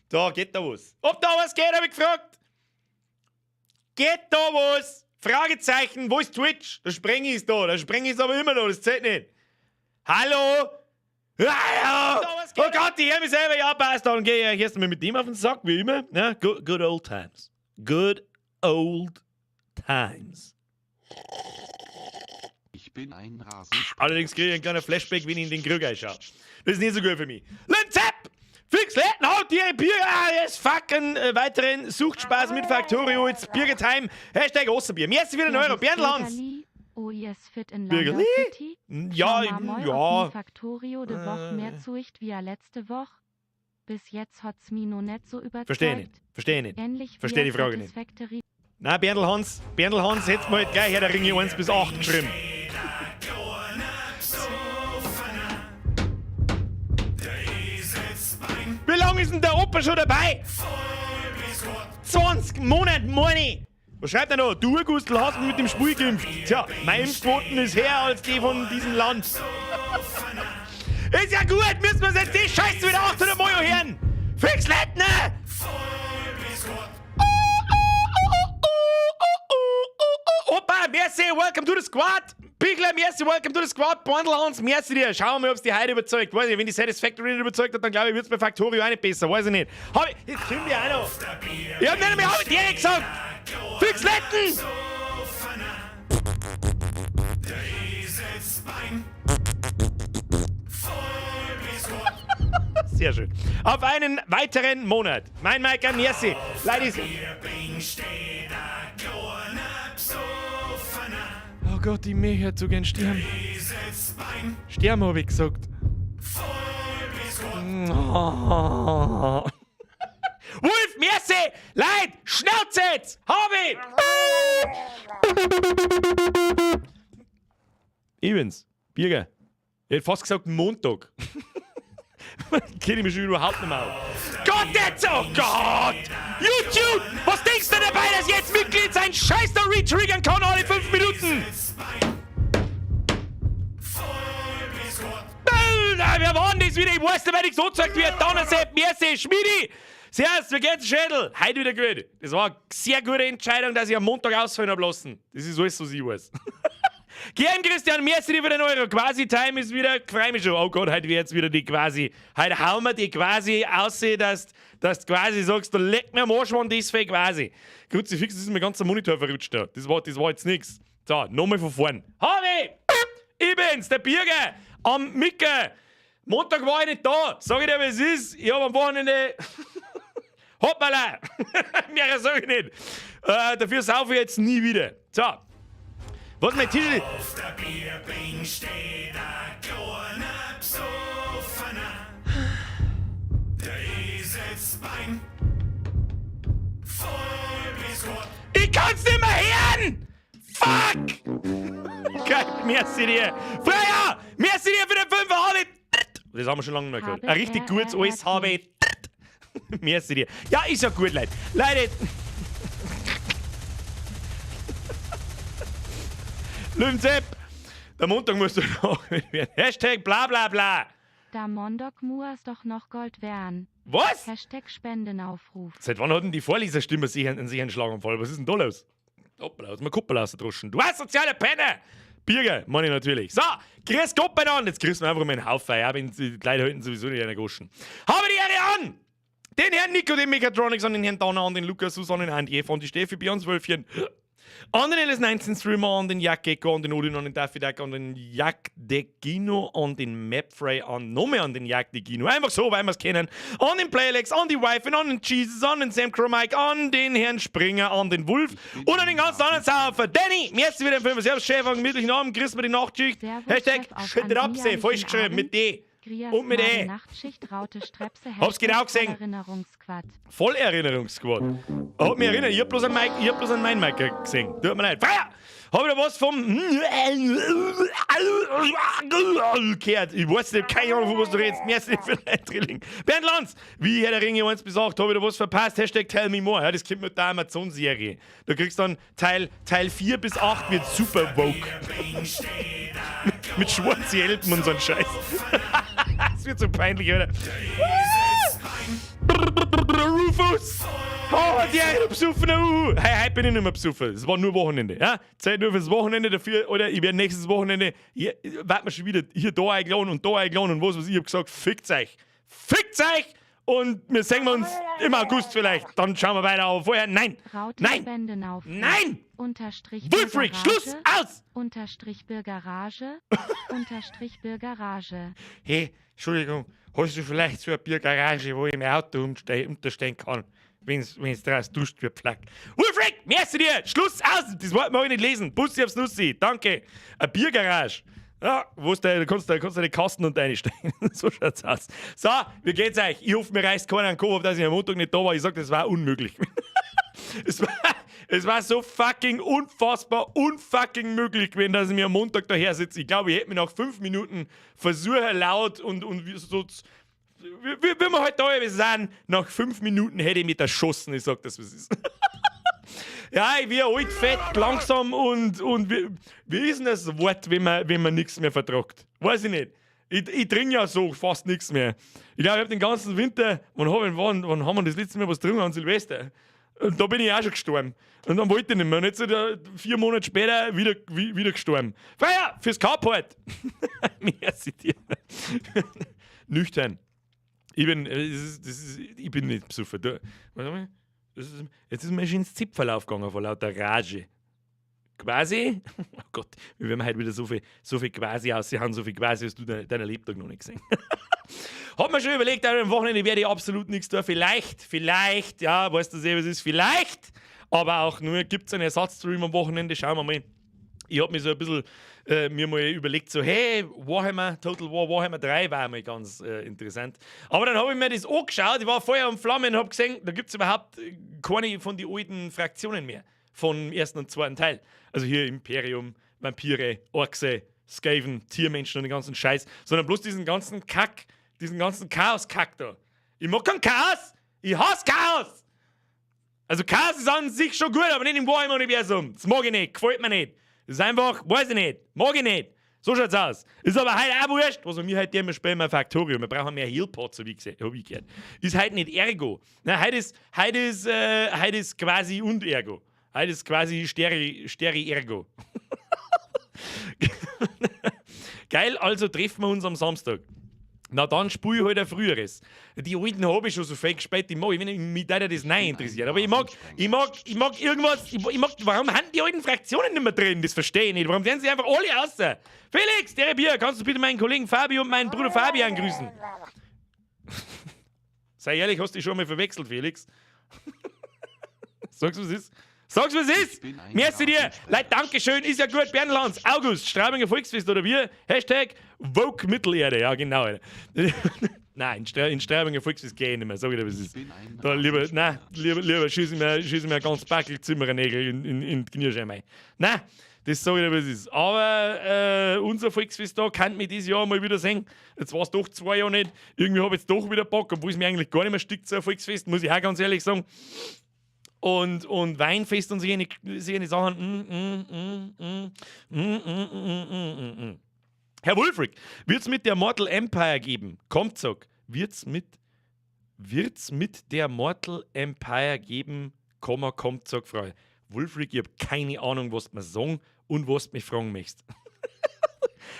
Da geht da was. Ob da was geht, habe ich gefragt. Geht da was? Fragezeichen, wo ist Twitch? Der Sprengi ist da, der Sprengi ist aber immer da, das zählt nicht. Hallo? Hallo? Oh Gott, ich höre mich selber, ja, passt, dann gehe ich erst mal mit dem auf den Sack, wie immer. Ja, good, good old times. Good old times. Ich bin ein Rasensprenger. Allerdings kriege ich einen kleinen Flashback, wenn ich in den Krug einschaue. Das ist nicht so gut für mich. Linzepp! Fix Letten, haut die Bier, ah, yes, fucking weiteren Suchtspaß mit Factorio, it's Birgertime, Hashtag Osterbier. Merci für den Euro, Berndl Hans. Oh yes, fit in Bürgerli? Landau City. Ja, Schau mal, ob ja. mi Factorio de Woch mehr zuicht wie a letzte Woch. Bis jetzt hat's mi no net so überzeugt. Verstehe nicht, verstehe nicht. Ähnlich Verstehe wie die Frage nicht. Satisfactory. Na, Berndl Hans, Berndl Hans, hättest mal gleich Herr der Ringe 1 bis 8 geschrieben. Wie lange ist denn der Opa schon dabei? 20 Monate, meine ich. Was schreibt er noch? Du, Gustl, hast mich mit dem Spiel geimpft. Tja, meine Impfquoten ist höher als die von diesem Land. Ist ja gut, müssen wir jetzt die Scheiße wieder 800 Mal hören. Fix Lettner! Opa, merci, welcome to the squad. Bichler, merci, welcome to the squad. Bundle Hans, merci dir. Schauen wir mal, ob's die heute überzeugt. Weiß ich, wenn die Satisfactory nicht überzeugt hat, dann glaube ich, wird's bei Factorio auch nicht besser. Weiß ich nicht. Hab ich, jetzt kommt die auch noch. Ich hab nicht einmal hab ich dir gesagt. Fix Letten! Sehr schön. Auf einen weiteren Monat. Mein Maiker, merci. Ladies. Oh Gott, ich möchte zu gern sterben. Sterben, hab ich gesagt. Oh. Wolf, merci! Leid, Schnauze jetzt! Hab ich! Ich bin's, Birger. Ich hätte fast gesagt Montag. Kenne ich mich schon überhaupt nicht mehr aus. Gott, jetzt! Oh Gott! YouTube! Was denkst du dabei, dass jetzt Mitglied sein Scheiß da retriggern kann alle 5 Minuten? Wer war denn das wieder? Ich weiß nicht, wer nichts angezeigt wird. Donnersepp, merci, Schmidi! Servus, wie geht's, Schädel? Heute wieder gut. Das war eine sehr gute Entscheidung, dass ich am Montag ausfallen hab lassen. Das ist alles, was ich weiß. Gern, Christian, merci dir für den Euro. Quasi Time ist wieder, freu mich schon. Oh Gott, heute wird jetzt wieder die quasi. Heute hauen wir die quasi aussehen, dass du quasi sagst, du leck mir am Arsch, wann das fehlt quasi. Kruzifix, das ist mein ganzer Monitor verrutscht da. Das war jetzt nix. So, nochmal von vorn. Harvey! Ich bin's, der Birger am Micke. Montag war ich nicht da. Sag ich dir, wie es ist. Ich hab am Wochenende. Hoppala! Mehr sag ich nicht. Dafür saufe ich jetzt nie wieder. So. Was mein Tisch ist. Auf der Bierbing steht ein kleiner Psoffener. Der Eselsbein. Voll bis Gott. Ich kann's nicht mehr hören! Fuck! Geil, merci dir! Freier! Merci dir für den 5 HB! Das haben wir schon lange nicht mehr gehört. Ein richtig gutes alles HB. Merci dir. Ja, ist ja gut, Leute. Leute! Löwensepp! Der Montag musst du noch werden. Hashtag bla bla bla. Da Mondok muas doch noch Gold werden. Was? Hashtag Spendenaufruf. Seit wann hat denn die Vorleserstimme sich einen Schlaganfall? Was ist denn da los? Hoppla, hast mir Kuppel ausgedroschen. Du hast soziale Penner! Birger, meine ich natürlich. So, grüß Gott beieinander. Jetzt grüßen wir einfach mal einen Haufen. Ja, wenn die Leute halten sowieso nicht einer Goschen. Habe die Ehre an! Den Herrn Nico, den Mechatronics, an den Herrn Donner, an den Lukas, Susanne, an die Eva, an die Steffi, bei uns Wölfchen. An den LS19 Streamer, an den Jack Gecko, an den Odin, an den Daffy Duck, an den Jack De Gino, an den Mapfrey, an nochmal an den Jack De Gino. Einfach so, weil wir's kennen. An den Playlex, an die Wife, an den Jesus, an den Sam Cromike, an den Herrn Springer, an den Wolf und an den ganzen anderen Saufer. Danny, merci wieder für den Servus, Chef, einen gemütlichen Abend, grüß mir die Nachtschicht. Servus, Hashtag Chef, auf Schrittapse, einen falsch geschrieben, mit D. Grias Und mit E. Nachtschicht, Raute, Strepse, Hab's genau gesehen. Vollerinnerungssquad. Vollerinnerungssquad. Hat mich erinnert, ich hab bloß an Mike, ich hab bloß an meinen Mike gesehen. Tut mir leid. Feier! Hab ich da was vom gehört? Ich weiß nicht, keine Ahnung, von was du redest. Merci für dein Drilling. Bernd Lanz, wie Herr der Ringe 1 bis 8, hab ich da was verpasst? Hashtag Tell Me More. Ja, das kommt mit der Amazon-Serie. Da kriegst du dann Teil 4 bis 8 wird super woke. Mit schwarzen Elben und so ein Scheiß. Das wird so peinlich, oder? Rufus! Oh, der du besoffener Uhu! Hey, heute bin ich nicht mehr besoffen. Es war nur Wochenende. Ja? Zeit nur fürs Wochenende dafür, oder ich werde nächstes Wochenende, hier, wart mir schon wieder hier da eingeladen und da eingeladen und was weiß ich. Ich hab gesagt, fickt euch! Fickt euch! Und wir sehen uns im August vielleicht. Dann schauen wir weiter. Aber vorher, nein! Raute Nein! Spendenaufruf. Nein! Unterstrich Wulfric, Bürgerrage. Schluss! Aus! Unterstrich Bürgerrage. Unterstrich Bürgerrage. Hey, Entschuldigung, hast du vielleicht so eine Biergarage, wo ich mein Auto unterstehen kann, wenn's draußen duscht wird, Flack? Wulfric, merci dir! Schluss, aus! Das Wort mag ich nicht lesen. Bussi aufs Nussi, danke. Eine Biergarage. Ja, wo ist der, da kannst du den Kasten unter reinstellen. So schaut's aus. So, wie geht's euch? Ich hoffe, mir reißt keiner einen Kopf auf, dass ich am Montag nicht da war. Ich sag, das war unmöglich. Es war so fucking unfassbar, unfucking möglich gewesen, dass ich mir am Montag daher sitze. Ich glaube, ich hätte mir nach 5 Minuten versuche laut und so, wie wir halt da sind, nach 5 Minuten hätte ich mich erschossen. Ich sag das, was ist. Ja, ich bin alt, fett, langsam und wie ist denn das Wort, wenn man nichts mehr vertragt? Weiß ich nicht. Ich trinke ja so fast nichts mehr. Ich glaube, ich hab den ganzen Winter, wann haben wir das letzte Mal was getrunken? An Silvester. Und da bin ich auch schon gestorben. Und dann wollte ich nicht mehr. Und jetzt 4 Monate später wieder gestorben. Feier fürs Carport! Merci dir. Nüchtern. Ich bin nicht besoffen. Warte mal. Jetzt ist mir schon ins Zipferl aufgegangen vor lauter Rage. Quasi? Oh Gott, wir werden heute wieder so viel quasi aushauen, so viel quasi hast du deiner Lebtag noch nicht gesehen. Hat mir schon überlegt, aber am Wochenende werde ich absolut nichts tun. Vielleicht, ja, weißt du eh, was ist, vielleicht. Aber auch nur, gibt es einen Ersatzstream am Wochenende, schauen wir mal. Ich hab mir so ein bisschen mir mal überlegt, so, hey, Warhammer, Total War, Warhammer 3 war mal ganz interessant. Aber dann habe ich mir das angeschaut, ich war Feuer und Flamme und hab gesehen, da gibt es überhaupt keine von den alten Fraktionen mehr, vom ersten und zweiten Teil. Also hier Imperium, Vampire, Orkse, Skaven, Tiermenschen und den ganzen Scheiß, sondern bloß diesen ganzen Kack, diesen ganzen Chaos-Kack da. Ich mag kein Chaos! Ich hasse Chaos! Also Chaos ist an sich schon gut, aber nicht im Warhammer-Universum. Das mag ich nicht, gefällt mir nicht. Das ist einfach, weiß ich nicht, mag ich nicht. So schaut's aus. Ist aber heute auch wurscht, was wir heute immer spielen, wir Factorio. Wir brauchen mehr Healpots, hab ich gehört. Ist heute nicht Ergo. Nein, heute ist quasi und Ergo. Heute ist quasi Steri Ergo. Geil, also treffen wir uns am Samstag. Na dann spiele ich halt ein früheres. Die alten habe ich schon so viel gespielt, die mag ich, wenn mich da das nicht interessiert. Aber ich mag irgendwas, ich mag, warum haben die alten Fraktionen nicht mehr drin? Das verstehe ich nicht. Warum werden sie einfach alle raus? Felix, der Bier, kannst du bitte meinen Kollegen Fabi und meinen Bruder Fabian grüßen? Sei ehrlich, hast du dich schon mal verwechselt, Felix? Sag's, was ist? Sag's, was ist! Merci dir! Leute, Dankeschön, ist ja gut. Bernlands, August, Straubinger Volksfest oder wir? Hashtag Vogue Mittelerde. Ja, genau. Nein, in Straubinger Volksfest gehe ich nicht mehr. Sag ich dir, was ist. Da lieber, nein, lieber schieße ich mir ganz Backel Zimmernägel in die Kniescheibe rein. Nein, das sag ich dir, was ist. Aber unser Volksfest da kann mich dieses Jahr mal wieder sehen. Jetzt war es doch 2 Jahre nicht. Irgendwie habe ich jetzt doch wieder Bock, obwohl es mir eigentlich gar nicht mehr stickt, so ein Volksfest, muss ich auch ganz ehrlich sagen. Und Weinfest und solche Sachen. Herr Wulfric, wird's mit der Mortal Empire geben? Kommt, sag. Wird's mit der Mortal Empire geben? Komma, kommt, sag, Frau. Wulfric, ich hab keine Ahnung, was du mir sagen und was du mich fragen möchtest.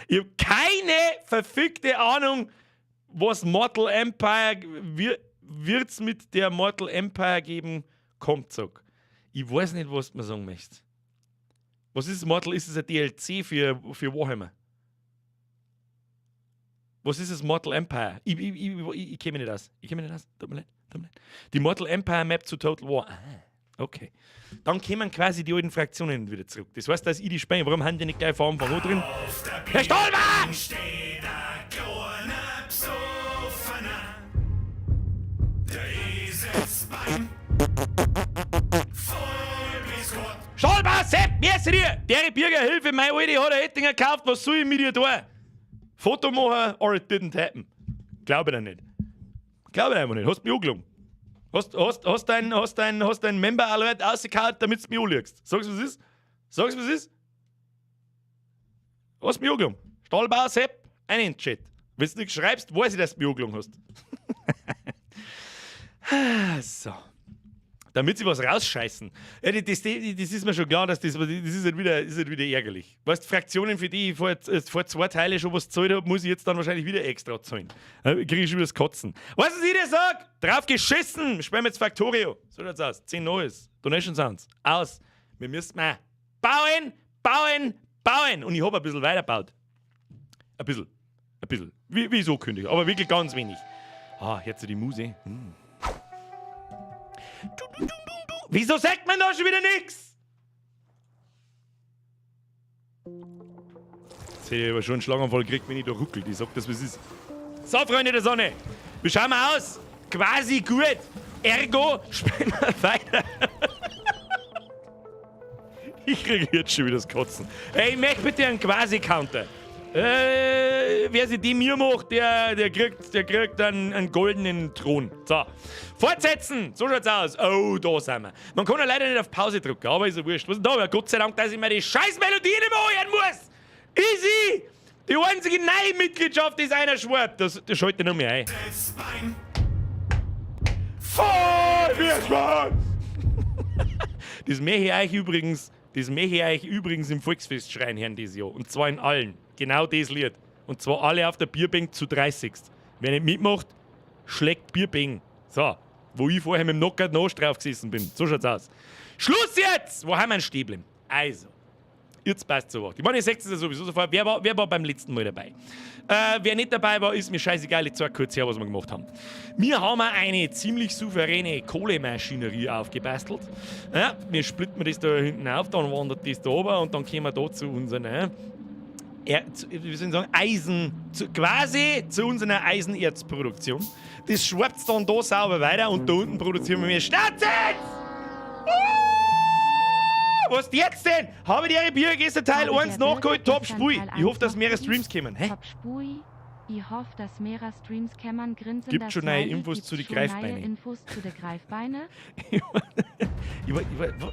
Ich hab keine verfickte Ahnung, was Mortal Empire wird's mit der Mortal Empire geben? Kommt, sag. Ich weiß nicht, was du mir sagen möchtest. Was ist Mortal? Ist es ein DLC für Warhammer? Was ist das Mortal Empire? Ich kenne mich nicht aus. Ich kenne mich nicht aus. Tut mir leid. Tut mir leid. Die Mortal Empire Map zu Total War. Ah, okay. Dann kommen quasi die alten Fraktionen wieder zurück. Das heißt, dass ich die spiele. Warum haben die nicht gleich von Anfang an drin? Herr Stolber! Stolber, Sepp, merci dir! Der Bürger Hilfe, meine Alte hat ein Ettinger gekauft, was soll ich mit dir tun? Foto machen or it didn't happen. Glaube ich dir nicht. Glaube ich einfach nicht. Hast mich angelogen. Hast dein Member Alert rausgehauen, damit du mich anlügst. Sag's, was ist? Sag's, was ist? Hast mich angelogen. Stahlbauer Sepp, ein in den Chat. Wenn du nichts schreibst, weiß ich, dass du mich angelogen hast. So. Damit sie was rausscheißen. Ja, das ist mir schon klar, dass das ist halt wieder ärgerlich. Weißt, Fraktionen, für die ich vor zwei Teile schon was gezahlt habe, muss ich jetzt dann wahrscheinlich wieder extra zahlen. Kriege ich schon wieder das Kotzen. Weißt du, was ich dir sag? Drauf geschissen! Spielen wir jetzt Factorio. So schaut's aus. 10 Neues. Donation Sounds. Aus. Wir müssen mal bauen, bauen, bauen. Und ich habe ein bisschen weitergebaut. Ein bisschen. Ein bisschen. Wie so kündig, aber wirklich ganz wenig. Ah, jetzt die Muse. Hm. Du, du, du, du, du. Wieso sagt man da schon wieder nichts? Jetzt hätte ich aber schon einen Schlaganfall gekriegt, wenn ich da ruckel. Ich sag das, was ist. So, Freunde der Sonne. Wie schauen wir aus? Quasi gut. Ergo, spielen wir weiter. Ich kriege jetzt schon wieder das Kotzen. Ey, ich möchte bitte einen Quasi-Counter. Wer sich die mir macht, der kriegt einen goldenen Thron. So. Fortsetzen! So schaut's aus. Oh, da sind wir. Man kann ja leider nicht auf Pause drücken, aber ist ja wurscht. Was ist denn da? Ja, Gott sei Dank, dass ich mir die scheiß Melodie nicht mehr anhören muss! Easy! Die einzige neue Mitgliedschaft ist einer Schwab. Das schaltet noch mehr ein. Voll Spaß! Das möchte ich euch übrigens, das möchte ich euch übrigens im Volksfest schreien hören dieses Jahr. Und zwar in allen. Genau das Lied. Und zwar alle auf der Bierbank zu 30. Wer nicht mitmacht, schlägt Bierbank. So, wo ich vorher mit dem Knockout noch drauf gesessen bin. So schaut's aus. Schluss jetzt! Wo haben wir einen Stäblen? Also, jetzt passt so was. Ich meine, ihr seht es ja sowieso sofort. Wer war beim letzten Mal dabei? Wer nicht dabei war, ist mir scheißegal. Ich zeig kurz her, was wir gemacht haben. Wir haben eine ziemlich souveräne Kohlemaschinerie aufgebastelt. Ja, wir splitten das da hinten auf, dann wandert das da oben und dann kommen wir da zu unseren, wie soll ich sagen, Eisen, quasi zu unserer Eisenerzproduktion. Das schwappt dann da sauber weiter und da unten produzieren wir mehr Schnauze! Was jetzt denn? Habe ich die Bier gestern Teil 1 nachgeholt? Top Spui. Ich hoffe, dass mehrere Streams kommen. Hä? Top Spui. Ich hoffe, dass mehrere Streams kommen. Grinsen. Gibt schon neue Infos zu den Greifbeinen. Infos zu den Greifbeine.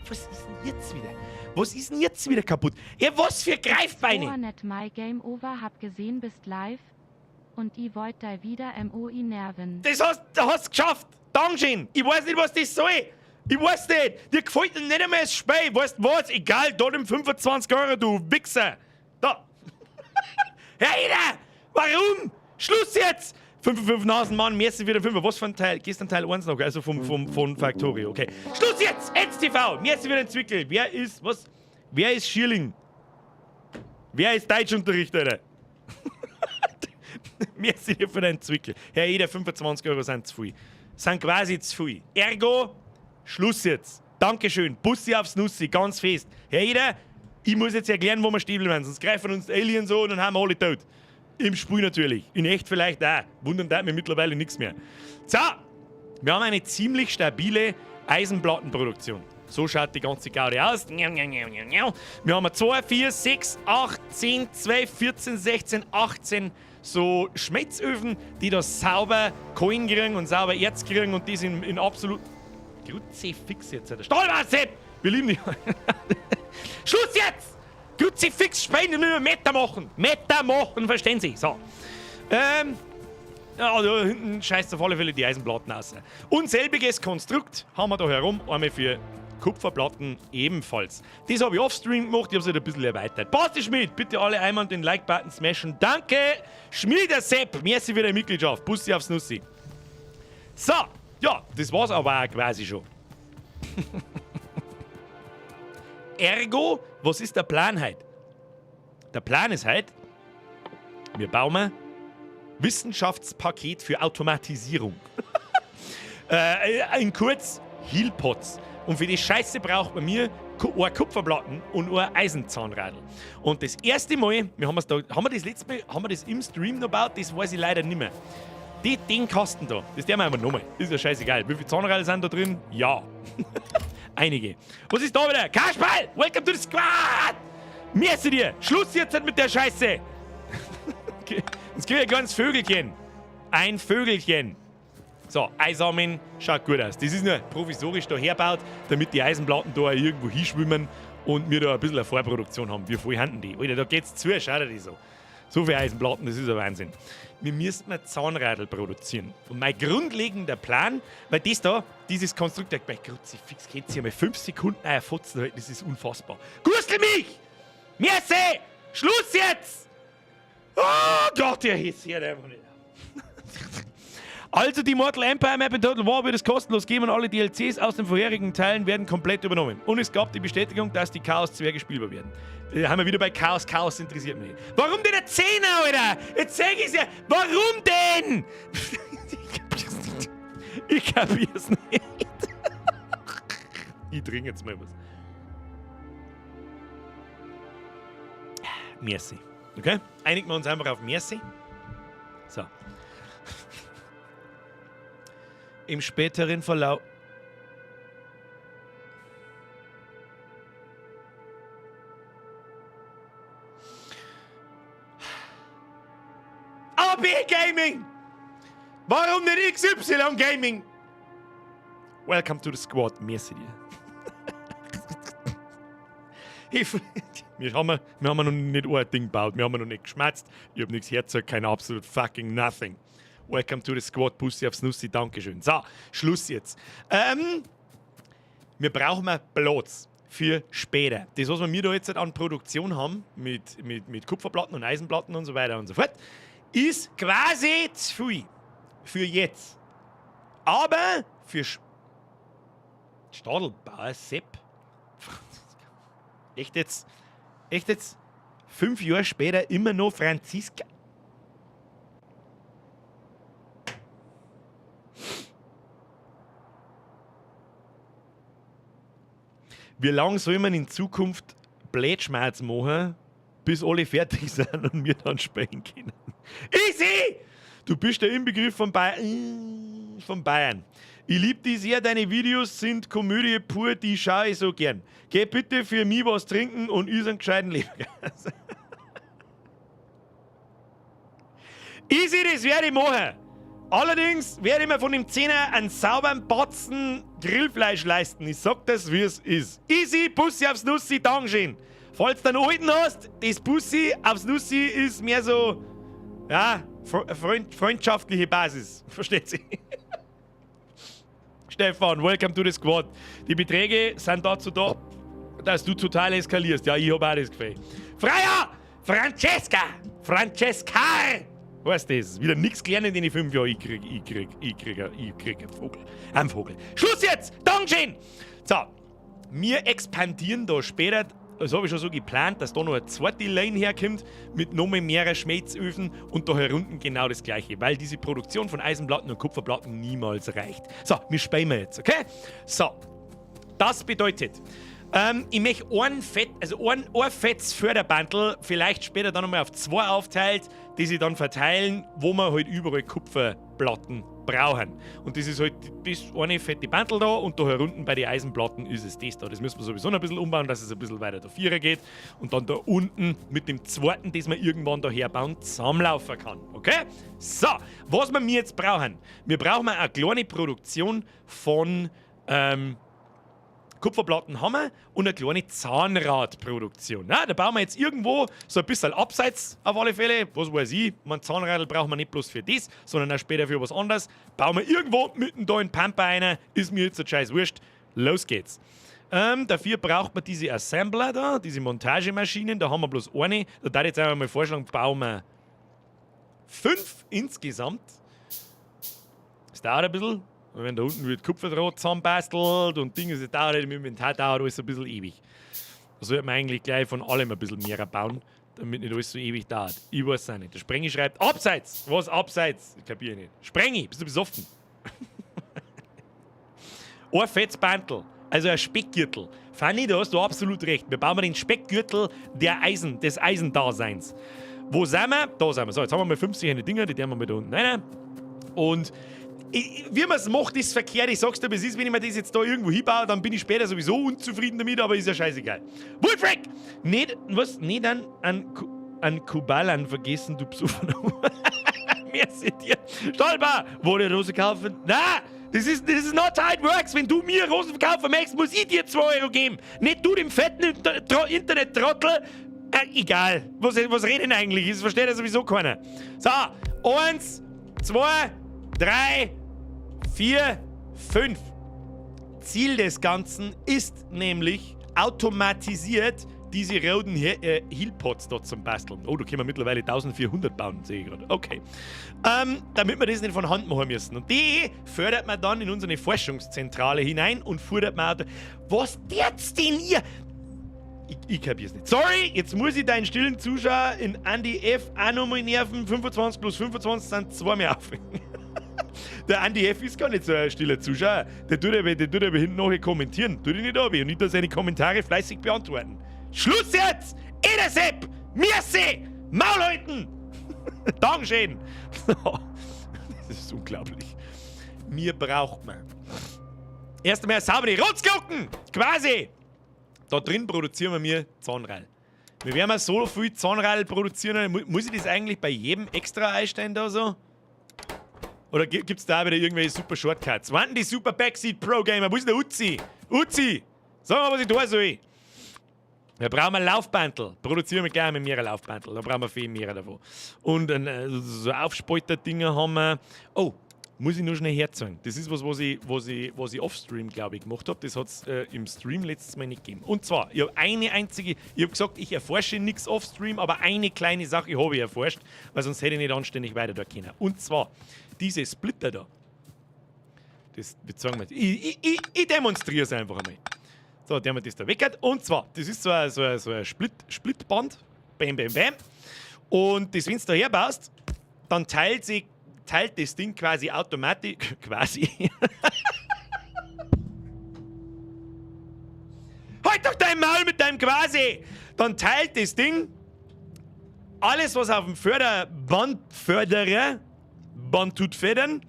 Was ist denn jetzt wieder? Was ist denn jetzt wieder kaputt? Ja, was für Greifbeine? Net my Game Over, hab gesehen, bist live. Und ich wollt da wieder MOI nerven. Das hast du geschafft. Dankeschön. Ich weiß nicht, was das soll. Ich weiß nicht, dir gefällt nicht einmal das Spiel. Weißt du was? Egal, da nimm 25 Euro, du Wichser. Da. Herr Eder, warum? Schluss jetzt! 5 Nasen, Mann, mehr sind wieder 5. Was für ein Teil? Gestern Teil 1 noch, also von Factorio, okay. Schluss jetzt! NTV, mehr sind wieder ein Zwickel. Wer ist, was? Wer ist Schierling? Wer ist Deutschunterricht, Alter? Mehr sind für den Zwickel. Herr Eder, 25 Euro sind zu viel. Sind quasi zu viel. Ergo, Schluss jetzt. Dankeschön. Bussi aufs Nussi, ganz fest. Herr Eder, ich muss jetzt erklären, wo wir Stiebel werden, sonst greifen uns Aliens an und dann haben wir alle tot. Im Spiel natürlich. In echt vielleicht auch. Wundern darf mir mittlerweile nichts mehr. So, wir haben eine ziemlich stabile Eisenplattenproduktion. So schaut die ganze Gaudi aus. Wir haben 2, 4, 6, 8, 10, 12, 14, 16, 18 so Schmelzöfen, die da sauber Kohlen kriegen und sauber Erz kriegen und die sind in absolut... Kruzifix jetzt, Alter. Stahlwasser! Wir lieben dich. Schluss jetzt! Kruzifix spenden, nur Meter machen! Meter machen, verstehen Sie? So. Ja, da hinten scheißt auf alle Fälle die Eisenplatten raus. Und selbiges Konstrukt haben wir da herum, einmal für Kupferplatten ebenfalls. Das habe ich offstream gemacht, ich habe es halt ein bisschen erweitert. Basti Schmidt, bitte alle einmal den Like-Button smashen. Danke! Schmieder Sepp, merci für deine Mitgliedschaft. Bussi aufs Nussi. So, ja, das war's aber auch quasi schon. Ergo, was ist der Plan heute? Der Plan ist heute, wir bauen Wissenschaftspaket für Automatisierung. In kurz, Healpots. Und für die Scheiße braucht man mir ein Kupferplatten und ein Eisenzahnradl. Und das erste Mal, wir haben da, haben wir das letzte Mal, haben wir das im Stream noch gebaut? Das weiß ich leider nicht mehr. Den Kasten da, das der wir einfach nochmal. Ist ja scheißegal. Wie viele Zahnräder sind da drin? Ja. Einige. Was ist da wieder? Kasperl! Welcome to the squad! Merci dir! Schluss jetzt mit der Scheiße! Jetzt kriege ich ein kleines Vögelchen. Ein Vögelchen. So, Eisamen schaut gut aus. Das ist nur provisorisch da hergebaut, damit die Eisenplatten da irgendwo hinschwimmen und wir da ein bisschen eine Vorproduktion haben. Wir voll handen die. Alter, da geht's zu, schaut dir die so. So viel Eisenplatten, das ist ein Wahnsinn. Wir müssten ein Zahnradl produzieren. Und mein grundlegender Plan, weil das da, dieses Konstrukt, der bei Kruzifix, könnt ihr mal 5 Sekunden euer Fotzen halten, das ist unfassbar. Gustel mich! Merci! Schluss jetzt! Oh Gott, der ist hier einfach nicht. Also die Mortal Empire Map in Total War wird es kostenlos geben und alle DLCs aus den vorherigen Teilen werden komplett übernommen. Und es gab die Bestätigung, dass die Chaos-Zwerge spielbar werden. Da haben wir wieder bei Chaos. Chaos interessiert mich nicht. Warum denn der Zehner, Alter? Jetzt sag ich's ja. Warum denn? Ich kapier's nicht. Ich kapier's nicht. Ich trinke jetzt mal was. Merci. Okay? Einigen wir uns einfach auf Merci. So. Im späteren Verlauf. AB Gaming! Warum nicht XY Gaming? Welcome to the squad. Merci dir. Wir haben noch nicht ein Ding gebaut, wir haben noch nicht geschmatzt, ich hab nichts hergezeigt, kein absolut fucking nothing. Welcome to the squad, Bussi aufs Nussi, Dankeschön. So, Schluss jetzt. Wir brauchen mal Platz für später. Das, was wir da jetzt an Produktion haben, mit Kupferplatten und Eisenplatten und so weiter und so fort, ist quasi zu viel für jetzt. Aber für Stadelbauer Sepp. Echt jetzt? Echt jetzt? 5 Jahre später immer noch Franziska. Wie lange soll man in Zukunft Blödschmerz machen, bis alle fertig sind und wir dann spielen können? Easy! Du bist der Inbegriff von Bayern. Ich lieb dich sehr, deine Videos sind Komödie pur, die schaue ich so gern. Geh bitte für mich was trinken und iss einen gescheiten Leberkäse. Easy, das werde ich machen. Allerdings werde ich mir von dem Zehner einen sauberen Batzen Grillfleisch leisten. Ich sag das, wie es ist. Easy, Bussi aufs Nussi, Dankeschön. Falls du einen alten hast, das Bussi aufs Nussi ist mehr so, ja, freundschaftliche Basis. Versteht sich? Stefan, welcome to the squad. Die Beträge sind dazu da, dass du total eskalierst. Ja, ich hab auch das Gefühl. Freier! Francesca! Francesca! Weißt du das? Wieder nix gelernt in den 5 Jahren. Ich krieg einen Vogel. Einen Vogel. Schluss jetzt! Dankeschön! So, wir expandieren da später. Das habe ich schon so geplant, dass da noch eine zweite Lane herkommt mit noch mal mehreren Schmelzöfen und da herunten genau das gleiche, weil diese Produktion von Eisenplatten und Kupferplatten niemals reicht. So, wir spielen jetzt, okay? So, das bedeutet, ich möchte ein Fett, also ein fettes Förderbandel, vielleicht später dann nochmal auf 2 aufteilt, die sie dann verteilen, wo wir halt überall Kupferplatten brauchen. Und das ist halt das eine fette Bandel da und da herunten bei den Eisenplatten ist es das da. Das müssen wir sowieso noch ein bisschen umbauen, dass es ein bisschen weiter da vierer geht und dann da unten mit dem zweiten, das wir irgendwann da herbauen, zusammenlaufen kann. Okay? So, was wir jetzt brauchen. Wir brauchen eine kleine Produktion von Kupferplatten haben wir und eine kleine Zahnradproduktion. Na, da bauen wir jetzt irgendwo so ein bisschen abseits auf alle Fälle. Was weiß ich, mein Zahnradl brauchen wir nicht bloß für das, sondern auch später für was anderes. Bauen wir irgendwo mitten da in Pampa rein, ist mir jetzt der Scheiß wurscht. Los geht's. Dafür braucht man diese Assembler da, diese Montagemaschinen, da haben wir bloß eine. Da darf ich jetzt einfach mal vorschlagen, bauen wir 5 insgesamt. Das dauert ein bisschen. Und wenn da unten wird Kupferdraht zusammenbastelt und Dinge, das dauert halt im Inventar, dauert alles ein bisschen ewig. Da sollte man eigentlich gleich von allem ein bisschen mehr bauen, damit nicht alles so ewig dauert. Ich weiß es auch nicht. Der Sprengi schreibt, abseits! Was abseits? Ich kapiere nicht. Sprengi, bist du besoffen? Ein fettes Bandel, also ein Speckgürtel. Fanny, da hast du absolut recht. Wir bauen den Speckgürtel des Eisendaseins. Wo sind wir? Da sind wir. So, jetzt haben wir mal 50 eine Dinger, die tun wir mal da unten rein. Und wie man's macht, ist verkehrt. Ich sag's dir, es ist, wenn ich mir das jetzt da irgendwo hinbaue, dann bin ich später sowieso unzufrieden damit, aber ist ja scheißegal. Wolfric! Nicht, was? Nicht an Kubalan vergessen, du Psuffer. Merci dir. Stolper! Wo die Rose kaufen? Na! Das ist not how it works. Wenn du mir Rosen verkaufen möchtest, muss ich dir 2 Euro geben. Nicht du dem fetten Internet-Trottel. Egal. Was rede ich denn eigentlich? Das versteht ja sowieso keiner. So, 1, 2, 3, 4, 5. Ziel des Ganzen ist nämlich automatisiert diese roten Healpots dort zum Basteln. Oh, da können wir mittlerweile 1400 bauen, sehe ich gerade. Okay. Damit wir das nicht von Hand machen müssen. Und die fördert man dann in unsere Forschungszentrale hinein und fördert man auch. Was tät's denn ihr? Ich kapier's nicht. Sorry, jetzt muss ich deinen stillen Zuschauer in Andy F. auch nochmal nerven. 25 plus 25 sind 2 mehr auf. Der Andy F. ist gar nicht so ein stiller Zuschauer. Der tut aber hinten nachher kommentieren. Tut ihn nicht ab und nicht da seine Kommentare fleißig beantworten. Schluss jetzt! Edersepp! Merci! Maul halten! Dankeschön! Das ist unglaublich. Mir braucht man. Erst einmal saubere Rotzgurken! Quasi! Da drin produzieren wir mir Zahnrad. Wir werden so viel Zahnrad produzieren. Muss ich das eigentlich bei jedem extra einstellen da so? Oder gibt's da wieder irgendwelche super Shortcuts? Wann die Super Backseat Pro Gamer? Wo ist der Uzi? Uzi! Sag mal, was ich da soll. Wir brauchen ein Laufbandel. Produzieren wir gerne mit mehreren Laufbandel. Da brauchen wir viel mehr davon. Und so Aufspalter-Dinger haben wir. Oh, muss ich nur schnell herzeigen. Das ist was, was ich offstream, glaube ich, gemacht hab. Das hat's im Stream letztes Mal nicht gegeben. Und zwar, ich hab eine einzige, ich hab gesagt, ich erforsche nichts offstream, aber eine kleine Sache habe ich erforscht, weil sonst hätte ich nicht anständig weiter da können. Und zwar, diese Splitter da. Das, wie sagen wir, ich demonstriere es einfach einmal. So, der haben wir das da weg. Und zwar, das ist so ein Splitband. Bam, bam, bam. Und das, wenn du da herbaust, dann teilt das Ding quasi automatisch. Quasi. Halt doch dein Maul mit deinem Quasi! Dann teilt das Ding alles, was auf dem Förderbandförderer, Band tut federn,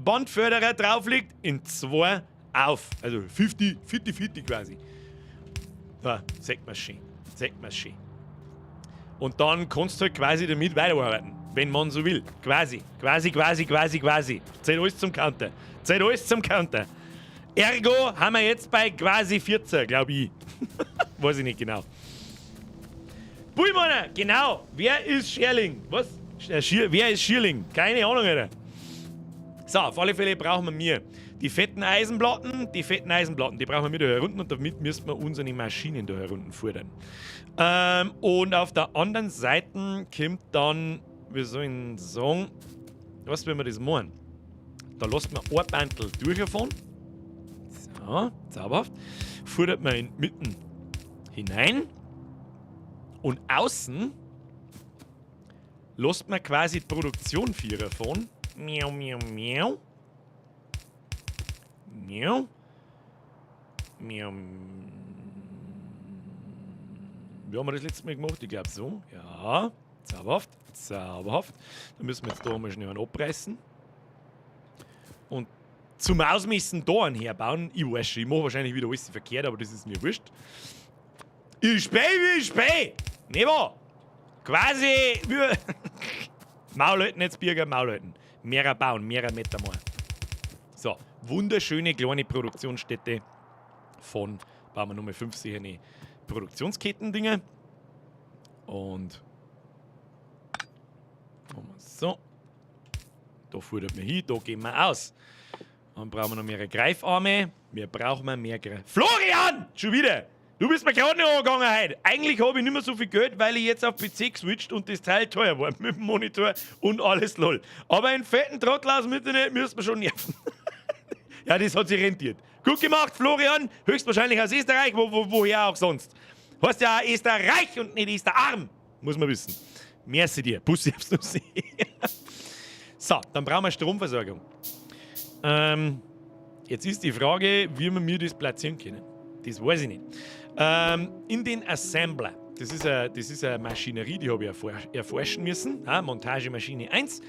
Bandförderer drauf liegt, in 2 auf. Also 50, 50, 50 quasi. Da, sagt man's schön. Sagt man's schön. Und dann kannst du halt quasi damit weiterarbeiten, wenn man so will. Quasi, quasi, quasi, quasi, quasi. Zählt alles zum Counter. Zählt alles zum Counter. Ergo haben wir jetzt bei quasi 14, glaub ich. Weiß ich nicht genau. Bullmanner, genau. Wer ist Scherling? Was? Wer ist Schierling? Keine Ahnung, Alter. So, auf alle Fälle brauchen wir mir die fetten Eisenplatten, die fetten Eisenplatten, die brauchen wir mit da herunten und damit müssen wir unsere Maschinen da herunten fordern. Und auf der anderen Seite kommt dann, wie soll ich sagen, was wenn wir das machen? Da lässt man ein Bandel durchfahren. So, zauberhaft. Fordert man in mitten hinein. Und außen lässt man quasi die Produktion vierer fahren. Miau, miau, miau. Miau. Miau. Wie haben wir das letzte Mal gemacht? Ich glaub so. Ja. Zauberhaft. Zauberhaft. Dann müssen wir jetzt da mal schnell einen abreißen. Und zum Ausmessen da einen herbauen. Ich weiß schon, ich mach wahrscheinlich wieder alles verkehrt, aber das ist mir wurscht. Ich späh, wie ich späh! Nicht wahr? Quasi wie Maulhalten jetzt, Birger, Maulhalten. Mehrer bauen, mehrer Meter mal. So, wunderschöne kleine Produktionsstätte von, bauen wir nochmal 5 sichere Produktionsketten-Dinger. Und machen wir so. Da futtert man hin, da gehen wir aus. Dann brauchen wir noch mehrere Greifarme. Wir brauchen mehr Greif. Florian! Schon wieder! Du bist mir gerade nicht angegangen heute. Eigentlich habe ich nicht mehr so viel Geld, weil ich jetzt auf PC geswitcht und das Teil teuer war mit dem Monitor und alles lol. Aber einen fetten Trottel aus dem Internet müssen wir schon nerven. Ja, das hat sich rentiert. Gut gemacht, Florian. Höchstwahrscheinlich aus Österreich, woher auch sonst. Heißt ja Österreich und nicht Österarm. Muss man wissen. Merci dir. Bussi aufs Nussi. So, dann brauchen wir Stromversorgung. Jetzt ist die Frage, wie wir mir das platzieren können. Das weiß ich nicht. In den Assembler. Das ist eine Maschinerie, die habe ich erforschen müssen. Ja, Montagemaschine 1.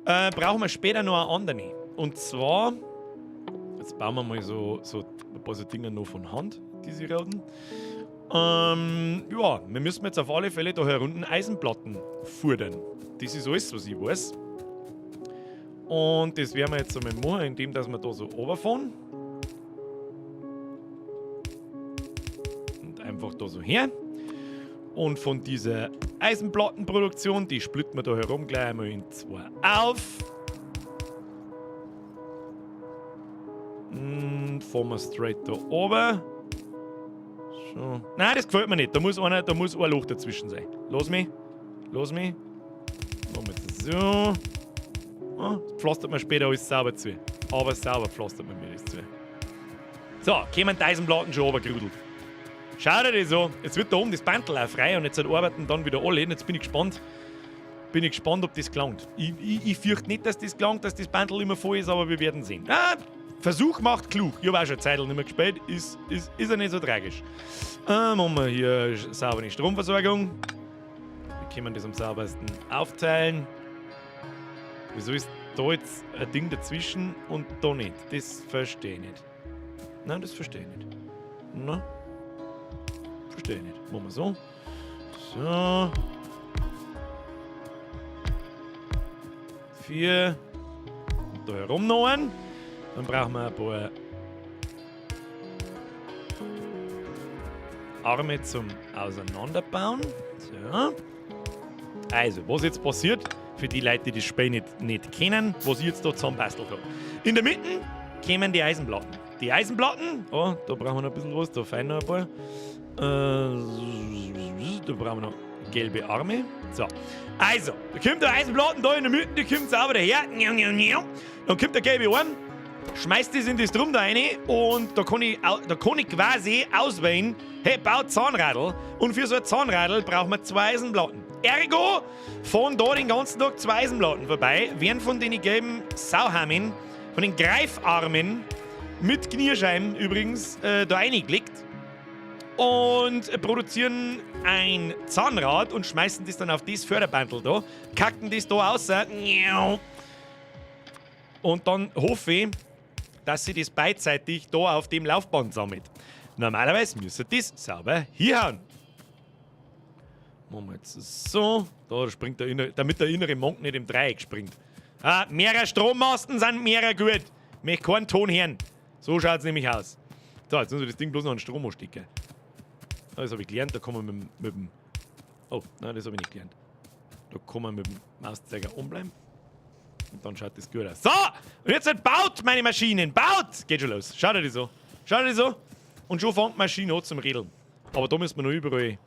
Brauchen wir später noch eine andere. Und zwar, jetzt bauen wir mal so ein paar so Dinger noch von Hand, diese Roden. Ja, wir müssen jetzt auf alle Fälle da herunten Eisenplatten fordern. Das ist alles, was ich weiß. Und das werden wir jetzt einmal machen, indem dass wir da so runterfahren. Und einfach da so her. Und von dieser Eisenplattenproduktion, die splitten wir da herum gleich einmal in zwei auf. Und fahren wir straight da oben. So. Nein, das gefällt mir nicht. Da muss ein Loch dazwischen sein. Lass mich. Lass mich. Machen wir jetzt so. Oh, das pflastert man später alles sauber zu. Aber sauber pflastert man mir das zu. So, kommen die Eisenplatten schon runtergerudelt. Schau dir das an. Jetzt wird da oben das Bandel auch frei und jetzt arbeiten dann wieder alle. Und jetzt bin ich gespannt. Bin ich gespannt, ob das gelangt. Ich fürchte nicht, dass das gelangt, dass das Bandel immer voll ist, aber wir werden sehen. Ah, Versuch macht klug. Ich habe auch schon Zeit nicht mehr gespielt. Ist ja nicht so tragisch. Machen wir hier saubere Stromversorgung. Wie können wir das am saubersten aufteilen? Wieso ist da jetzt ein Ding dazwischen und da nicht? Das verstehe ich nicht. Nein, das verstehe ich nicht. Na? Verstehe ich nicht. Machen wir so. So. 4. Und da herum noch einen. Dann brauchen wir ein paar Arme zum Auseinanderbauen. So. Also, was jetzt passiert, für die Leute, die das Spiel nicht kennen, was ich jetzt da zusammenbastelt habe. In der Mitte kämen die Eisenplatten. Die Eisenplatten, oh, da brauchen wir noch ein bisschen was, da fehlen noch ein paar. Da brauchen wir noch gelbe Arme. So, also, da kommt der Eisenplatten da in der Mitte, die kommt sauber daher. Dann kommt der gelbe Arm, schmeißt das in das Drum da rein und da kann ich quasi auswählen, hey, baut Zahnradl. Und für so ein Zahnradl brauchen wir 2 Eisenplatten. Ergo fahren da den ganzen Tag 2 Eisenplatten vorbei, werden von den gelben Sauhammen, von den Greifarmen mit Knierscheiben übrigens, da reingelegt und produzieren ein Zahnrad und schmeißen das dann auf das Förderbandel da, kacken das da raus und dann hoffe ich, dass sie das beidseitig da auf dem Laufband sammelt. Normalerweise müsste das sauber hinhauen. Machen wir jetzt so. Da springt der innere, damit der innere Monk nicht im Dreieck springt. Ah, mehrere Strommasten sind mehrere gut. Möchte keinen Ton hören. So schaut es nämlich aus. So, jetzt muss ich das Ding bloß noch an den Strom anstecken. Das habe ich gelernt, da kann man mit dem... Oh, nein, das habe ich nicht gelernt. Da kann man mit dem Mauszeiger umbleiben. Und dann schaut das gut aus. So, und jetzt halt baut meine Maschinen, baut! Geht schon los. Schaut euch das so. Schaut euch das so. Und schon fängt die Maschine an zum Redeln. Aber da müssen wir noch überall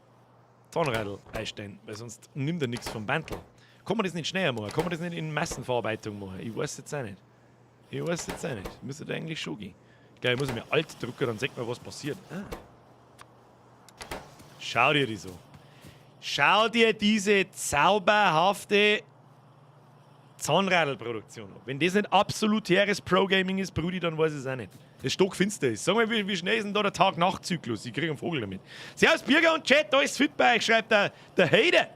Zahnradl einstellen, weil sonst nimmt er nichts vom Bandel. Kann man das nicht schneller machen? Kann man das nicht in Massenverarbeitung machen? Ich weiß jetzt auch nicht. Ich weiß jetzt auch nicht. Müsste da eigentlich schon gehen. Ich glaube, ich muss mir alt drucken, dann sieht man, was passiert. Ah. Schau dir die so. Schau dir diese zauberhafte Zahnradlproduktion an. Wenn das nicht absolut hehres Pro-Gaming ist, Brudi, dann weiß ich es auch nicht. Das stockfinster ist. Sag mal, wie schnell ist denn da der Tag-Nacht-Zyklus? Ich kriege einen Vogel damit. Servus, Birger und Chat, da ist fit bei euch, schreibt der Heide.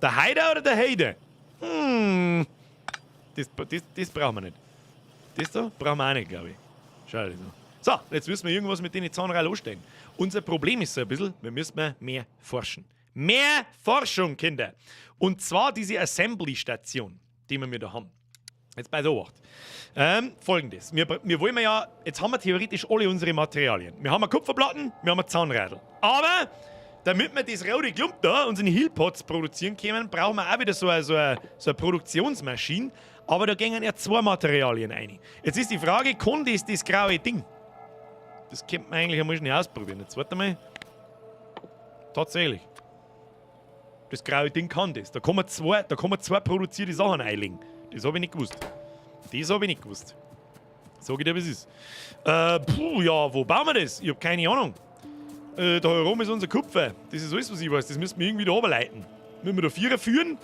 Der Heide oder der Heide? Hm. Das brauchen wir nicht. Das da brauchen wir auch nicht, glaube ich. Schau dir das an. So, jetzt müssen wir irgendwas mit den Zahnradl anstellen. Unser Problem ist so ein bisschen, wir müssen mehr forschen. Mehr Forschung, Kinder. Und zwar diese Assembly-Station, die wir da haben. Jetzt bei Obacht. Folgendes. Wir wollen ja, jetzt haben wir theoretisch alle unsere Materialien. Wir haben Kupferplatten, wir haben Zahnradl. Aber damit wir das rote Klump da, unseren Healpots produzieren können, brauchen wir auch wieder so eine Produktionsmaschine. Aber da gehen ja 2 Materialien rein. Jetzt ist die Frage, kann das graue Ding? Das könnte man eigentlich einmal schnell ausprobieren. Jetzt warte mal. Tatsächlich. Das graue Ding kann das. Da kann man zwei produzierte Sachen einlegen. Das habe ich nicht gewusst. Das habe ich nicht gewusst. Sag ich dir, wie es ist. Puh, ja, wo bauen wir das? Ich habe keine Ahnung. Da herum ist unser Kupfer. Das ist alles, was ich weiß. Das müssen wir irgendwie da runterleiten. Müssen wir da Vierer führen?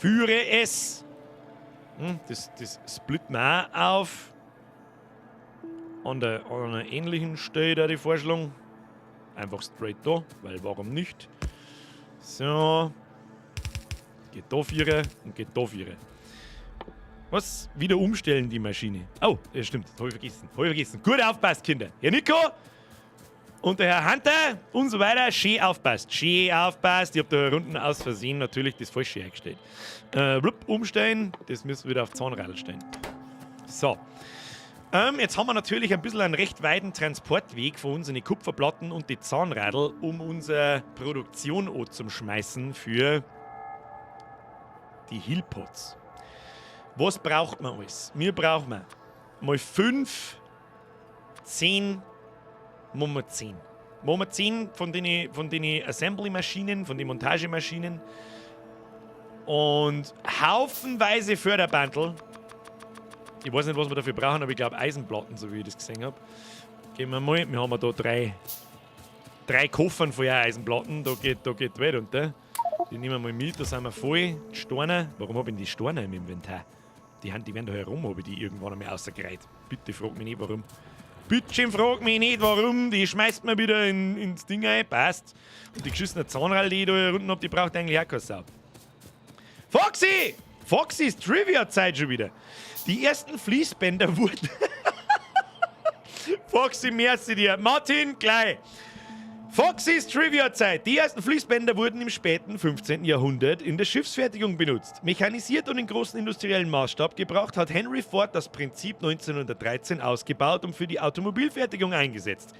Führe es. Das splitten wir auch auf. An einer ähnlichen Stelle da die Vorschlag. Einfach straight da, weil warum nicht? So. Geht da Vierer und geht da Vierer. Was? Wieder umstellen die Maschine. Oh, das stimmt. Das habe ich vergessen. Hab ich vergessen. Gut aufpasst, Kinder. Herr Nico und der Herr Hunter und so weiter. Schön aufpasst. Schön aufpasst. Ich habe da unten aus Versehen natürlich das Falsche eingestellt. Blub, umstellen. Das müssen wir wieder auf Zahnradl stellen. So. Jetzt haben wir natürlich ein bisschen einen recht weiten Transportweg von unseren Kupferplatten und die Zahnradl, um unsere Produktion zum Schmeißen für die Healpots. Was braucht man alles? Wir brauchen mal 5, 10, machen wir 10. Machen wir 10 von den Assembly-Maschinen, von den Montagemaschinen und haufenweise Förderbandel. Ich weiß nicht, was wir dafür brauchen, aber ich glaube Eisenplatten, so wie ich das gesehen habe. Gehen wir mal. Wir haben da drei Koffern voll Eisenplatten. Da geht die Welt unter. Die nehmen wir mal mit, da sind wir voll. Die Steine. Warum habe ich denn die Steine im Inventar? Die werden da herum, habe ich die irgendwann einmal ausgereiht. Bitte frag mich nicht, warum. Bitte frag mich nicht, warum. Die schmeißt mir wieder ins Ding ein. Passt. Und die geschissene Zahnrad, die ich da unten habe, die braucht eigentlich auch keine Sau. Foxy! Foxy ist Trivia-Zeit schon wieder. Die ersten Fließbänder wurden. Foxy, merci dir. Martin, gleich. Foxys Trivia-Zeit. Die ersten Fließbänder wurden im späten 15. Jahrhundert in der Schiffsfertigung benutzt. Mechanisiert und in großen industriellen Maßstab gebracht, hat Henry Ford das Prinzip 1913 ausgebaut und für die Automobilfertigung eingesetzt.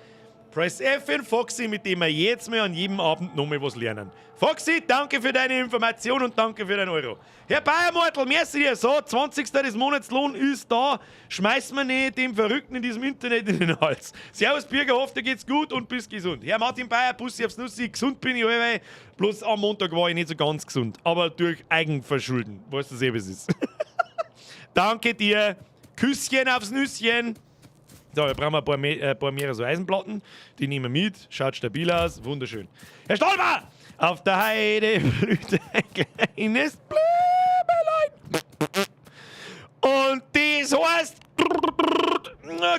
Press F in Foxy, mit dem wir jetzt mal an jedem Abend nochmal was lernen. Foxy, danke für deine Information und danke für dein Euro. Herr Bayermortel, merci dir. So, 20. des Monatslohn ist da. Schmeiß mir nicht dem Verrückten in diesem Internet in den Hals. Servus, Birger, hoffe, dir geht's gut und bist gesund. Herr Martin Bayer, Bussi aufs Nussi, gesund bin ich allweil. Bloß am Montag war ich nicht so ganz gesund. Aber durch Eigenverschulden. Weißt du eh, was es ist. Danke dir. Küsschen aufs Nüsschen. So, wir brauchen ein paar mehr so Eisenplatten. Die nehmen wir mit. Schaut stabil aus. Wunderschön. Herr Stolper! Auf der Heide blüht ein kleines Blümelein. Und das heißt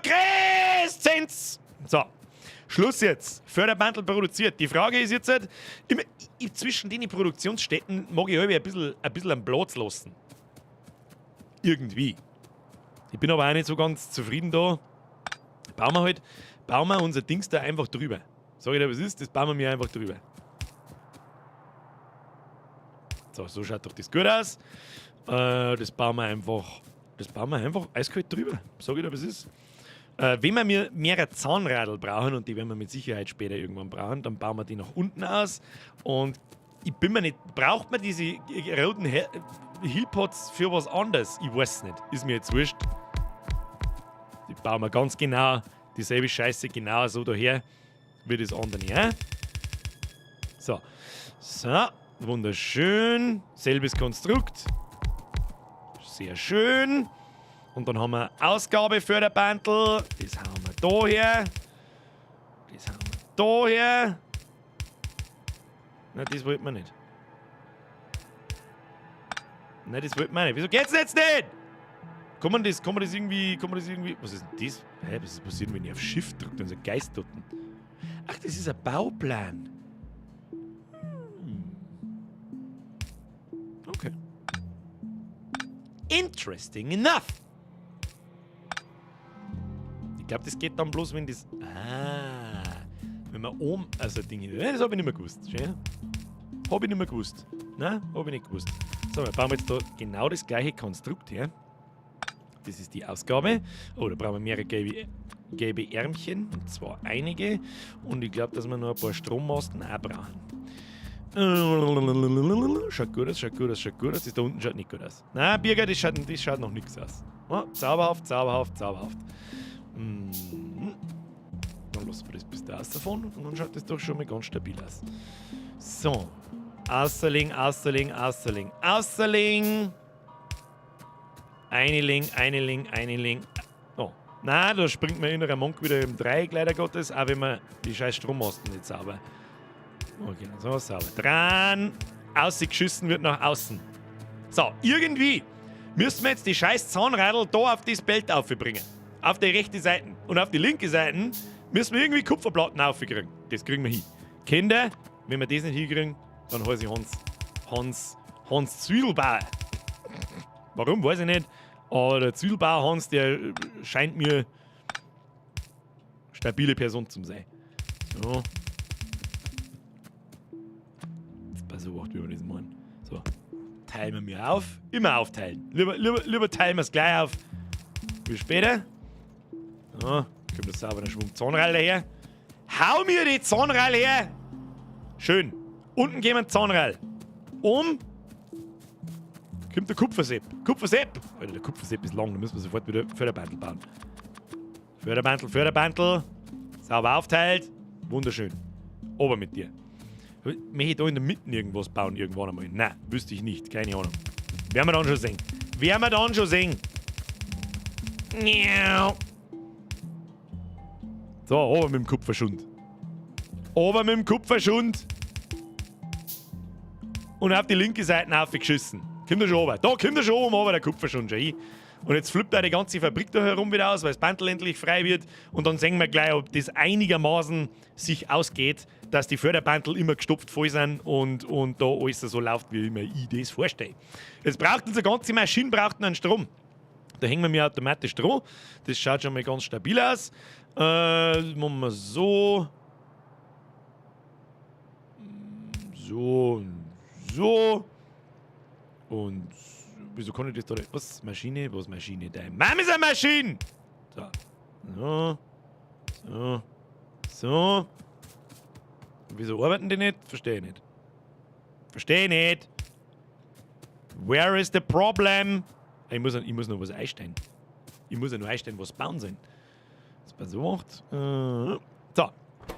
Crescenz. So, Schluss jetzt. Förderbandel produziert. Die Frage ist jetzt, immer, zwischen den Produktionsstätten mag ich ein bisschen am Platz lassen. Irgendwie. Ich bin aber auch nicht so ganz zufrieden da. Bauen wir unser Dings da einfach drüber. Sag ich dir, was ist? Das bauen wir mir einfach drüber. So, so schaut doch das gut aus. Das bauen wir einfach eiskalt drüber. Sag ich dir, was ist? Wenn wir mehrere Zahnradl brauchen, und die werden wir mit Sicherheit später irgendwann brauchen, dann bauen wir die nach unten aus. Und ich bin mir nicht, braucht man diese roten Healpots für was anderes? Ich weiß nicht. Ist mir jetzt wurscht. Die bauen wir ganz genau dieselbe Scheiße genau so daher wie das andere. Ja? So. So. Wunderschön. Selbes Konstrukt. Sehr schön. Und dann haben wir Ausgabeförderbandel. Das hauen wir da her. Das hauen wir da her. Nein, das wollten wir nicht. Nein, das wollten wir nicht. Wieso geht's denn jetzt nicht? Kann man das irgendwie, was ist denn das? Hä, was ist passiert, wenn ich auf Shift drücke? Dann ist ein Geist dort. Ach, das ist ein Bauplan. Okay. Interesting enough. Ich glaub, das geht dann bloß, wenn das. Ah. Wenn man oben. Also Dinge. Das hab ich nicht mehr gewusst. Schön. Hab ich nicht mehr gewusst. Nein, hab ich nicht gewusst. So, wir bauen jetzt da genau das gleiche Konstrukt her. Das ist die Ausgabe. Oh, da brauchen wir mehrere gelbe Ärmchen. Und zwar einige. Und ich glaub, dass wir noch ein paar Strommasten auch brauchen. Schaut gut aus, schaut gut aus, schaut gut aus. Das da unten schaut nicht gut aus. Nein, Birger, das schaut noch nichts aus. Ja, zauberhaft, zauberhaft, zauberhaft. Dann lassen wir das bis da rausfahren und dann schaut das doch schon mal ganz stabil aus. So. Außerling, Außerling, Außerling, Außerling. Eineling, Eineling, Eineling. Oh. Nein, da springt mein innerer Monk wieder im Dreieck, leider Gottes, auch wenn man die scheiß Strommasten nicht sauber. Okay, so sauber. Dran. Ausgeschissen wird nach außen. So, irgendwie müssen wir jetzt die scheiß Zahnradl da auf das Belt aufbringen. Auf die rechte Seite. Und auf die linke Seite müssen wir irgendwie Kupferplatten aufkriegen. Das kriegen wir hin. Kinder, wenn wir das nicht hinkriegen, dann heiße ich Hans, Hans, Hans Zwiebelbauer. Warum, weiß ich nicht. Aber der Zwiebelbauer Hans, der scheint mir stabile Person zu sein. So. Jetzt pass auf, wie wir das machen. So. Teilen wir mir auf. Immer aufteilen. Lieber teilen wir es gleich auf. Wie später. So, kommt das sauber Schwung Zahnräder her. Hau mir die Zahnräder her! Schön. Unten gehen wir Zahnräder. Um. Kommt der Kupfersepp. Kupfersepp! Alter, der Kupfersepp ist lang, da müssen wir sofort wieder Förderbandel bauen. Förderbandel, Förderbandel. Sauber aufteilt. Wunderschön. Ober mit dir. Möchte ich da in der Mitte irgendwas bauen irgendwann einmal? Nein, wüsste ich nicht. Keine Ahnung. Werden wir dann schon sehen. Werden wir dann schon sehen. So, ober mit dem Kupferschund. Ober mit dem Kupferschund. Und auf die linke Seite aufgeschissen. Kommt er schon runter. Da kommt er schon oben runter, der Kupferschund. Schau hin. Und jetzt flippt da die ganze Fabrik da herum wieder aus, weil das Bandel endlich frei wird. Und dann sehen wir gleich, ob das einigermaßen sich ausgeht, dass die Förderbandel immer gestopft voll sind und da alles so läuft, wie immer ich das vorstelle. Jetzt braucht unsere ganze Maschine braucht einen Strom. Da hängen wir mir automatisch dran. Das schaut schon mal ganz stabil aus. Machen wir so. So und so. Und wieso kann ich das da nicht? Was? Maschine? Was Maschine? Deine Mama ist eine Maschine! So. So. So. So. Und wieso arbeiten die nicht? Verstehe ich nicht. Verstehe ich nicht. Where is the problem? Ich muss noch was einstellen. Ich muss ja noch einstellen, was bauen sind. Das man so macht. So.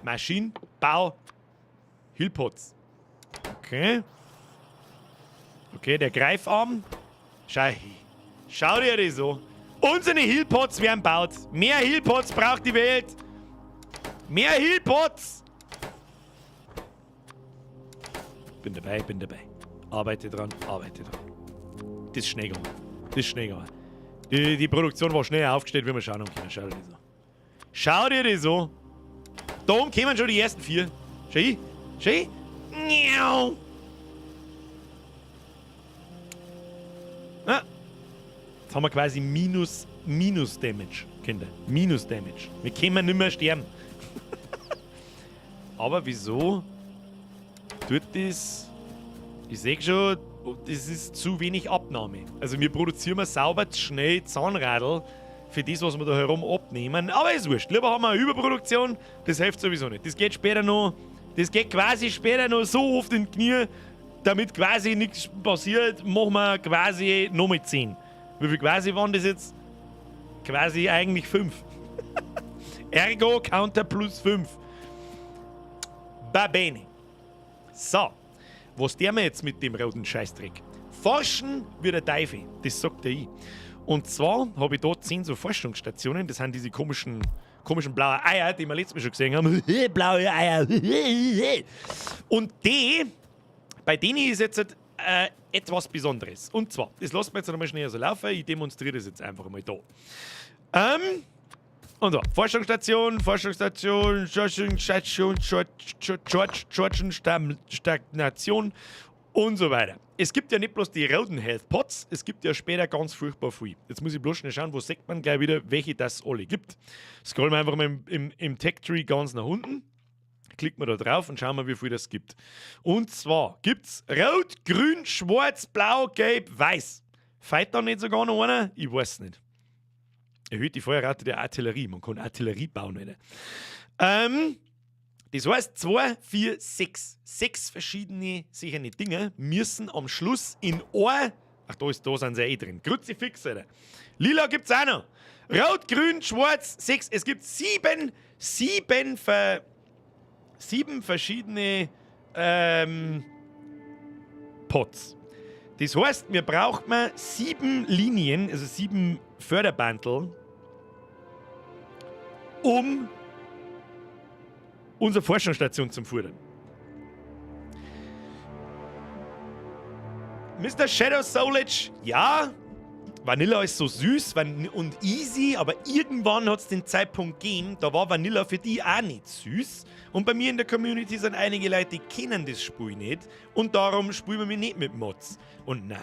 Maschine, Bau, Healpods. Okay. Okay, der Greifarm. Schau, schau dir das so. Unsere Healpods werden gebaut. Mehr Healpods braucht die Welt. Mehr Healpods. Bin dabei, bin dabei. Arbeite dran, arbeite dran. Das ist schnell gegangen. Das ist schnell gegangen. Die Produktion war schnell aufgestellt, wie wir schauen können. Schau dir das so. Schau dir das so. Da oben kommen schon die ersten 4. Schau hin. Schau hin. Ah. Jetzt haben wir quasi Minus Damage, Kinder. Minus Damage. Wir können nicht mehr sterben. Aber wieso tut das? Ich seh schon, das ist zu wenig Abnahme. Also wir produzieren sauber schnell Zahnradl für das, was wir da herum abnehmen. Aber ist wurscht. Lieber haben wir eine Überproduktion, das hilft sowieso nicht. Das geht später noch, das geht quasi später noch so oft in die Knie, damit quasi nichts passiert, machen wir quasi nochmal 10. Wie viel quasi waren das jetzt? Quasi eigentlich 5. Ergo Counter plus 5. Va bene. So. Was tun wir jetzt mit dem roten Scheißdreck? Forschen wie der Teufel, das sagt der ich. Und zwar habe ich da 10 so Forschungsstationen, das sind diese komischen blauen Eier, die wir letztes Mal schon gesehen haben. Blaue Eier. Und die, bei denen ist jetzt etwas Besonderes. Und zwar, das lassen wir jetzt nochmal schnell so laufen, ich demonstriere das jetzt einfach mal da. Und so, Forschungsstation, Forschungsstation, Forschungsstation, Stagnation und so weiter. Es gibt ja nicht bloß die roten Health Pots, es gibt ja später ganz furchtbar viel. Jetzt muss ich bloß schnell schauen, wo sieht man gleich wieder, welche das alle gibt. Scrollen wir einfach mal im Tech Tree ganz nach unten. Klicken wir da drauf und schauen mal, wie viel das gibt. Und zwar gibt's Rot, Grün, Schwarz, Blau, Gelb, Weiß. Fehlt da nicht sogar noch einer? Ich weiß nicht. Erhöht die Feuerrate der Artillerie. Man kann Artillerie bauen, Alter. Das heißt, 2, 4, 6. 6 verschiedene sichere Dinge müssen am Schluss in ein. Ach, da sind sie eh drin. Kruzifix, Alter. Lila gibt's auch noch. Rot, Grün, Schwarz, 6. Es gibt 7 verschiedene Pots. Das heißt, wir brauchen 7 Linien, also 7 Förderbandel, um unsere Forschungsstation zu fördern. Mr. Shadow Soulage, ja, Vanilla ist so süß und easy, aber irgendwann hat es den Zeitpunkt gegeben, da war Vanilla für die auch nicht süß. Und bei mir in der Community sind einige Leute, die kennen das Spiel nicht und darum spielen wir mich nicht mit Mods. Und na,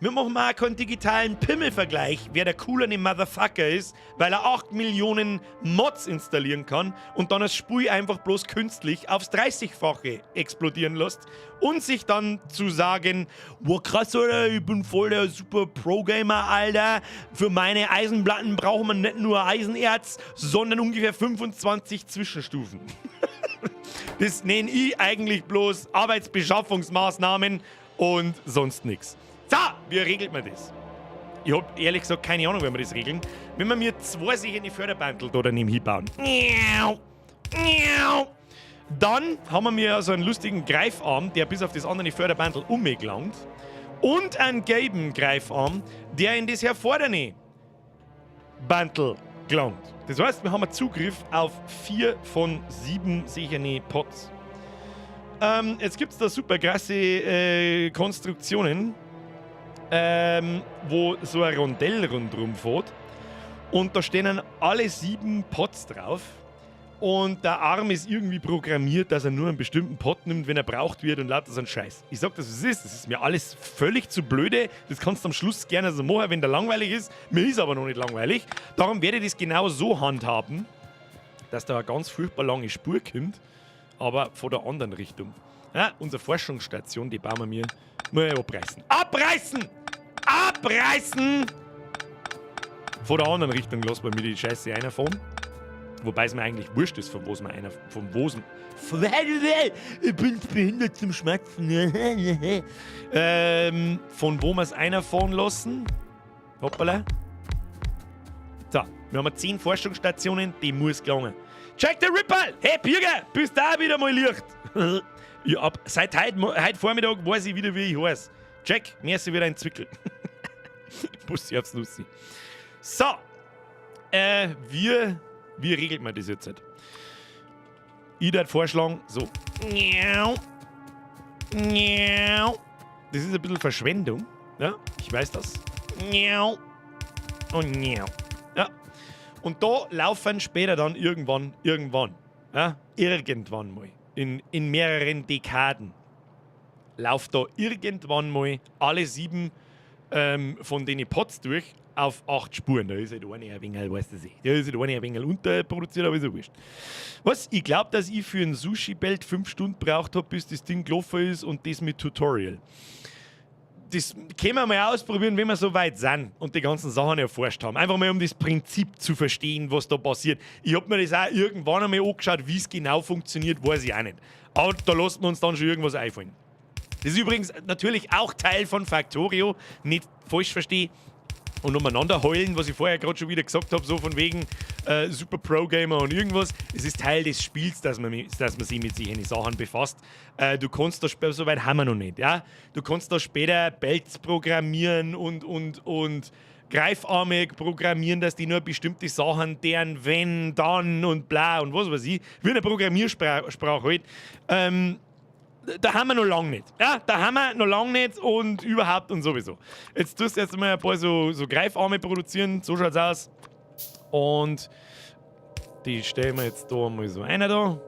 wir machen auch keinen digitalen Pimmelvergleich, wer der coolere Motherfucker ist, weil er 8 Millionen Mods installieren kann und dann das Spiel einfach bloß künstlich aufs 30-fache explodieren lässt und sich dann zu sagen, wow krass, Alter, ich bin voll der super Pro-Gamer, Alter. Für meine Eisenplatten braucht man nicht nur Eisenerz, sondern ungefähr 25 Zwischenstufen. Das nenne ich eigentlich bloß Arbeitsbeschaffungsmaßnahmen und sonst nichts. So, wie regelt man das? Ich hab ehrlich gesagt keine Ahnung, wie wir das regeln. Wenn wir mir zwei sich in die Förderbandel da daneben hinbauen. Dann haben wir mir so einen lustigen Greifarm, der bis auf das andere Förderbandel umgelangt. Und einen gelben Greifarm, der in das hervorderne Bandel gelangt. Das heißt, wir haben Zugriff auf 4 von 7 sicherne Pots. Jetzt gibt es da super krasse Konstruktionen, wo so ein Rondell rundherum fährt. Und da stehen dann alle 7 Pots drauf. Und der Arm ist irgendwie programmiert, dass er nur einen bestimmten Pot nimmt, wenn er braucht wird und lauter so ein Scheiß. Ich sag das, was es ist. Das ist mir alles völlig zu blöde. Das kannst du am Schluss gerne so machen, wenn der langweilig ist. Mir ist aber noch nicht langweilig. Darum werde ich das genau so handhaben, dass da eine ganz furchtbar lange Spur kommt, aber von der anderen Richtung. Ja, unsere Forschungsstation, die bauen wir mir mal abreißen. Abreißen! Abreißen! Von der anderen Richtung lassen wir mir die Scheiße reinfahren. Wobei es mir eigentlich wurscht ist, von wo es mir einer. Von wo es. Ich bin behindert zum Schmatzen. Von wo wir es einer fahren lassen. Hoppala. So, wir haben 10 Forschungsstationen, die muss gelangen. Jack the Ripper! Hey Birger, bist da wieder mal Licht? Ja, ab, seit heute Vormittag weiß ich wieder, wie ich heiße. Jack, mir ist wieder ein Zwickel. Bussi aufs Nussi. So, wie regelt man das jetzt? Ich würde vorschlagen, so. Das ist ein bisschen Verschwendung. Ja, ich weiß das. Und ja. Und da laufen später dann irgendwann, irgendwann, ja, irgendwann mal, in mehreren Dekaden, lauft da irgendwann mal alle 7 von den Pots durch auf 8 Spuren. Da ist halt eine ein wenig, weißt du nicht. Da ist halt eine ein wenig unterproduziert, aber ist ja wurscht. Was? Ich glaub, dass ich für ein Sushi-Belt 5 Stunden gebraucht hab, bis das Ding gelaufen ist und das mit Tutorial. Das können wir mal ausprobieren, wenn wir so weit sind und die ganzen Sachen erforscht haben. Einfach mal, um das Prinzip zu verstehen, was da passiert. Ich hab mir das auch irgendwann einmal angeschaut, wie es genau funktioniert, weiß ich auch nicht. Aber da lassen wir uns dann schon irgendwas einfallen. Das ist übrigens natürlich auch Teil von Factorio, nicht falsch verstehen und umeinander heulen, was ich vorher gerade schon wieder gesagt hab, so von wegen Super Pro Gamer und irgendwas. Es ist Teil des Spiels, dass man sich mit solchen Sachen befasst. Du kannst da später, so weit haben wir noch nicht, ja? Du kannst da später Belts programmieren und Greifarme programmieren, dass die nur bestimmte Sachen, deren, wenn, dann und bla und was weiß ich, wie eine Programmiersprache halt. Da haben wir noch lang nicht. Ja, da haben wir noch lang nicht und überhaupt und sowieso. Jetzt tust du erst mal ein paar so Greifarme produzieren, so schaut's aus. Und die stellen wir jetzt da mal so einer da.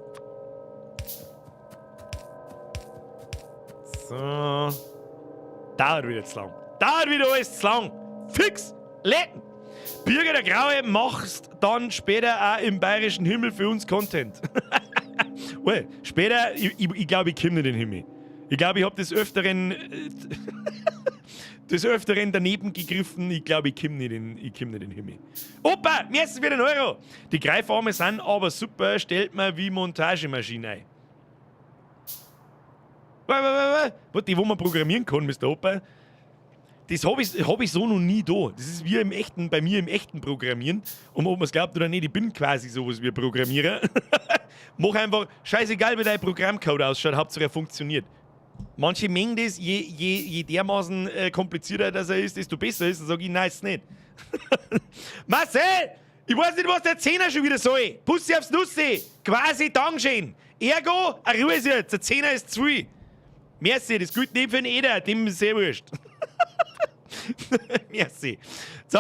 So. Dauert wieder zu lang. Dauert wieder alles zu lang. Fix! Lecken! Birger der Graue machst dann später auch im bayerischen Himmel für uns Content. Well, später, ich glaub, ich komm nicht in den Himmel. Ich glaub, ich hab des Öfteren daneben gegriffen. Ich glaub, ich komm nicht in den Himmel. Opa, mir ist wieder ein Euro. Die Greifarme sind aber super, stellt man wie Montagemaschine ein. Was, die, wo man programmieren kann, Mister Opa, das hab ich so noch nie da. Das ist wie bei mir im echten Programmieren. Und ob man's glaubt oder nicht, ich bin quasi sowas wie Programmierer. Mach einfach, scheißegal wie dein Programmcode ausschaut, Hauptsache er funktioniert. Manche mengen das, je dermaßen komplizierter das er ist, desto besser ist. Dann sag ich, nein, ist nicht. Marcel, ich weiß nicht, was der Zehner schon wieder soll. Pussy aufs Nussi. Quasi Dankeschön. Ergo, eine Ruhe ist jetzt. Der Zehner ist zu viel. Merci, das gilt nicht für den Eder, dem ist sehr wurscht. Merci. So,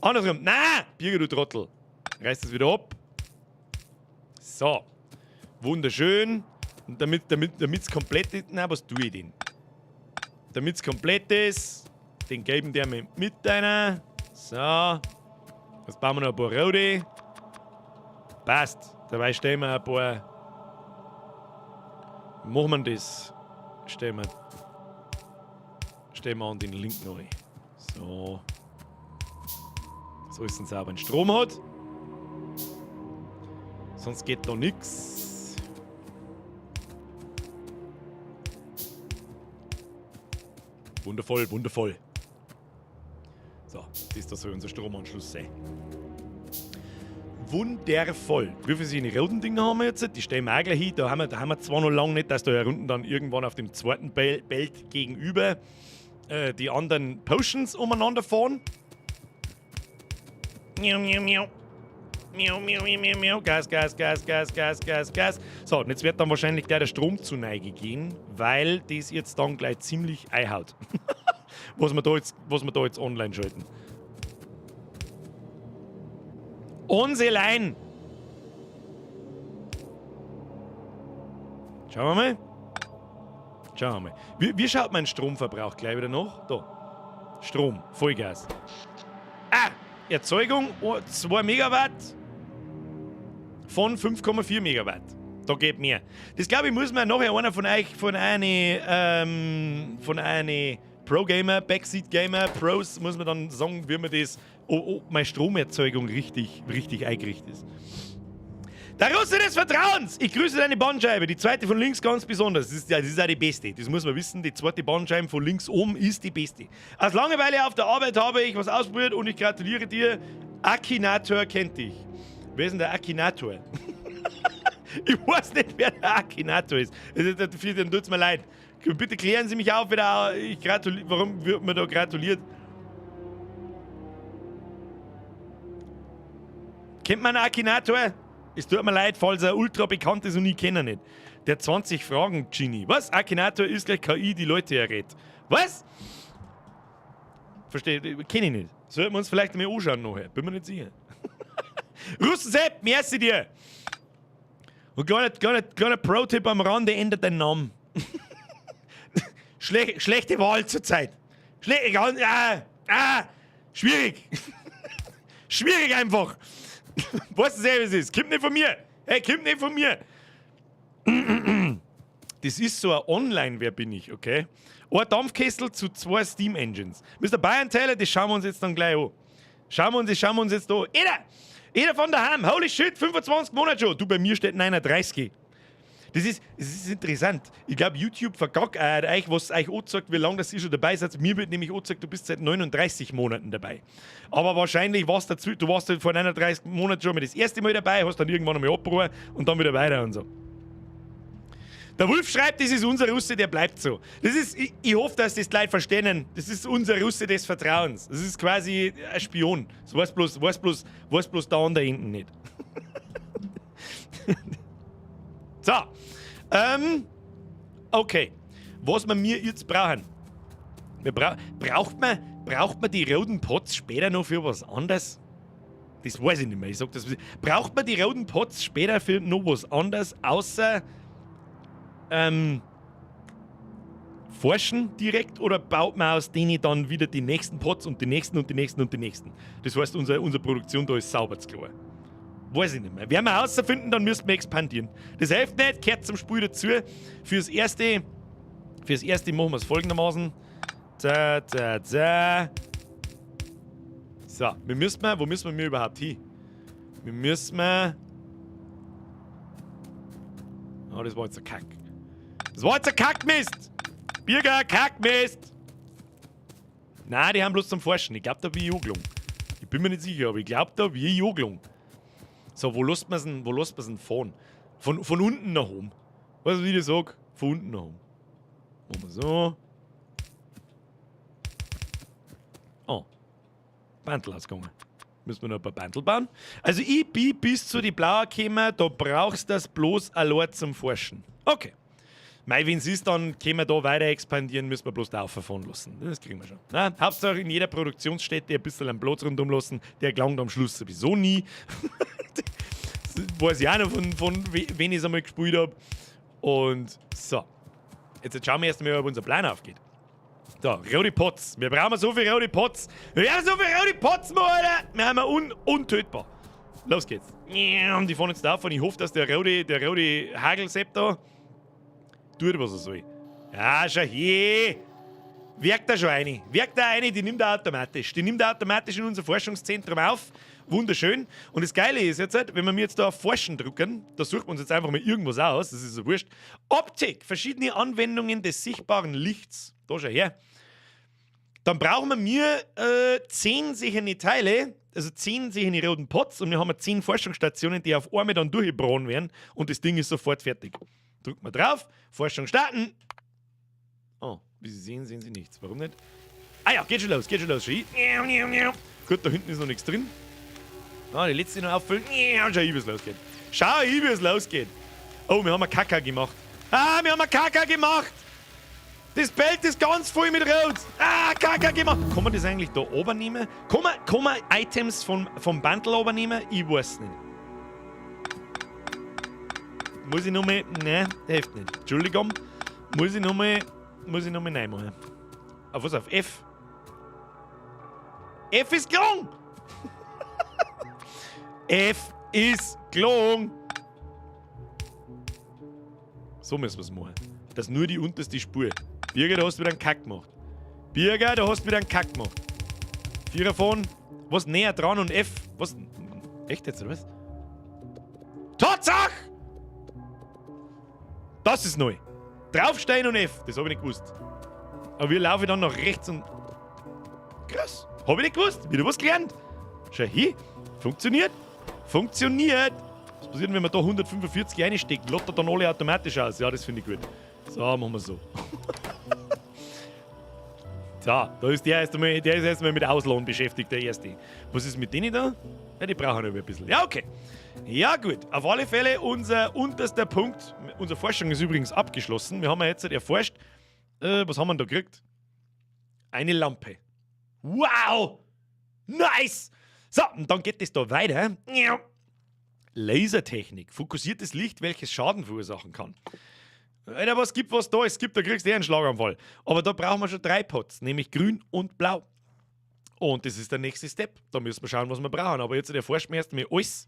andersrum. Na, Birger, du Trottel. Reiß das wieder ab. So. Wunderschön. Und damit's komplett ist. Na, was tue ich denn? Damit's komplett ist, den geben der mit einer. So. Jetzt bauen wir noch ein paar rote. Passt. Dabei stellen wir ein paar. Machen wir das? Stellen wir an den linken rein. So. So ist ein sauberen Strom hat. Sonst geht da nichts. Wundervoll, wundervoll. So, das da soll unser Stromanschluss sein. Wundervoll. Prüfen Sie die roten Dinger haben wir jetzt. Die stellen wir auch gleich hin. Da haben wir zwar noch lange nicht, dass da unten dann irgendwann auf dem zweiten Belt gegenüber die anderen Potions umeinander fahren. Miau, miau, miau. Miau, miau, miau, miau, miau. Gas, Gas, Gas, Gas, Gas, Gas, Gas. So, und jetzt wird dann wahrscheinlich gleich der Strom zu Neige gehen, weil das jetzt dann gleich ziemlich einhaut, was wir da jetzt online schalten. Unsere Line. Schauen wir mal. Schauen wir mal. Wie schaut mein Stromverbrauch gleich wieder noch? Da. Strom, Vollgas. Ah! Erzeugung 2 Megawatt von 5,4 Megawatt. Da geht mehr. Das, glaube ich, muss mir nachher einer von euch, von einer Pro-Gamer, Backseat-Gamer, Pros, muss man dann sagen, wie man das, ob meine Stromerzeugung richtig, richtig eingerichtet ist. Der Russe des Vertrauens! Ich grüße deine Bandscheibe, die zweite von links ganz besonders. Das ist auch die beste. Das muss man wissen. Die zweite Bandscheibe von links oben ist die beste. Aus Langeweile auf der Arbeit habe ich was ausprobiert und ich gratuliere dir. Akinator kennt dich. Wer ist denn der Akinator? Ich weiß nicht, wer der Akinator ist. Dann tut's mir leid. Bitte klären Sie mich auf, wieder. Ich gratuliere. Warum wird mir da gratuliert? Kennt man Akinator? Es tut mir leid, falls er ultra bekannt ist und ich kenne ihn nicht. Der 20 Fragen Genie. Was? Akinator ist gleich KI, die Leute errät. Was? Verstehe, kenne ich nicht. Sollten wir uns vielleicht mal anschauen nachher. Bin mir nicht sicher. Russensepp, merci dir! Und kleiner, kleiner, kleiner Pro-Tipp am Rande: Ändert deinen Namen. Schlechte Wahl zurzeit. Ah, ah, schwierig. Schwierig einfach. Weißt du selber, wie es ist? Kommt nicht von mir. Hey, kommt nicht von mir. Das ist so ein Online-Wer bin ich, okay? Ein Dampfkessel zu zwei Steam Engines. Mr. Bayern Taylor, das schauen wir uns jetzt dann gleich an. Das schauen wir uns jetzt an. Eder! Eder von daheim! Holy shit, 25 Monate schon! Du, bei mir steht 39. Das ist interessant. Ich glaube, YouTube verkackt euch, was euch anzeigt, wie lange das ihr schon dabei seid. Mir wird nämlich angezeigt, du bist seit 39 Monaten dabei. Aber wahrscheinlich warst du warst vor 39 Monaten schon mal das erste Mal dabei, hast dann irgendwann einmal abgebrochen und dann wieder weiter und so. Der Wolf schreibt, das ist unser Russe, der bleibt so. Ich hoffe, dass das die Leute verstehen. Das ist unser Russe des Vertrauens. Das ist quasi ein Spion. Das weiß bloß der andere hinten nicht. So. Okay. Was wir mir jetzt brauchen. Braucht man die roten Pots später noch für was anderes? Das weiß ich nicht mehr. Ich sag das. Braucht man die roten Pots später für noch was anderes, außer forschen direkt, oder baut man aus denen dann wieder die nächsten Pots und die nächsten und die nächsten und die nächsten? Das heißt, unsere Produktion da ist sauber zu klar. Weiß ich nicht mehr. Werden wir herausfinden, dann müssten wir expandieren. Das hilft nicht, gehört zum Spiel dazu. Fürs Erste machen wir es folgendermaßen. Da, da, da. So, wo müssen wir überhaupt hin? Wir müssen. Oh, das war jetzt ein Kack. Das war jetzt ein Kackmist! Birger, Kackmist! Nein, die haben bloß zum Forschen. Ich glaube, da bin ich angelungen. Ich bin mir nicht sicher, aber ich glaube, da bin ich angelungen. So, wo lässt man's denn, wo lässt man's denn fahren? Von unten nach oben. Weißt du, wie ich das sag? Von unten nach oben. Machen wir so. Oh. Bandel ausgegangen. Müssen wir noch ein paar Bandel bauen? Also ich bin bis zu die Blauen gekommen, da brauchst du das bloß allein zum Forschen. Okay. Mei, wenn es ist, dann können wir da weiter expandieren, müssen wir bloß da fahren lassen. Das kriegen wir schon. Na, Hauptsache in jeder Produktionsstätte ein bisschen einen Platz rundum lassen, der gelangt am Schluss sowieso nie. Das weiß ich auch noch von wenn ich es einmal gespielt habe. Und so. Jetzt schauen wir erst einmal, ob unser Plan aufgeht. Da, rote Pots. Wir brauchen so viele rote Pots. Wir haben so viele rote Pots, Mann, Alter. Wir haben un untötbar. Los geht's. Die fahren jetzt da und ich hoffe, dass der rote Hagelsepp da tut, was er soll. Ja, schau hier. Werkt da schon eine. Werkt da eine, die nimmt er automatisch. Die nimmt er automatisch in unser Forschungszentrum auf. Wunderschön. Und das Geile ist jetzt, wenn wir mir jetzt da auf Forschen drücken, da suchen wir uns jetzt einfach mal irgendwas aus, das ist so wurscht. Optik, verschiedene Anwendungen des sichtbaren Lichts. Da schau her. Dann brauchen wir mir 10 solche Teile, also 10 solche roten Pots und wir haben 10 Forschungsstationen, die auf einmal dann durchgebraten werden und das Ding ist sofort fertig. Drücken wir drauf, Forschung starten. Oh, wie Sie sehen, sehen Sie nichts. Warum nicht? Ah ja, geht schon los, geht schon los. Gut, da hinten ist noch nichts drin. Ah, die letzte noch auffüllen. Schau, wie es losgeht. Schau, wie es losgeht. Oh, wir haben eine Kacke gemacht. Ah, wir haben eine Kacke gemacht. Das Belt ist ganz voll mit Rot. Ah, Kacke gemacht. Kann man das eigentlich da oben nehmen? Kann man Items vom Bundle oben nehmen? Ich weiß nicht. Muss ich nochmal. Nein, hilft nicht. Entschuldigung. Muss ich nochmal. Muss ich nochmal reinmachen. Auf was? Auf F? F ist gelungen! F ist gelungen! So müssen wir es machen. Das ist nur die unterste Spur. Birger, da hast du wieder einen Kack gemacht. Birger, da hast du wieder einen Kack gemacht. Vierer von. Was näher dran und F? Was? Echt jetzt, oder was? Tatsache! Das ist neu. Draufstehen und F. Das hab ich nicht gewusst. Aber wir laufen dann nach rechts und. Krass. Hab ich nicht gewusst. Wieder was gelernt. Schau hier. Funktioniert. Funktioniert. Was passiert, wenn man da 145 reinsteckt? Lottert dann alle automatisch aus. Ja, das finde ich gut. So, machen wir so. So, da ist der erst einmal, der ist erst einmal mit Ausladen beschäftigt, der Erste. Was ist mit denen da? Ja, die brauchen noch ein bisschen. Ja, okay. Ja, gut. Auf alle Fälle unser unterster Punkt. Unsere Forschung ist übrigens abgeschlossen. Wir haben ja jetzt erforscht. Was haben wir denn da gekriegt? Eine Lampe. Wow! Nice! So, und dann geht es da weiter. Lasertechnik. Fokussiertes Licht, welches Schaden verursachen kann. Alter, was gibt, was da ist, gibt, da kriegst du eh einen Schlaganfall. Aber da brauchen wir schon 3 Pots, nämlich grün und blau. Und das ist der nächste Step. Da müssen wir schauen, was wir brauchen. Aber jetzt erforschen wir erst mal alles,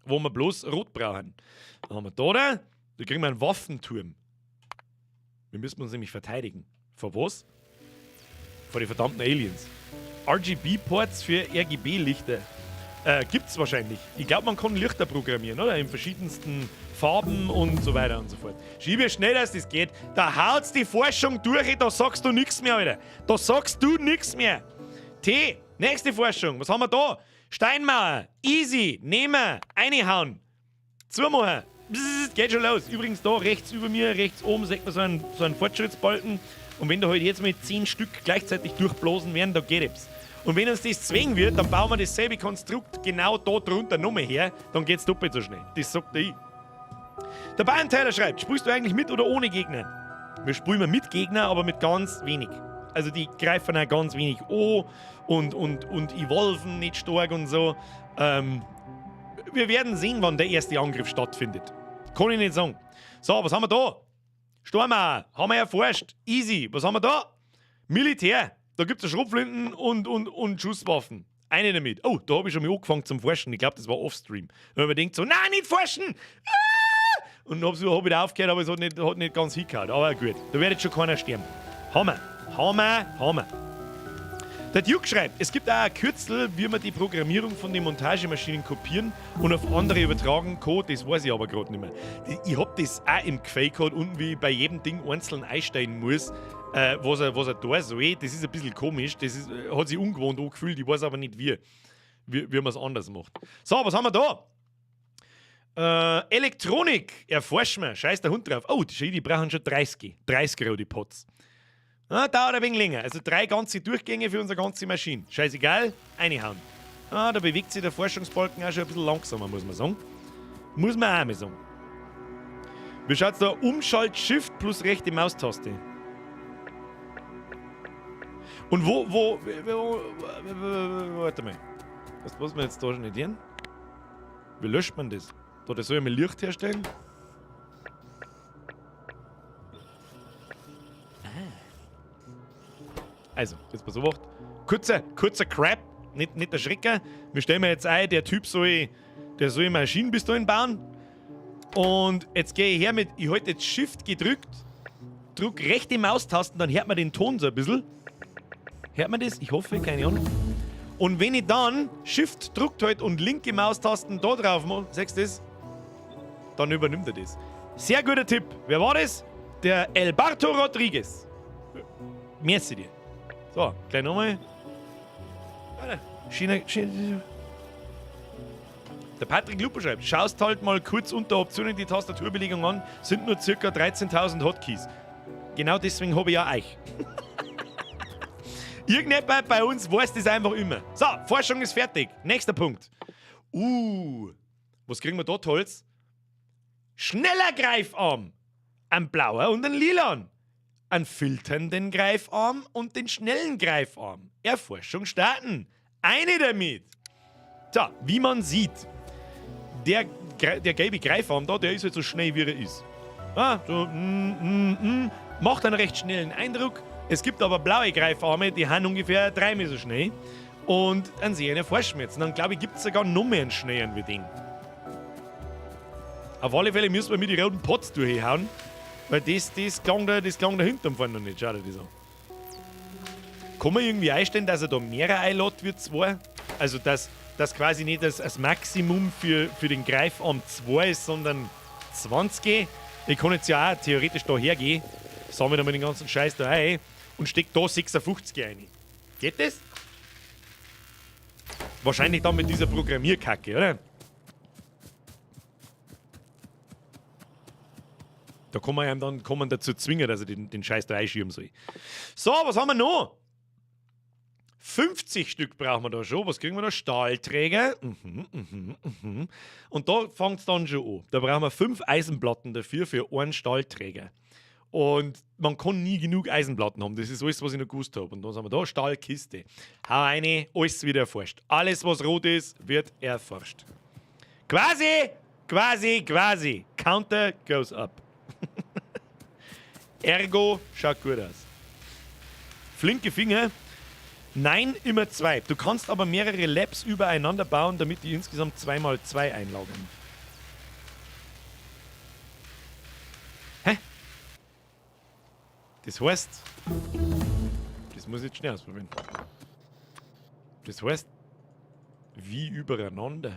wo wir bloß rot brauchen. Dann haben wir da, da kriegen wir einen Waffenturm. Wir müssen uns nämlich verteidigen. Vor was? Vor den verdammten Aliens. RGB-Ports für RGB-Lichter. Gibt's wahrscheinlich. Ich glaub, man kann Lichter programmieren, oder? In verschiedensten Farben und so weiter und so fort. Schiebe schnell, dass das geht. Da haut's die Forschung durch, da sagst du nix mehr, Alter. Da sagst du nix mehr. T, nächste Forschung. Was haben wir da? Steinmauer. Easy. Nehmen. Einhauen. Zumachen. Bzzzt, geht schon los. Übrigens da rechts über mir, rechts oben, sieht man so einen Fortschrittsbalken. Und wenn da halt jetzt mit 10 Stück gleichzeitig durchblasen werden, da geht es. Und wenn uns das zwingen wird, dann bauen wir dasselbe Konstrukt genau da drunter nochmal her, dann geht's doppelt so schnell. Das sagt der ich. Der Bayern-Teiler schreibt, spielst du eigentlich mit oder ohne Gegner? Wir spielen mit Gegner, aber mit ganz wenig. Also die greifen auch ganz wenig an und evolven nicht stark und so. Wir werden sehen, wann der erste Angriff stattfindet. Kann ich nicht sagen. So, was haben wir da? Steinmauer, haben wir erforscht. Easy. Was haben wir da? Militär. Da gibt's ja Schrotflinten und Schusswaffen. Eine damit. Oh, da hab ich schon mal angefangen zum Forschen. Ich glaub, das war Offstream. Da hab ich mir gedacht so, nein, nicht forschen! Ah! Und hab's überhaupt wieder aufgehört, aber es hat nicht ganz hingehauen. Aber gut, da wird jetzt schon keiner sterben. Hammer, Hammer, Hammer. Der Duke schreibt, es gibt auch ein Kürzel, wie man die Programmierung von den Montagemaschinen kopieren und auf andere übertragen kann. Das weiß ich aber grad nicht mehr. Ich hab das auch im Gefühl gehabt, unten wie ich bei jedem Ding einzeln einsteigen muss, was er da soll. Das ist ein bisschen komisch, das hat sich ungewohnt angefühlt, ich weiß aber nicht wie man's anders macht. So, was haben wir da? Elektronik, erforschen wir. Scheiß der Hund drauf. Oh, die brauchen schon 30. 30 rote Pots. Ah, dauert ein wenig länger. Also 3 ganze Durchgänge für unsere ganze Maschine. Scheißegal, reinhauen. Ah, da bewegt sich der Forschungsbalken auch schon ein bisschen langsamer, muss man sagen. Muss man auch mal sagen. Wie schaut's da? Umschalt Shift plus rechte Maustaste. Und wo, wo, wo, wo, warte mal. Was muss man jetzt da schon nicht hin? Wie löscht man das? Da, das soll ich mal Licht herstellen. Also, jetzt pass auf. Kurzer Crap, nicht erschrecken. Wir stellen mir jetzt ein, der Typ soll, der soll Maschinenpistolen bauen. Und jetzt gehe ich her mit, ich halte jetzt Shift gedrückt. Drück rechte Maustasten, dann hört man den Ton so ein bisschen. Hört man das? Ich hoffe, keine Ahnung. Und wenn ich dann Shift druckt halt und linke Maustasten da drauf mache, siehst du das? Dann übernimmt er das. Sehr guter Tipp. Wer war das? Der Alberto Rodriguez. Merci dir. So, gleich nochmal. China, China. Der Patrick Luper schreibt, schaust halt mal kurz unter Optionen die Tastaturbelegung an, sind nur circa 13.000 Hotkeys. Genau deswegen habe ich ja euch. Irgendjemand bei uns weiß das einfach immer. So, Forschung ist fertig. Nächster Punkt. Was kriegen wir da Tolles? Schneller Greifarm. Ein blauer und ein lilan. Ein filternden Greifarm und den schnellen Greifarm. Erforschung starten. Eine damit. So, wie man sieht, der gelbe Greifarm da, der ist halt so schnell, wie er ist. Ah, so, macht einen recht schnellen Eindruck. Es gibt aber blaue Greifarme, die haben ungefähr dreimal so schnell. Und dann sehe ich einen erforschen. Und dann glaube ich, gibt es sogar noch mehr einen schnelleren wie den. Auf alle Fälle müssen wir mit den roten Pots durchhauen. Weil das klang da hinterm Fahren noch nicht. Schau dir das an. Kann man irgendwie einstellen, dass er da mehrere einlädt wie zwei? Also, dass quasi nicht das Maximum für den Greifarm 2 ist, sondern 20. Ich kann jetzt ja auch theoretisch da hergehen, sammle da mal den ganzen Scheiß da ein und steck da 56 rein. Geht das? Wahrscheinlich dann mit dieser Programmierkacke, oder? Da kann man ihm dann dazu zwingen, dass er den Scheiß da einschieben soll. So, was haben wir noch? 50 Stück brauchen wir da schon. Was kriegen wir da? Stahlträger. Und da fängt es dann schon an. Da brauchen wir 5 Eisenplatten dafür, für einen Stahlträger. Und man kann nie genug Eisenplatten haben. Das ist alles, was ich noch gewusst habe. Und dann haben wir da Stahlkiste. Hau eine, alles wird erforscht. Alles, was rot ist, wird erforscht. Quasi, quasi, quasi. Counter goes up. Ergo schaut gut aus. Flinke Finger. Nein, immer 2. Du kannst aber mehrere Labs übereinander bauen, damit die insgesamt 2x2 einlagern. Hä? Das heißt... Das muss ich jetzt schnell ausprobieren. Das heißt... Wie übereinander.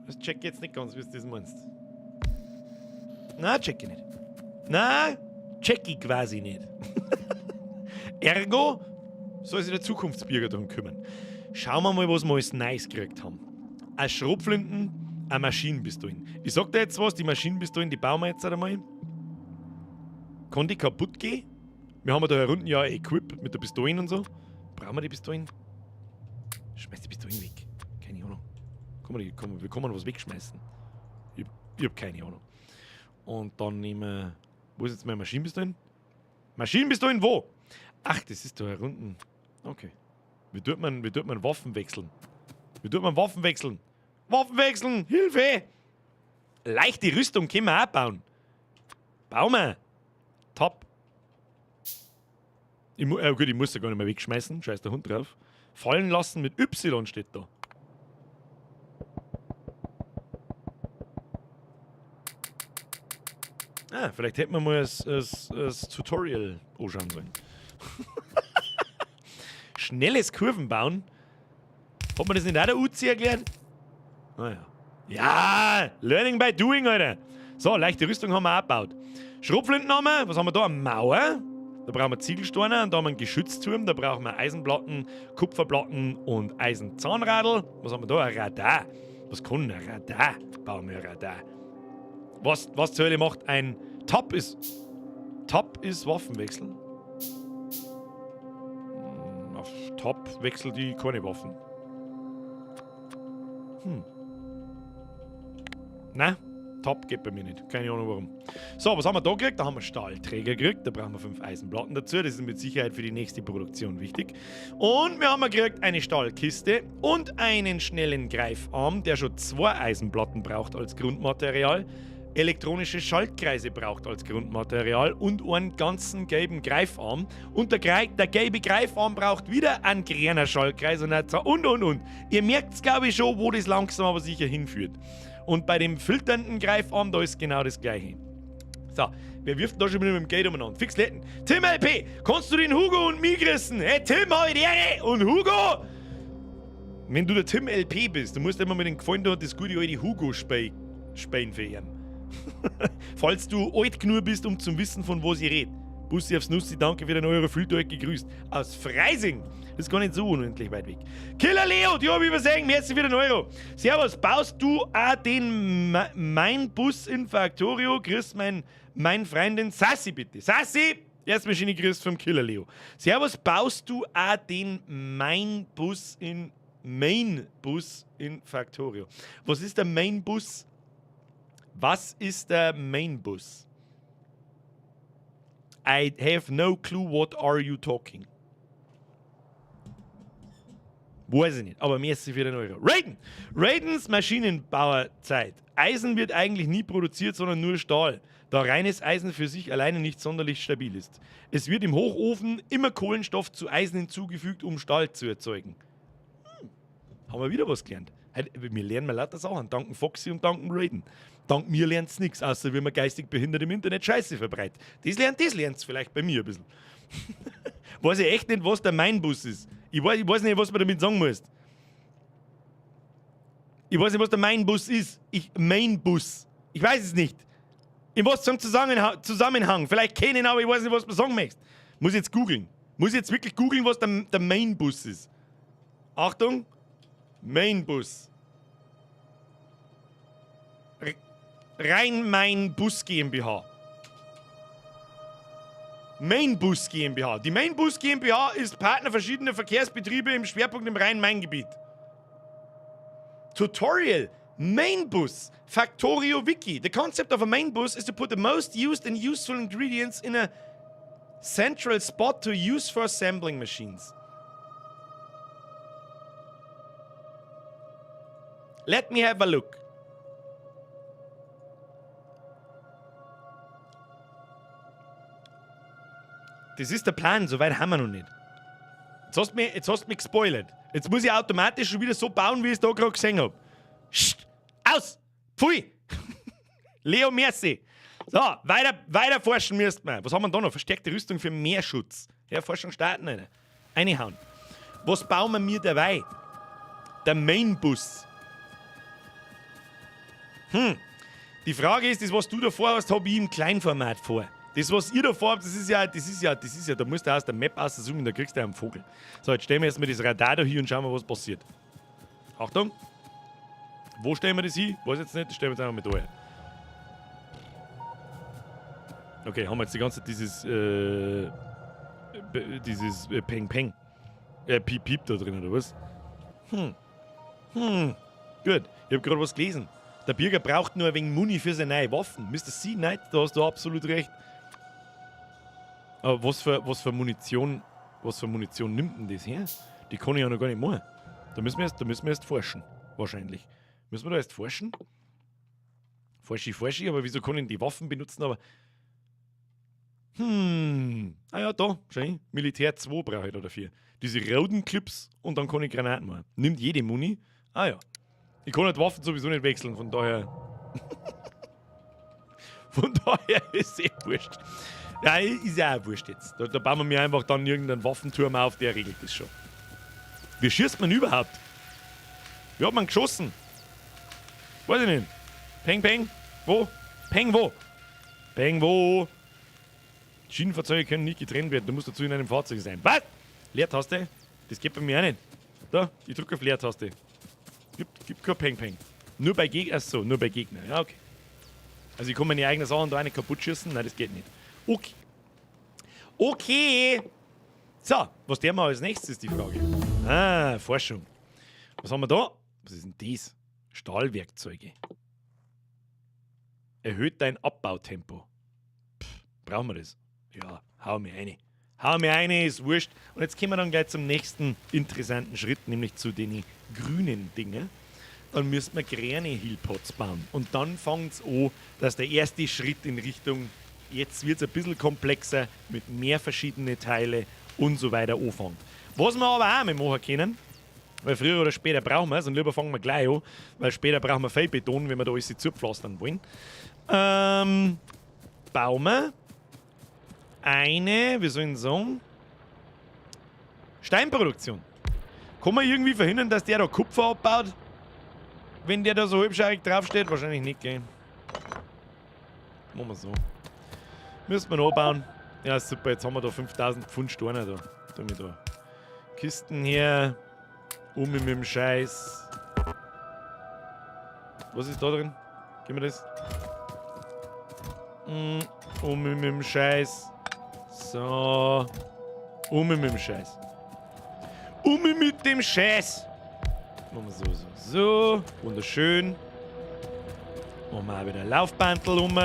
Das check ich jetzt nicht ganz, wie du das meinst. Na, check ich nicht. Na, check ich quasi nicht. Ergo soll sich der Zukunftsbürger darum kümmern. Schauen wir mal, was wir alles Neues gekriegt haben. Eine Schrotflinten, eine Maschinenpistolen. Ich sag dir jetzt was, die Maschinenpistolen, die bauen wir jetzt einmal. Kann die kaputt gehen? Wir haben da hier unten ja Equip mit der Pistolen und so. Brauchen wir die Pistolen? Schmeiß die Pistolen weg. Keine Ahnung. Wir können was wegschmeißen. Ich hab keine Ahnung. Und dann nehmen wir... Wo ist jetzt meine Maschinenpistolen? Maschinenpistolen wo? Ach, das ist da hier unten. Okay. Wie tut man Waffen wechseln? Wie tut man Waffen wechseln? Waffen wechseln! Hilfe! Leichte Rüstung können wir auch bauen. Bauen wir. Top. Gut, ich muss da gar nicht mehr wegschmeißen. Scheiß der Hund drauf. Fallen lassen mit Y steht da. Ah, vielleicht hätten wir mal das Tutorial anschauen sollen. Schnelles Kurven bauen. Hat man das nicht auch der Uzi erklärt? Naja. Ja, Learning by Doing, Alter. So, leichte Rüstung haben wir auch gebaut. Schrotflinten haben wir. Was haben wir da? Eine Mauer. Da brauchen wir Ziegelsteine und da haben wir einen Geschützturm. Da brauchen wir Eisenplatten, Kupferplatten und Eisenzahnradl. Was haben wir da? Ein Radar. Was kann ein Radar? Bauen wir ein Radar. Was zur Hölle macht ein Top ist... Top ist Waffenwechsel. Auf Top wechselt die keine Waffen. Na, Top geht bei mir nicht. Keine Ahnung warum. So, was haben wir da gekriegt? Da haben wir Stahlträger gekriegt. Da brauchen wir 5 Eisenplatten dazu. Das ist mit Sicherheit für die nächste Produktion wichtig. Und wir haben gekriegt eine Stahlkiste und einen schnellen Greifarm, der schon 2 Eisenplatten braucht als Grundmaterial. Elektronische Schaltkreise braucht als Grundmaterial und einen ganzen gelben Greifarm. Und der gelbe Greifarm braucht wieder einen grünen Schaltkreis und und. Ihr merkt's, glaube ich, schon, wo das langsam aber sicher hinführt. Und bei dem filternden Greifarm, da ist genau das Gleiche. So, wer wirft denn da schon wieder mit dem Geld umeinander? Fix Letten. Tim LP, kannst du den Hugo und mich grüßen? Hey Tim, hab ich die Ehre! Und Hugo! Wenn du der Tim LP bist, du musst immer mit den Gefallen da das gute alte Hugo speien für ihn. Falls du alt genug bist, um zu wissen, von was ich red. Bussi aufs Nussi, danke für den Euro, fühlt euch gegrüßt. Aus Freising. Das ist gar nicht so unendlich weit weg. Killer Leo, die hab ich übersehen, merci für den Euro. Servus, baust du auch den mein Bus in Factorio? Grüß mein Freundin Sassi bitte. Sassi, erstmal schöne Grüß vom Killer Leo. Servus, baust du auch den mein Bus in Main Bus in Factorio? Was ist der Main Bus? Was ist der Main Bus? I have no clue what are you talking. Weiß ich nicht, aber merci für den Euro. Raiden! Raidens Maschinenbauerzeit. Eisen wird eigentlich nie produziert, sondern nur Stahl, da reines Eisen für sich alleine nicht sonderlich stabil ist. Es wird im Hochofen immer Kohlenstoff zu Eisen hinzugefügt, um Stahl zu erzeugen. Haben wir wieder was gelernt. Wir lernen mal lauter Sachen. Dank Foxy und dank Raiden. Dank mir lernt's nix, außer wie man geistig behindert im Internet Scheiße verbreitet. Das lernt's vielleicht bei mir ein bisschen. Weiß ich echt nicht, was der Mainbus ist. Ich weiß nicht, was man damit sagen muss. Ich weiß nicht, was der Mainbus ist. Mainbus. Ich weiß es nicht. In was zum Zusammenhang? Vielleicht kennen, aber ich weiß nicht, was man sagen möchte. Muss jetzt googeln. Muss jetzt wirklich googeln, was der Mainbus ist. Achtung. Mainbus. Rhein-Main-Bus GmbH. Mainbus GmbH. Die Mainbus GmbH ist Partner verschiedener Verkehrsbetriebe im Schwerpunkt im Rhein-Main-Gebiet. Tutorial. Mainbus. Factorio Wiki. The concept of a Mainbus is to put the most used and useful ingredients in a central spot to use for assembling machines. Let me have a look. Das ist der Plan, so weit haben wir noch nicht. Jetzt hast du mich gespoilert. Jetzt muss ich automatisch schon wieder so bauen, wie ich es da gerade gesehen hab. Scht! Aus! Pfui! Leo, merci! So, weiter forschen müssten wir. Was haben wir da noch? Verstärkte Rüstung für mehr Schutz. Ja, Forschung starten, Alter. Reinhauen. Was bauen wir mir dabei? Der Mainbus. Die Frage ist, das, was du da vor hast, hab ich im Kleinformat vor. Das, was ihr da vorhabt, das ist ja, da musst du aus der Map rauszoomen, da kriegst du einen Vogel. So, jetzt stellen wir erstmal das Radar da hier und schauen wir, was passiert. Achtung. Wo stellen wir das hin? Weiß jetzt nicht, das stellen wir jetzt einfach mal da her. Okay, haben wir jetzt die ganze Zeit dieses Peng Peng. Piep Piep da drin, oder was? Gut, ich hab grad was gelesen. Der Bürger braucht nur ein wenig Muni für seine neue Waffen. Mister C. Knight, da hast du absolut recht. Aber was für Munition nimmt denn das her? Die kann ich ja noch gar nicht machen. Da müssen wir erst forschen. Wahrscheinlich. Müssen wir da erst forschen? Forschi, forschi, aber wieso kann ich denn die Waffen benutzen? Aber. Ah ja, da, schön. Militär 2 brauche ich da dafür. Diese roten Clips und dann kann ich Granaten machen. Nimmt jede Muni. Ah ja. Ich kann halt Waffen sowieso nicht wechseln, von daher. Von daher ist eh wurscht. Ja, ist ja auch wurscht jetzt. Da bauen wir mir einfach dann irgendeinen Waffenturm auf, der regelt das schon. Wie schießt man überhaupt? Wie hat man geschossen? Weiß ich nicht. Peng, peng. Wo? Peng, wo? Peng, wo? Schienenfahrzeuge können nicht getrennt werden. Du musst dazu in einem Fahrzeug sein. Was? Leertaste? Das geht bei mir auch nicht. Da, ich drücke auf Leertaste. Gibt kein Peng, Peng. Nur bei Geg-, achso, nur bei Gegnern. Ja, okay. Also ich kann meine eigenen Sachen da auch nicht kaputt schießen. Nein, das geht nicht. Okay. Okay. So, was der mal als nächstes ist die Frage. Ah, Forschung. Was haben wir da? Was ist denn das? Stahlwerkzeuge. Erhöht dein Abbautempo. Pff, brauchen wir das? Ja, hau mir eine. Hau mir eine, ist wurscht. Und jetzt kommen wir dann gleich zum nächsten interessanten Schritt, nämlich zu den grünen Dingen. Dann müssen wir grüne Healpots bauen. Und dann fängt's an, dass der erste Schritt in Richtung, jetzt wird's ein bisschen komplexer, mit mehr verschiedene Teile und so weiter anfängt. Was wir aber auch mal machen können, weil früher oder später brauchen wir's, und lieber fangen wir gleich an, weil später brauchen wir viel Beton, wenn wir da alles zupflastern wollen. Bauen wir eine, wie soll ich sagen, Steinproduktion. Kann man irgendwie verhindern, dass der da Kupfer abbaut? Wenn der da so halbscheirig draufsteht? Wahrscheinlich nicht, gell? Machen wir so. Müssen wir noch bauen. Ja, super, jetzt haben wir da 5000 Pfund Steine da. Da mit da. Kisten her. Um mit dem Scheiß. Was ist da drin? Gib mir das. Um mit dem Scheiß. So. Um mit dem Scheiß. Um mit dem Scheiß. Machen wir so, so, so. Wunderschön. Machen wir auch wieder Laufbandel um.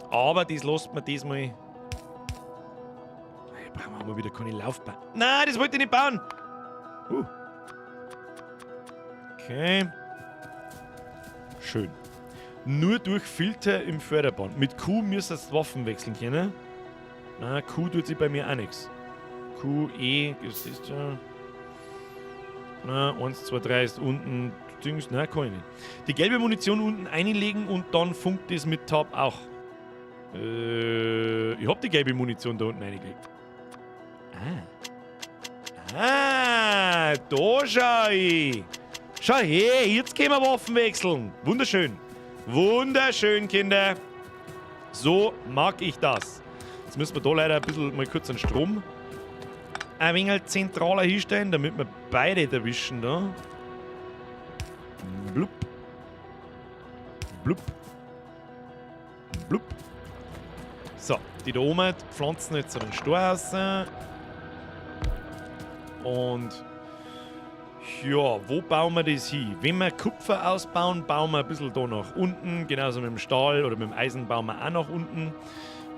Aber das lässt man diesmal. Ich brauche mal wieder keine Laufbahn. Nein, das wollte ich nicht bauen. Okay. Schön. Nur durch Filter im Förderband. Mit Q müsstest du Waffen wechseln können. Na, Q tut sich bei mir auch nichts. Q, E, das ist ja. Na, 1, 2, 3 ist unten. Dings, nein, kann ich nicht. Die gelbe Munition unten einlegen und dann funkt das mit Tab auch. Ich hab die gelbe Munition da unten eingelegt. Ah. Ah, da schau ich. Schau her, jetzt können wir Waffen wechseln. Wunderschön. Wunderschön, Kinder. So mag ich das. Jetzt müssen wir da leider ein bisschen mal kurz einen Strom ein wenig zentraler hinstellen, damit wir beide erwischen da. Blub. Blub. Blub. So, die da oben pflanzen jetzt einen Stor raus. Und ja, wo bauen wir das hin? Wenn wir Kupfer ausbauen, bauen wir ein bisschen da nach unten. Genauso mit dem Stahl oder mit dem Eisen bauen wir auch nach unten.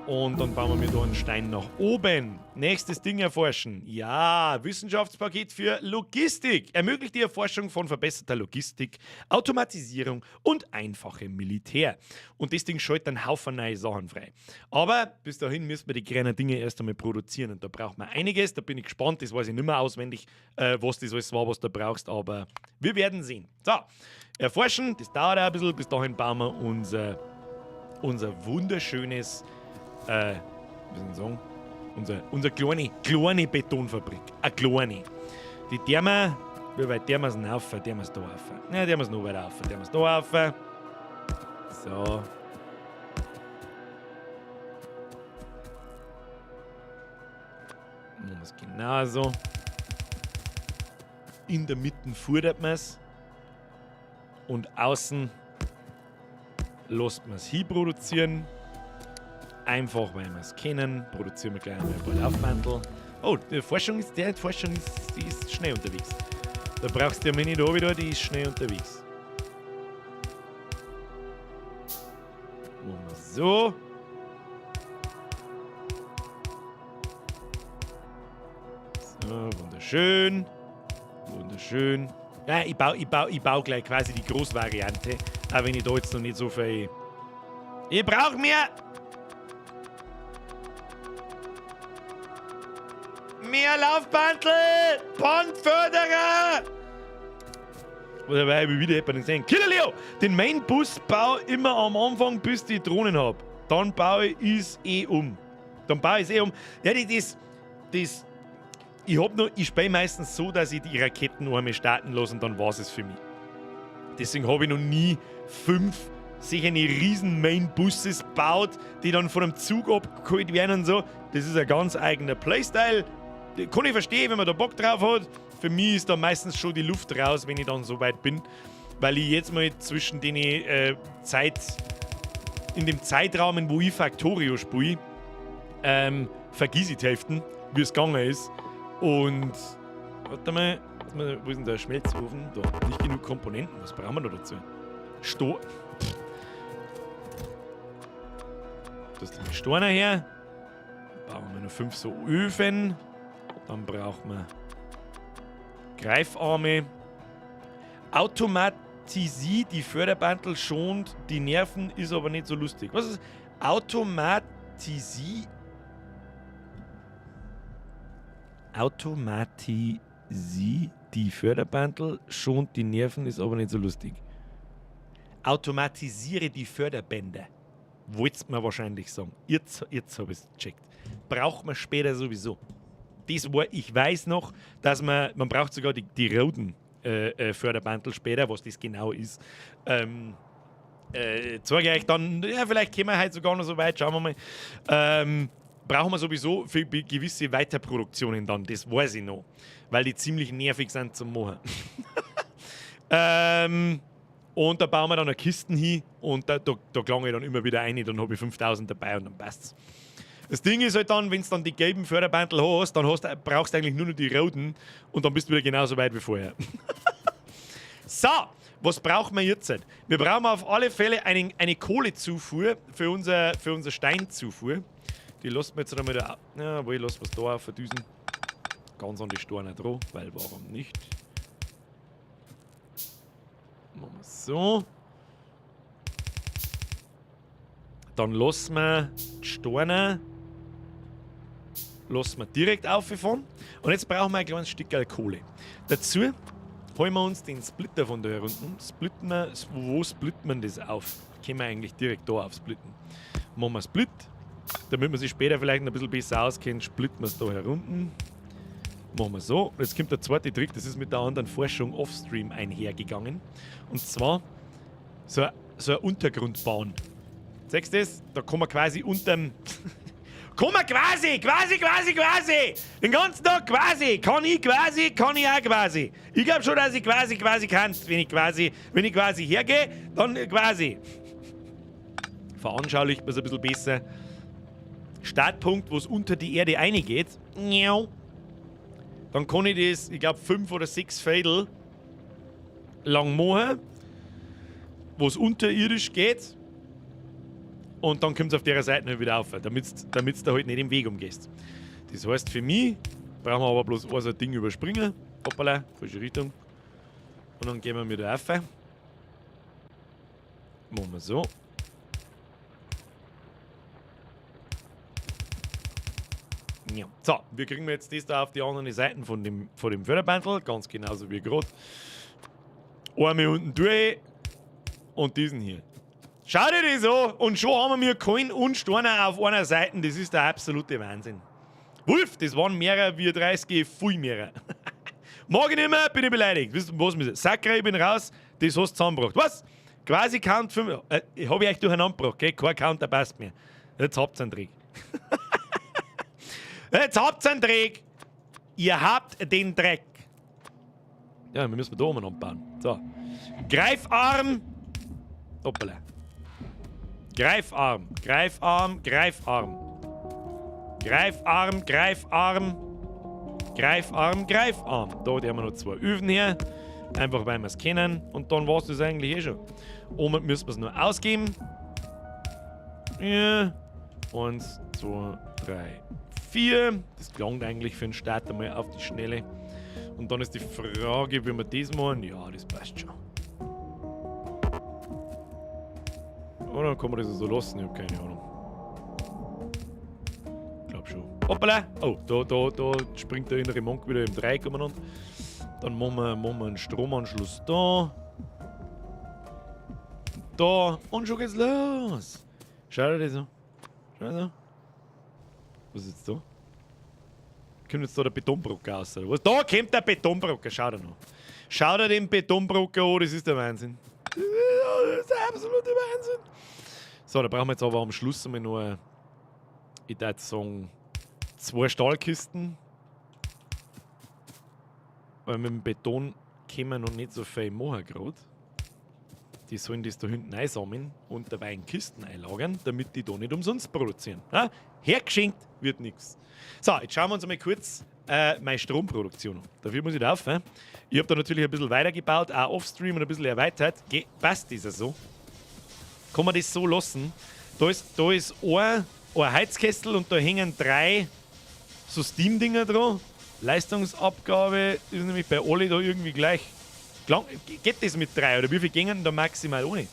Und dann bauen wir da einen Stein nach oben. Nächstes Ding erforschen. Ja, Wissenschaftspaket für Logistik. Ermöglicht die Erforschung von verbesserter Logistik, Automatisierung und einfachem Militär. Und das Ding schaltet einen Haufen neue Sachen frei. Aber bis dahin müssen wir die kleinen Dinge erst einmal produzieren. Und da braucht man einiges. Da bin ich gespannt. Das weiß ich nicht mehr auswendig, was das alles war, was du brauchst. Aber wir werden sehen. So, erforschen. Das dauert auch ein bisschen. Bis dahin bauen wir unser wunderschönes... wie soll ich sagen? Unser kleine Betonfabrik. Eine kleine. Die dürfen, wie weit dürfen wir es denn rauf? Dürfen wir es da rauf? Ja, dürfen wir es noch weiter rauf. Dürfen wir es da rauf? So. Machen wir es genauso. In der Mitte fordert man es. Und außen lässt man es hinproduzieren. Einfach, weil wir es kennen, produzieren wir gleich einmal ein paar Laufbandel. Oh, die Forschung ist, die ist schnell unterwegs. Da brauchst du ja nicht da wieder, die ist schnell unterwegs. Machen wir so. So, wunderschön. Wunderschön. Ja, ich baue gleich quasi die Großvariante, auch wenn ich da jetzt noch nicht so viel... Ich brauch mehr! Mehr Laufbandel! Bandförderer! Oder weil ich wieder jemanden gesehen. Killer Leo! Den Main-Bus baue ich immer am Anfang, bis ich die Drohnen hab. Dann baue ich es eh um. Ja, das. Ich spiele meistens so, dass ich die Raketen einmal starten lasse und dann war es für mich. Deswegen habe ich noch nie 5 sich eine riesen Main-Buses baut, die dann von einem Zug abgeholt werden und so. Das ist ein ganz eigener Playstyle. Kann ich verstehen, wenn man da Bock drauf hat. Für mich ist da meistens schon die Luft raus, wenn ich dann so weit bin. Weil ich jetzt mal zwischen den in dem Zeitrahmen, wo ich Factorio spiele, vergiss ich die Hälfte, wie es gegangen ist. Und warte mal, wo ist denn der Schmelzofen? Da, nicht genug Komponenten. Was brauchen wir da dazu? Das ist die Steine her. Bauen wir noch 5 so Öfen. Dann brauchen wir Greifarme. Automatisier die Förderbandel schont die Nerven, ist aber nicht so lustig. Was ist Automatisier? Automatisier die Förderbandel schont die Nerven, ist aber nicht so lustig. Automatisiere die Förderbänder. Wollt's mir wahrscheinlich sagen. Jetzt habe ich es gecheckt. Braucht man später sowieso. Das war, ich weiß noch, dass man braucht sogar die roten Förderbandel später, was das genau ist. Zeige ich euch dann, ja, vielleicht kommen wir heute sogar noch so weit, schauen wir mal. Brauchen wir sowieso für gewisse Weiterproduktionen dann, das weiß ich noch, weil die ziemlich nervig sind zum Machen. Und da bauen wir dann eine Kisten hin und da gelange ich dann immer wieder rein, dann habe ich 5000 dabei und dann passt's. Das Ding ist halt dann, wenn du dann die gelben Förderbandel hast, dann brauchst du eigentlich nur noch die roten und dann bist du wieder genauso weit wie vorher. So, was brauchen wir jetzt? Wir brauchen auf alle Fälle eine Kohlezufuhr für unser Steinzufuhr. Die lassen wir jetzt einmal da. Ja, wo ich lassen wir es da verdüsen. Ganz an die Steine dran, weil warum nicht? Machen wir so. Dann lassen wir die Steine direkt auffahren. Und jetzt brauchen wir ein kleines Stück Kohle. Dazu holen wir uns den Splitter von da herunten. Splitten wir, wo splitten wir das auf? Können wir eigentlich direkt da aufsplitten. Machen wir Split. Damit man sich später vielleicht noch ein bisschen besser auskennt, splitten wir es da herunten. Machen wir so. Jetzt kommt der zweite Trick, das ist mit der anderen Forschung offstream einhergegangen. Und zwar so eine Untergrundbahn. Siehst du das? Da kann man quasi unterm... Kann man quasi! Den ganzen Tag quasi! Kann ich quasi, kann ich auch quasi. Ich glaube schon, dass ich quasi kann. Wenn ich quasi hergehe, dann quasi. Veranschaulicht man es ein bisschen besser. Startpunkt, wo es unter die Erde reingeht. Dann kann ich das, ich glaube, 5 oder 6 Fädel lang machen, wo es unterirdisch geht. Und dann kommt es auf der Seite wieder auf, damit du da halt nicht im Weg umgehst. Das heißt, für mich brauchen wir aber bloß ein so ein Ding überspringen. Hoppala, falsche Richtung. Und dann gehen wir wieder auf. Machen wir so. Ja. So, wir kriegen jetzt das da auf die anderen Seiten von dem Förderbandel, ganz genauso wie gerade. Einmal unten durch und diesen hier. Schau dir das an und schon haben wir Kohlen und Steine auf einer Seite, das ist der absolute Wahnsinn. Wolf, das waren mehrere wie 30, viel mehr. Mag ich nicht mehr, bin ich beleidigt. Wisst ihr, was mir Sakra, ich bin raus, das hast du zusammengebracht. Was? Quasi Count 5, hab ich euch durcheinander gebracht, gell? Kein Counter passt mir. Jetzt habt ihr einen Dreck. Jetzt habt ihr einen Dreck. Ihr habt den Dreck. Ja, wir müssen da oben anbauen. So. Greifarm. Hoppala. Greifarm, Greifarm, Greifarm. Greifarm, Greifarm. Greifarm, Greifarm. Da haben wir noch 2 Öfen her. Einfach weil wir es kennen. Und dann war es das eigentlich eh schon. Oben müssen wir es nur ausgeben. Ja. 1, 2, 3, 4. Das klangt eigentlich für den Start einmal auf die Schnelle. Und dann ist die Frage, wie wir das machen. Ja, das passt schon. Oder kann man das so lassen? Ich hab keine Ahnung. Glaub schon. Hoppala! Oh, da springt der innere Monk wieder im Dreieck umeinander. Dann machen wir einen Stromanschluss da. Da. Und schon geht's los. Schau dir das an. Schau dir das an. Was ist jetzt da? Kommt jetzt da der Betonbrocker raus, oder was? Da kommt der Betonbrocker. Schau dir noch. Schau dir den Betonbrocker an, das ist der Wahnsinn. Das ist der absolute Wahnsinn. So, da brauchen wir jetzt aber am Schluss einmal nur, ich würde sagen, 2 Stahlkisten. Weil mit dem Beton können wir noch nicht so viel machen gerade. Die sollen das da hinten einsammeln und dabei in Kisten einlagern, damit die da nicht umsonst produzieren. Ja? Hergeschenkt wird nichts. So, jetzt schauen wir uns einmal kurz meine Stromproduktion an. Dafür muss ich da auf. Ne? Ich habe da natürlich ein bisschen weitergebaut, auch offstream und ein bisschen erweitert. Passt das so? Kann man das so lassen? Da ist ein Heizkessel und da hängen 3 so Steam-Dinger dran. Leistungsabgabe ist nämlich bei alle da irgendwie gleich. Geht das mit 3 oder wie viel gingen da maximal ohne?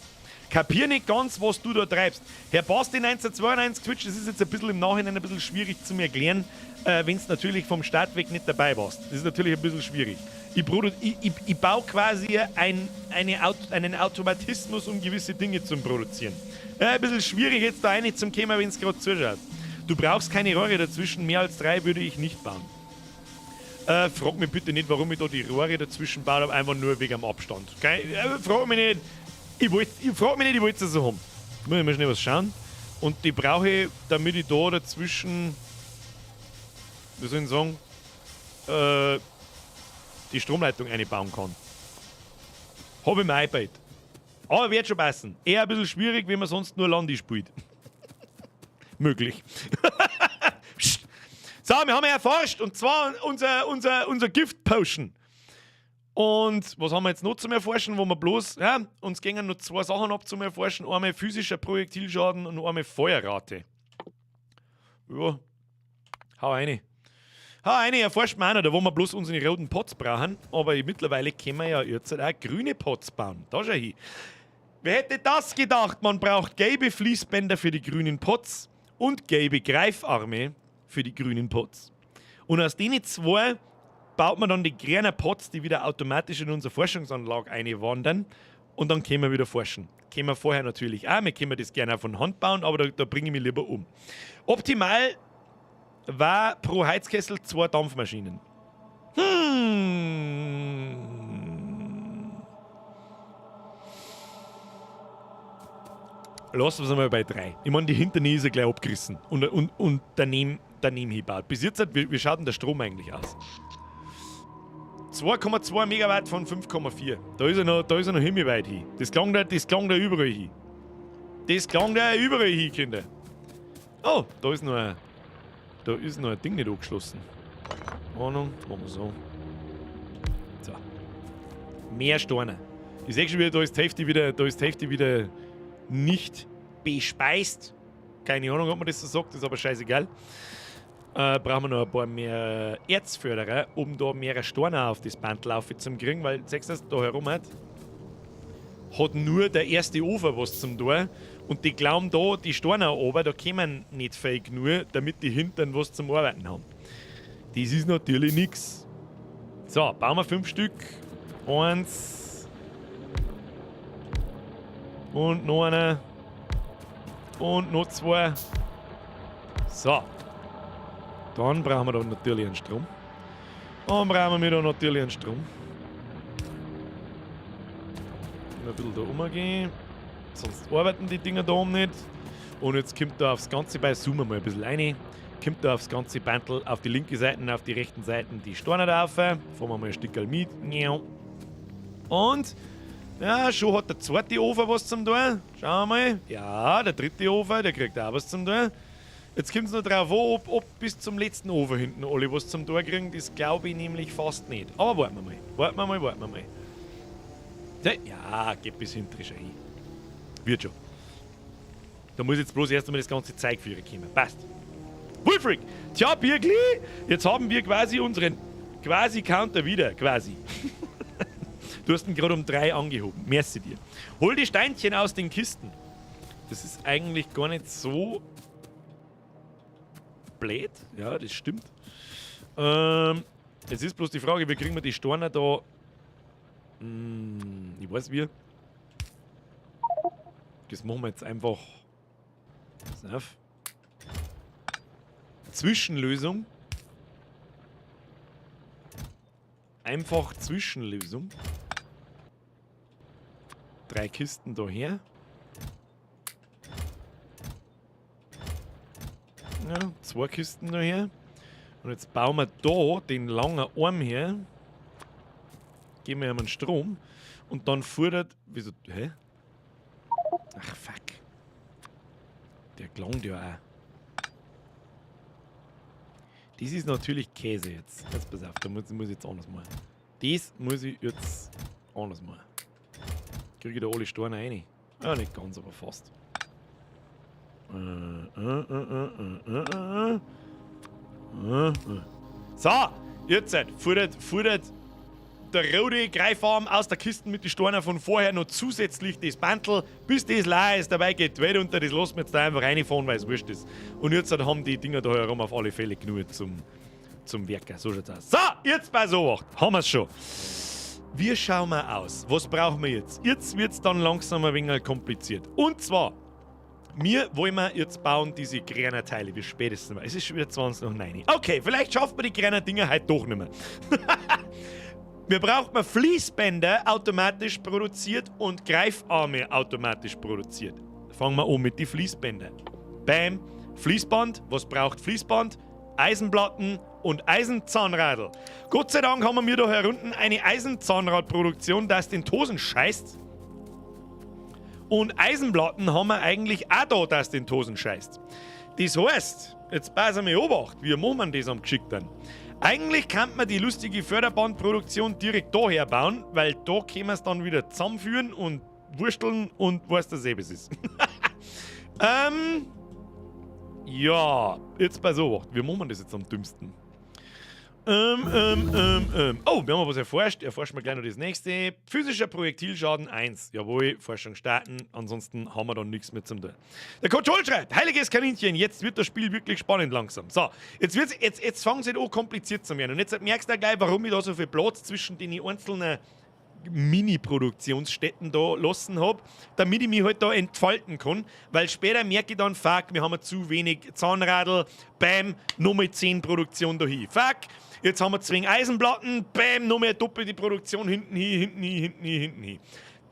Kapier nicht ganz, was du da treibst. Herr Basti 1992 Twitch, das ist jetzt ein bisschen im Nachhinein ein bisschen schwierig zu erklären, wenn du natürlich vom Start weg nicht dabei warst. Das ist natürlich ein bisschen schwierig. Ich baue quasi einen Automatismus, um gewisse Dinge zu produzieren. Ein bisschen schwierig jetzt da rein zum kommen, wenn es gerade zuschaut. Du brauchst keine Rohre dazwischen, mehr als 3 würde ich nicht bauen. Frag mich bitte nicht, warum ich da die Rohre dazwischen baue, aber einfach nur wegen dem Abstand. Okay? Frag mich nicht. Ich frag mich nicht, ich wollte es so haben. Muss ich mal schnell was schauen. Und die brauche ich, damit ich da dazwischen, wie soll ich sagen, die Stromleitung einbauen kann. Hab ich mir eingebaut. Aber wird schon passen. Eher ein bisschen schwierig, wenn man sonst nur Landi spielt. Möglich. So, wir haben ja erforscht, und zwar unser Gift-Potion. Und was haben wir jetzt noch zum Erforschen, wo wir bloß, ja, uns gingen noch 2 Sachen ab zum Erforschen. Einmal physischer Projektilschaden und einmal Feuerrate. Ja, hau rein. Hau rein, erforscht man auch noch, da wo wir bloß unsere roten Pots brauchen. Aber mittlerweile können wir ja jetzt auch grüne Pots bauen. Da schau hin. Wer hätte das gedacht? Man braucht gelbe Fließbänder für die grünen Pots und gelbe Greifarme für die grünen Pots. Und aus denen 2 baut man dann die grünen Pots, die wieder automatisch in unsere Forschungsanlage einwandern, und dann können wir wieder forschen. Können wir vorher natürlich auch, wir können das gerne auch von Hand bauen, aber da bringe ich mich lieber um. Optimal war pro Heizkessel 2 Dampfmaschinen. Lassen wir es mal bei 3. Ich meine, die Hinterne ist ja gleich abgerissen und daneben hingebaut. Bis jetzt, wie schaut denn der Strom eigentlich aus? 2,2 Megawatt von 5,4. Da ist er noch, da ist er noch himmelweit hin. Das klang da überall hin. Das klang da überall hin, Kinder. Oh, da ist noch ein Ding nicht angeschlossen. Ahnung, machen wir so. So. Mehr Steine. Ich seh schon wieder, da ist die Hälfte wieder, da ist die Hälfte wieder nicht bespeist. Keine Ahnung, ob man das so sagt, ist aber scheißegal. Brauchen wir noch ein paar mehr Erzförderer, um da mehr Steine auf das Band laufen zum kriegen, weil, siehst du das, da herum hat nur der erste Ofen was zum tun und die glauben da, die Steine oben, da kommen nicht viel genug, damit die hintern was zum Arbeiten haben. Das ist natürlich nix. So, bauen wir 5 Stück. 1. Und noch einer. Und noch 2. So. Dann brauchen wir da natürlich einen Strom. Dann brauchen wir da natürlich einen Strom. Ein bisschen da rumgehen. Sonst arbeiten die Dinger da oben nicht. Und jetzt kommt da aufs ganze Bein, zoomen wir mal ein bisschen rein. Kommt da aufs ganze Bandel, auf die linke Seite und auf die rechten Seiten die Steine drauf. Fahren wir mal ein Stückchen mit. Und ja, schon hat der zweite Ofen was zum tun. Schauen wir mal. Ja, der dritte Ofen, der kriegt auch was zum tun. Jetzt kommt es noch drauf an, ob bis zum letzten Ofen hinten alle was zum Tor kriegen. Das glaube ich nämlich fast nicht. Aber warten wir mal. Warten wir mal, warten wir mal. Ja, geht bis hinten schon hin. Wird schon. Da muss jetzt bloß erst einmal das ganze Zeug für kommen. Passt. Wulfric! Tja, Birgli, jetzt haben wir quasi unseren quasi Counter wieder. Quasi. Du hast ihn gerade um 3 angehoben. Merci dir. Hol die Steinchen aus den Kisten. Das ist eigentlich gar nicht so blöd. Ja, das stimmt. Jetzt ist bloß die Frage, wie kriegen wir die Steine da... ich weiß wie. Das machen wir jetzt einfach. Pass auf. Zwischenlösung. Einfach Zwischenlösung. 3 Kisten daher. Ja, 2 Kisten daher. Und jetzt bauen wir da den langen Arm her. Geben wir ihm einen Strom. Und dann fordert. Wieso? Hä? Ach, fuck. Der klangt ja auch. Das ist natürlich Käse jetzt. Jetzt pass auf, da muss ich jetzt anders machen. Das muss ich jetzt anders machen. Kriege ich da alle Steine rein? Ja, nicht ganz, aber fast. So, jetzt fordert Der rote Greifarm aus der Kiste mit den Steinen von vorher noch zusätzlich das Bandel, bis das leer ist, dabei geht die Welt unter, das lassen wir jetzt da einfach reinfahren, weil es wurscht ist. Und jetzt haben die Dinger da herum auf alle Fälle genug zum Werken. So schaut's aus. So, jetzt bei so haben wir's schon. Wie schauen wir aus? Was brauchen wir jetzt? Jetzt wird's dann langsam ein wenig kompliziert. Und zwar, wir wollen jetzt bauen diese kleinen Teile. Wie spät ist es denn? Es ist schon wieder 8:20. Okay, vielleicht schaffen wir die kleinen Dinger heute doch nicht mehr. Wir brauchen Fließbänder automatisch produziert und Greifarme automatisch produziert. Fangen wir an mit den Fließbändern. Bam, Fließband. Was braucht Fließband? Eisenplatten und Eisenzahnradl. Gott sei Dank haben wir da herunten eine Eisenzahnradproduktion, das den Tosen scheißt. Und Eisenplatten haben wir eigentlich auch da, dass den Tosen scheißt. Das heißt, jetzt pass mal Obacht, wie machen wir das am geschickten? Eigentlich kann man die lustige Förderbandproduktion direkt daher bauen, weil da können wir es dann wieder zusammenführen und wursteln und weiß das eh, was ist. Ja, jetzt pass auf, wie machen wir das jetzt am dümmsten? Oh, wir haben was erforscht. Erforschen wir gleich noch das nächste. Physischer Projektilschaden 1. Jawohl, Forschung starten. Ansonsten haben wir dann nichts mehr zum tun. Der Control schreibt, heiliges Kaninchen, jetzt wird das Spiel wirklich spannend langsam. So, jetzt fangen sie an, kompliziert zu werden. Und jetzt merkst du auch gleich, warum ich da so viel Platz zwischen den einzelnen Mini-Produktionsstätten da lassen hab, damit ich mich halt da entfalten kann, weil später merke ich dann, fuck, wir haben zu wenig Zahnradl, bam, nochmal 10 Produktion da hin. Fuck, jetzt haben wir 2 Eisenplatten, bam, nochmal eine doppelte Produktion hinten hin, hinten hin, hinten hin, hinten hin.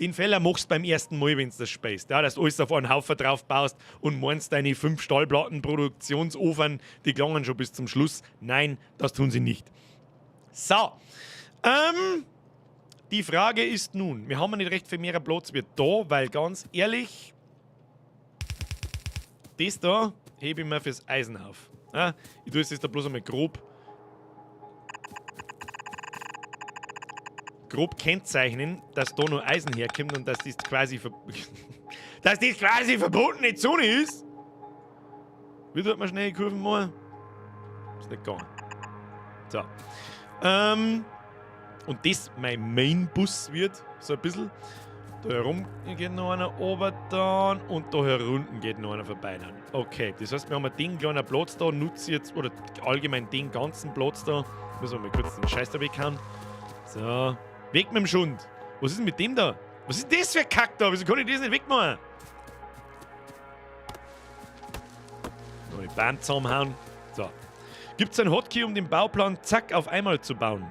Den Fehler machst du beim ersten Mal, wenn du das speist, ja, dass du alles auf einen Haufen drauf baust und meinst, deine 5 Stahlplatten Produktionsofen, die gelangen schon bis zum Schluss. Nein, das tun sie nicht. So, die Frage ist nun, wir haben ja nicht recht viel mehr Platz wie da, weil ganz ehrlich, das da hebe ich mir fürs Eisen auf. Ja, ich tue es jetzt da bloß einmal grob kennzeichnen, dass da noch Eisen herkommt und dass das quasi, dass das quasi verbotene Zone ist. Wie tut man schnell die Kurven machen? Ist nicht gegangen. So. Und das mein Main-Bus wird, so ein bisschen. Da herum geht noch einer oben dann und da herunten geht noch einer vorbei dann. Okay, das heißt, wir haben den kleinen Platz da, nutze jetzt, oder allgemein den ganzen Platz da. Müssen wir mal kurz den Scheiß da weghauen. So, weg mit dem Schund. Was ist denn mit dem da? Was ist denn das für ein Kack da? Wieso kann ich das nicht wegmachen? Noch die Bahn zusammenhauen. So. Gibt es einen Hotkey, um den Bauplan zack auf einmal zu bauen?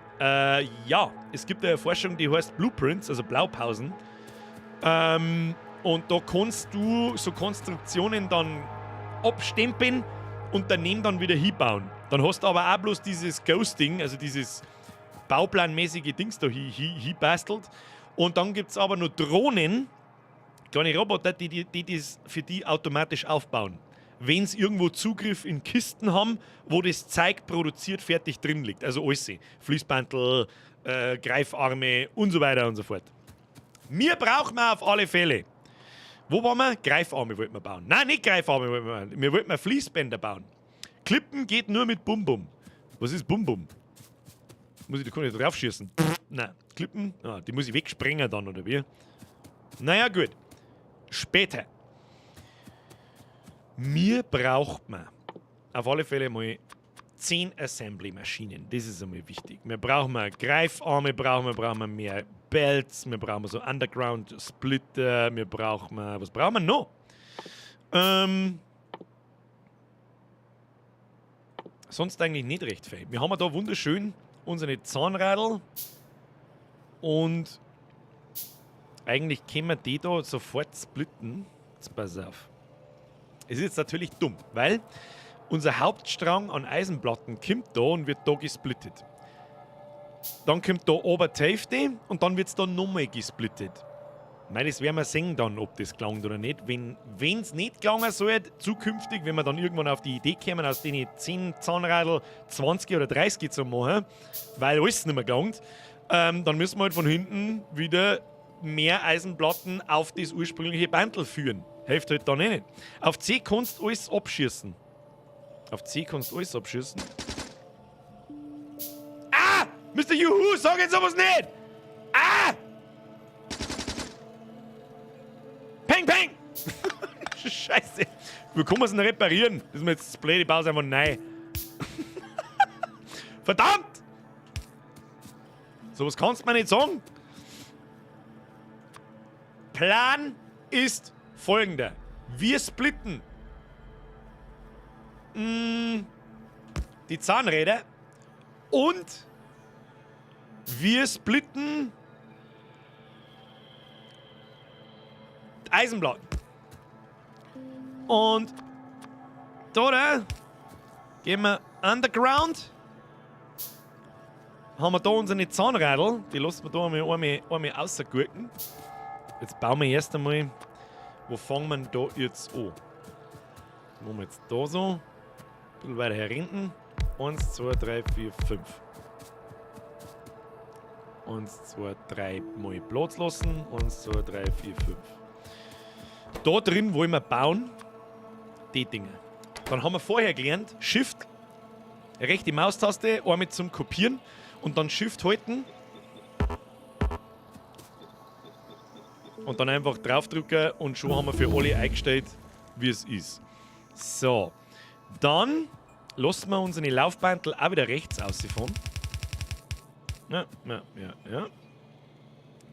Ja, es gibt eine Forschung, die heißt Blueprints, also Blaupausen. Und da kannst du so Konstruktionen dann abstempeln und daneben dann wieder hinbauen. Dann hast du aber auch bloß dieses Ghosting, also dieses bauplanmäßige Dings da hinbastelt. Und dann gibt es aber noch Drohnen, kleine Roboter, die das für die automatisch aufbauen. Wenn sie irgendwo Zugriff in Kisten haben, wo das Zeug produziert fertig drin liegt. Also alles. Fließbandel, Greifarme und so weiter und so fort. Wir brauchen wir auf alle Fälle. Wo waren wir? Greifarme wollten wir bauen. Nein, nicht Greifarme wollten wir bauen. Wir wollten Fließbänder bauen. Klippen geht nur mit Bum Bum. Was ist Bum Bum? Muss ich da gar nicht drauf schießen? Nein. Klippen? Ah, die muss ich wegsprengen dann, oder wie? Naja, gut. Später. Mir braucht man auf alle Fälle mal 10 Assembly-Maschinen. Das ist einmal wichtig. Wir brauchen mal Greifarme, brauchen wir mehr Belts, wir brauchen so Underground-Splitter, wir brauchen... Was brauchen wir noch? Sonst eigentlich nicht recht viel. Wir haben da wunderschön unsere Zahnradl und eigentlich können wir die da sofort splitten. Jetzt pass auf. Es ist jetzt natürlich dumm, weil unser Hauptstrang an Eisenplatten kommt da und wird da gesplittet. Dann kommt da oben die Hälfte und dann wird es da nochmal gesplittet. Ich meine, das werden wir sehen dann, ob das gelangt oder nicht. Wenn es nicht gelangen soll, zukünftig, wenn wir dann irgendwann auf die Idee kommen, aus den 10 Zahnradl 20 oder 30 zu machen, weil alles nicht mehr gelangt, dann müssen wir halt von hinten wieder mehr Eisenplatten auf das ursprüngliche Bandel führen. Hilft halt dann eh nicht. Auf C kannst du alles abschießen. Auf C kannst du alles abschießen. Ah! Mr. Juhu, sag jetzt sowas nicht! Ah! Peng, peng! Scheiße. Wie kann man es denn reparieren? Das ist mir jetzt das blöde, ich baue es einfach neu. Verdammt! Sowas kannst du mir nicht sagen. Plan ist folgender. Wir splitten die Zahnräder und wir splitten die Eisenplatten. Und da gehen wir underground. Haben wir da unsere Zahnrädel. Die lassen wir da einmal rausgurken. Jetzt bauen wir erst einmal. Wo fangen wir denn da jetzt an? Machen wir jetzt da so. Ein bisschen weiter her hinten. 1, 2, 3, 4, 5. 1, 2, 3 mal Platz lassen. 1, 2, 3, 4, 5. Da drin wollen wir bauen die Dinge. Dann haben wir vorher gelernt, Shift, rechte Maustaste, einmal zum Kopieren und dann Shift halten. Und dann einfach draufdrücken und schon haben wir für alle eingestellt, wie es ist. So, dann lassen wir unsere Laufbandel auch wieder rechts rausfahren. Ja, ja, ja, ja.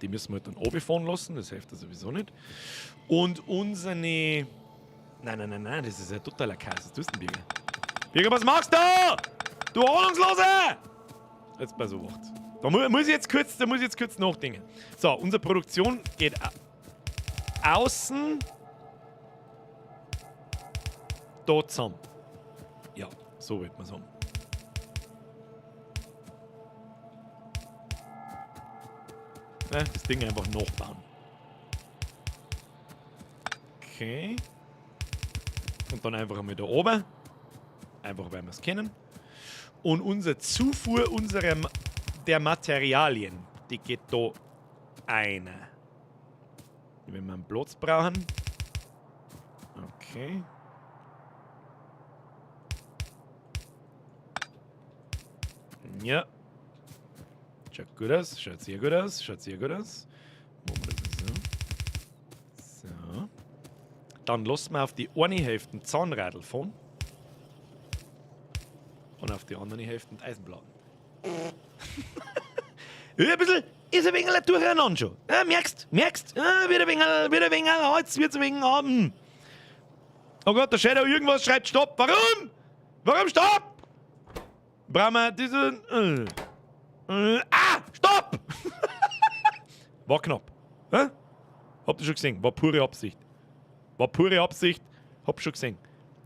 Die müssen wir halt dann runterfahren lassen, das hilft ja sowieso nicht. Und unsere... Nein, nein, nein, nein, das ist ja totaler Chaos. Was tust du denn, Birger? Birger, was machst du? Du Ahnungslose! Jetzt bei so Wacht. Da muss ich jetzt kurz, da muss ich jetzt kurz nachdenken. So, unsere Produktion geht außen da zusammen. Ja, so wird man sagen. Ne, das Ding einfach nachbauen. Okay. Und dann einfach einmal da oben. Einfach, weil wir es kennen. Und unsere Zufuhr der Materialien, die geht da eine. Wenn wir einen Platz brauchen. Okay. Ja. Schaut gut aus, schaut sehr gut aus, schaut sehr gut aus. Machen wir das so. So. Dann lassen wir auf die eine Hälfte ein Zahnradl fahren. Und auf die andere Hälfte ein Eisenplatten. Ja, ein bisschen, ist ein wenig durcheinander schon. Ja, merkst, merkst, ja, wird ein wenig, wird ein wenig, jetzt wird's ein wenig haben. Oh Gott, der Shadow irgendwas schreibt Stopp. Warum? Warum Stopp? Brauchen wir diesen. Stopp! War knapp. Hä? Habt ihr schon gesehen? War pure Absicht. War pure Absicht. Hab schon gesehen.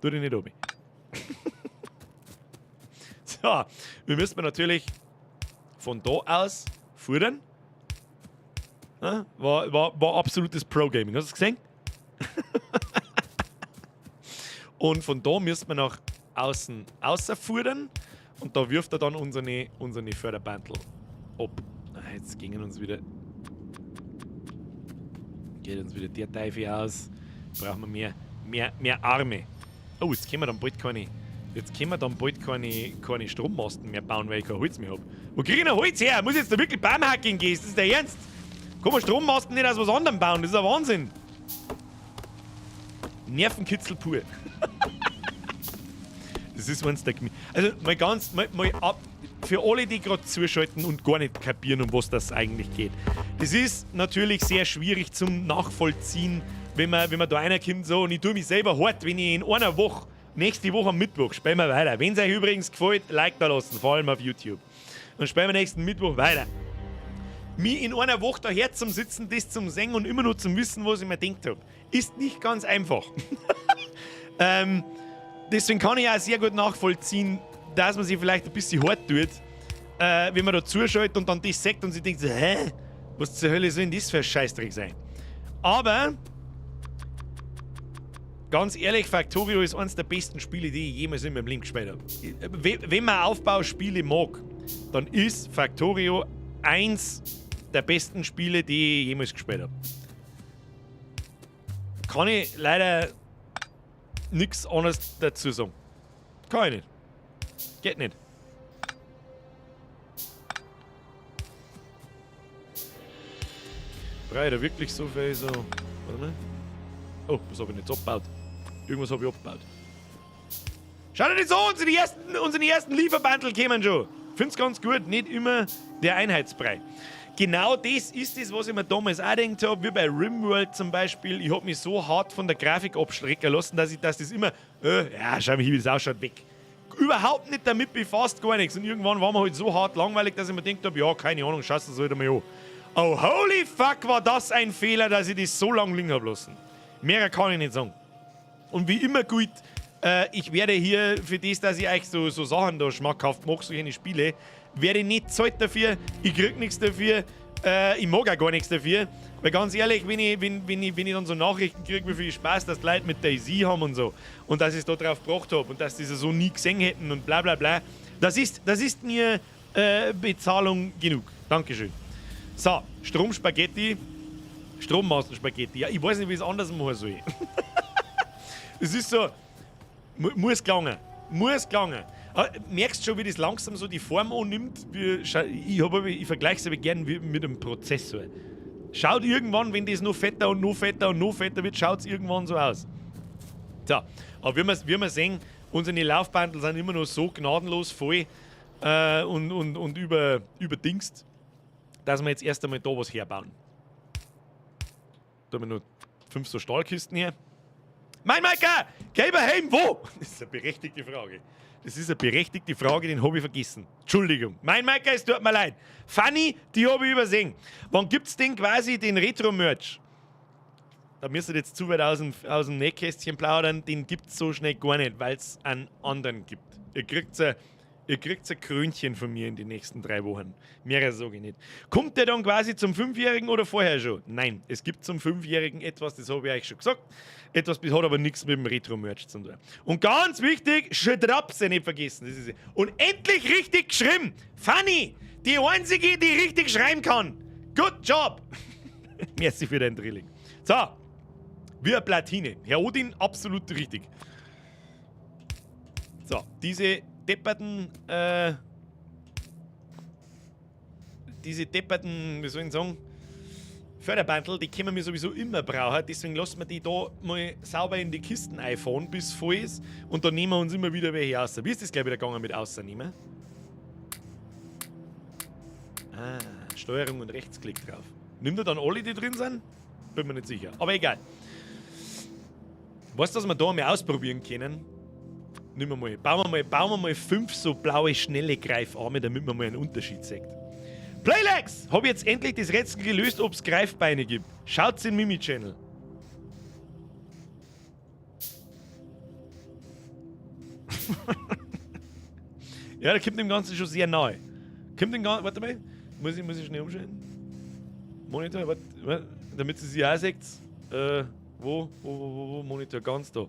Tu dich nicht oben. So, wir müssen natürlich von da aus fuhren. Ja, war absolutes Pro-Gaming. Hast du es gesehen? Und von da müssen wir nach außen außerfuhren. Und da wirft er dann unsere Förderbandel ab. Ah, jetzt gingen uns wieder. Geht uns wieder der Teufel aus. Brauchen wir mehr Arme. Oh, jetzt können wir dann bald keine. Jetzt können wir dann bald keine Strommasten mehr bauen, weil ich kein Holz mehr hab. Wo krieg ich denn Holz her? Muss ich jetzt da wirklich Baumhacking gehen? Ist das der Ernst? Kann man Strommasten nicht aus was anderem bauen? Das ist ein Wahnsinn. Nervenkitzel pur. Das ist eins der Also mal ganz, mal ab, für alle, die gerade zuschalten und gar nicht kapieren, um was das eigentlich geht. Das ist natürlich sehr schwierig zum Nachvollziehen, wenn man da einer kommt so, und ich tue mich selber hart, wenn ich in einer Woche, nächste Woche am Mittwoch, spielen wir weiter. Wenn es euch übrigens gefällt, Like da lassen, vor allem auf YouTube. Dann spielen wir nächsten Mittwoch weiter. Mich in einer Woche daher zum Sitzen, das zum Singen und immer nur zum Wissen, was ich mir gedacht hab, ist nicht ganz einfach. Deswegen kann ich auch sehr gut nachvollziehen, dass man sich vielleicht ein bisschen hart tut, wenn man da zuschaut und dann das sagt und sich denkt, hä? Was zur Hölle soll denn das für ein Scheißdreck sein? Aber, ganz ehrlich, Factorio ist eines der besten Spiele, die ich jemals in meinem Leben gespielt habe. Wenn man Aufbauspiele mag, dann ist Factorio eins der besten Spiele, die ich jemals gespielt habe. Kann ich leider nichts anderes dazu sagen. Kann ich nicht. Geht nicht. Brauche ich da wirklich so viel so. Warte mal. Oh, was habe ich jetzt abgebaut? Irgendwas habe ich abgebaut. Schau dir das an, unsere ersten Lieferbandel kämen schon. Find's ganz gut, nicht immer der Einheitsbrei. Genau das ist es, was ich mir damals auch gedacht habe, wie bei RimWorld zum Beispiel. Ich hab mich so hart von der Grafik abschrecken lassen, dass das immer, ja, schau mal hier, wie das ausschaut, weg. Überhaupt nicht damit befasst, gar nichts. Und irgendwann war mir halt so hart langweilig, dass ich mir gedacht hab, ja, keine Ahnung, schau das halt einmal an. Oh, holy fuck, war das ein Fehler, dass ich das so lange liegen hab lassen. Mehr kann ich nicht sagen. Und wie immer gut, ich werde hier für das, dass ich euch so Sachen da schmackhaft mache, solche Spiele, werde ich nicht zahlt dafür, ich krieg nichts dafür, ich mag auch gar nichts dafür. Weil ganz ehrlich, wenn ich dann so Nachrichten krieg, wie viel Spaß das Leute mit DayZ haben und so und dass ich es da drauf gebracht hab und dass die es so nie gesehen hätten und bla bla bla, das ist mir Bezahlung genug. Dankeschön. So, Stromspaghetti, Strommastenspaghetti. Ja, ich weiß nicht, wie ich es anders machen soll. Es ist so, muss gelangen, muss gelangen. Ah, merkst du schon, wie das langsam so die Form annimmt? Ich vergleiche es aber gern wie mit einem Prozessor. Schaut irgendwann, wenn das noch fetter und noch fetter und noch fetter wird, schaut's irgendwann so aus. So, aber wie wir sehen, unsere Laufbandel sind immer noch so gnadenlos voll und überdingst, dass wir jetzt erst einmal da was herbauen. Da haben wir noch 5 so Stahlkisten her. Mein Maika! Geh mal heim, wo? Das ist eine berechtigte Frage. Das ist eine berechtigte Frage, den hab ich vergessen. Entschuldigung. Mein Maika, es tut mir leid. Fanny, die hab ich übersehen. Wann gibt's denn quasi den Retro-Merch? Da müsst ihr jetzt zu weit aus dem Nähkästchen plaudern. Den gibt's so schnell gar nicht, weil's einen anderen gibt. Ihr kriegt's ein Krönchen von mir in den nächsten 3 Wochen. Mehr sag ich nicht. Kommt der dann quasi zum 5-Jährigen oder vorher schon? Nein, es gibt zum 5-Jährigen etwas, das hab ich euch schon gesagt. Etwas, das hat aber nichts mit dem Retro-Merch zu tun. Und ganz wichtig, Schtrapse nicht vergessen. Das ist es. Und endlich richtig geschrieben. Fanny, die einzige, die richtig schreiben kann. Good job. Merci für deinen Drilling. So, wie eine Platine. Herr Odin, absolut richtig. So, diese depperten, wie soll ich sagen, Förderbandel, die können wir sowieso immer brauchen, deswegen lassen wir die da mal sauber in die Kisten einfahren, bis es voll ist, und dann nehmen wir uns immer wieder welche raus. Wie ist das gleich wieder gegangen mit rausnehmen? Ah, Steuerung und Rechtsklick drauf. Nimmt er dann alle, die drin sind? Bin mir nicht sicher, aber egal. Weißt du, was wir da mal ausprobieren können? Nehmen wir mal, bauen wir mal, bauen wir mal 5 so blaue, schnelle Greifarme, damit man mal einen Unterschied sieht. Playlex! Hab jetzt endlich das Rätsel gelöst, ob's Greifbeine gibt. Schaut's in Mimi-Channel. Ja, da kommt dem Ganzen schon sehr nahe. Kommt dem Ganzen, warte mal, muss ich schnell umschalten? Monitor, warte, warte, damit sie sich auch seht. Wo, Monitor, ganz da.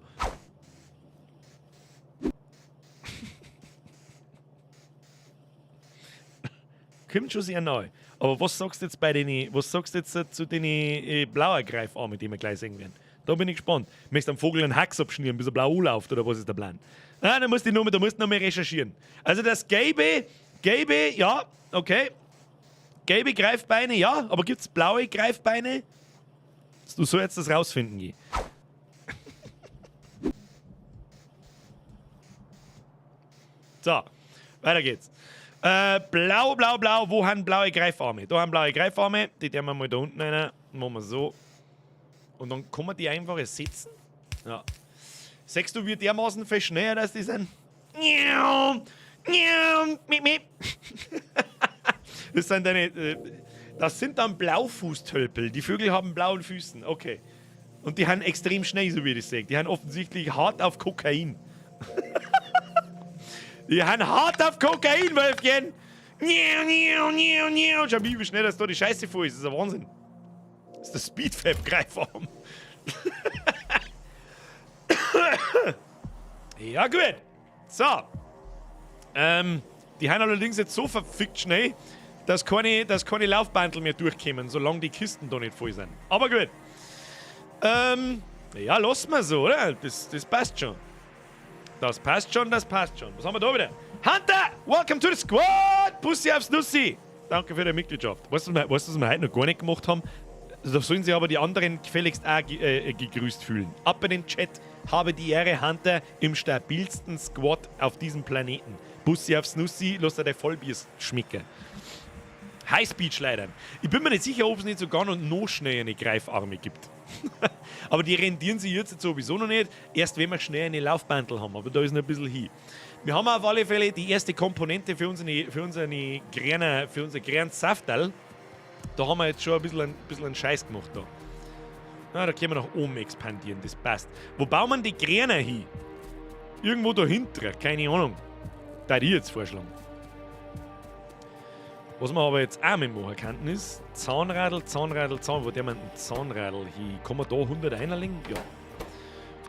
Kommt schon sehr nahe. Aber was sagst du jetzt bei den, was sagst du jetzt zu den blauen Greifarmen, die wir gleich sehen werden? Da bin ich gespannt. Möchtest du am Vogel einen Hax abschnüren, bis er blau anläuft, oder was ist der Plan? Nein, da musst du noch mal, da musst du noch mal recherchieren. Also das gelbe, gelbe, ja, okay. Gelbe Greifbeine, ja, aber gibt's blaue Greifbeine? Du sollst das rausfinden gehen. So, weiter geht's. Blau, blau, blau, wo haben blaue Greifarme? Da haben blaue Greifarme, die tun wir mal da unten rein. Machen wir so. Und dann kann man die einfach ersetzen. Ja. Siehst du, wie dermaßen viel schneller dass die sind? Miep, miep. Das sind deine, das sind dann Blaufußtölpel. Die Vögel haben blauen Füßen. Okay. Und die haben extrem schnell, so wie ich das sehe. Die haben offensichtlich hart auf Kokain. Die haben hart auf Kokain, Wölfchen. Schau, wie schnell das da die Scheiße voll ist. Das ist ein Wahnsinn. Das ist der Speedfab-Greifarm. Ja, gut. So. Die haben allerdings jetzt so verfickt schnell, dass keine Laufbandel mehr durchkommen, solange die Kisten da nicht voll sind. Aber gut. Ja, lassen wir so, oder? Das passt schon. Das passt schon, das passt schon. Was haben wir da wieder? Hunter! Welcome to the squad! Pussy aufs Nussi! Danke für deine Mitgliedschaft. Weißt du, was wir heute noch gar nicht gemacht haben? Da sollen sich aber die anderen gefälligst auch gegrüßt fühlen. Ab in den Chat, habe die Ehre, Hunter im stabilsten Squad auf diesem Planeten. Bussi aufs Nussi, lass dir dein Vollbier schmecken. Highspeed-Schleudern. Ich bin mir nicht sicher, ob es nicht sogar noch schnellere Greifarme gibt. Aber die rendieren sich jetzt sowieso noch nicht. Erst wenn wir schnell eine Laufbandel haben. Aber da ist noch ein bisschen hin. Wir haben auf alle Fälle die erste Komponente für unser kleines Saftal. Da haben wir jetzt schon ein bisschen einen Scheiß gemacht da. Na, da können wir nach oben expandieren, das passt. Wo bauen wir die Gräner hin? Irgendwo dahinter, keine Ahnung. Da ich jetzt vorschlagen. Was wir aber jetzt auch mitmachen könnten ist Zahnradl, Zahnradl, Zahn. Wo der man ein Zahnradl hin? Kann man da 100 einlegen? Ja.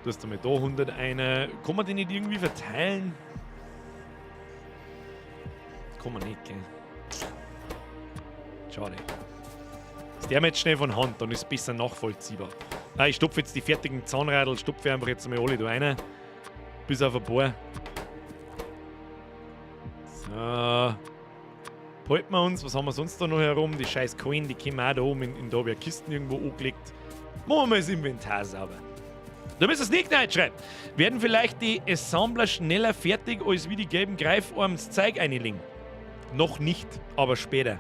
Du hast einmal da 100 eine. Kann man die nicht irgendwie verteilen? Kann man nicht, gell? Schade. Das der jetzt schnell von Hand, dann ist es besser nachvollziehbar. Ah, ich stopfe jetzt die fertigen Zahnradl, stopfe einfach jetzt mal alle da rein. Bis auf ein paar. So. Behalten wir uns, was haben wir sonst da noch herum? Die scheiß Coin, die kommen auch da oben in da hab ich Kisten irgendwo angelegt. Machen wir mal das Inventar sauber. Da müsst ihr es nicht reinschreiben. Werden vielleicht die Assembler schneller fertig, als wie die gelben Greifarms das Zeug einlegen? Noch nicht, aber später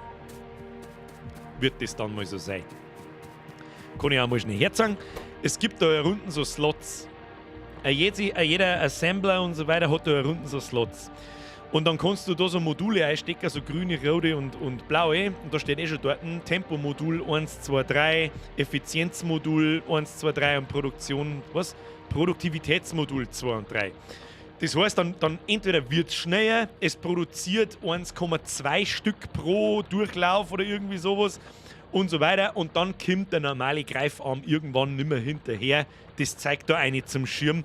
wird das dann mal so sein. Kann ich auch mal schnell herzeigen. Es gibt da unten so Slots. Jeder Assembler und so weiter hat da unten so Slots. Und dann kannst du da so Module einstecken, so grüne, rote und blaue. Und da steht eh schon dort ein Tempomodul 1, 2, 3, Effizienzmodul 1, 2, 3 und Produktion, was? Produktivitätsmodul 2 und 3. Das heißt, dann entweder wird's schneller, es produziert 1,2 Stück pro Durchlauf oder irgendwie sowas und so weiter. Und dann kommt der normale Greifarm irgendwann nimmer hinterher. Das zeigt da eine zum Schirm.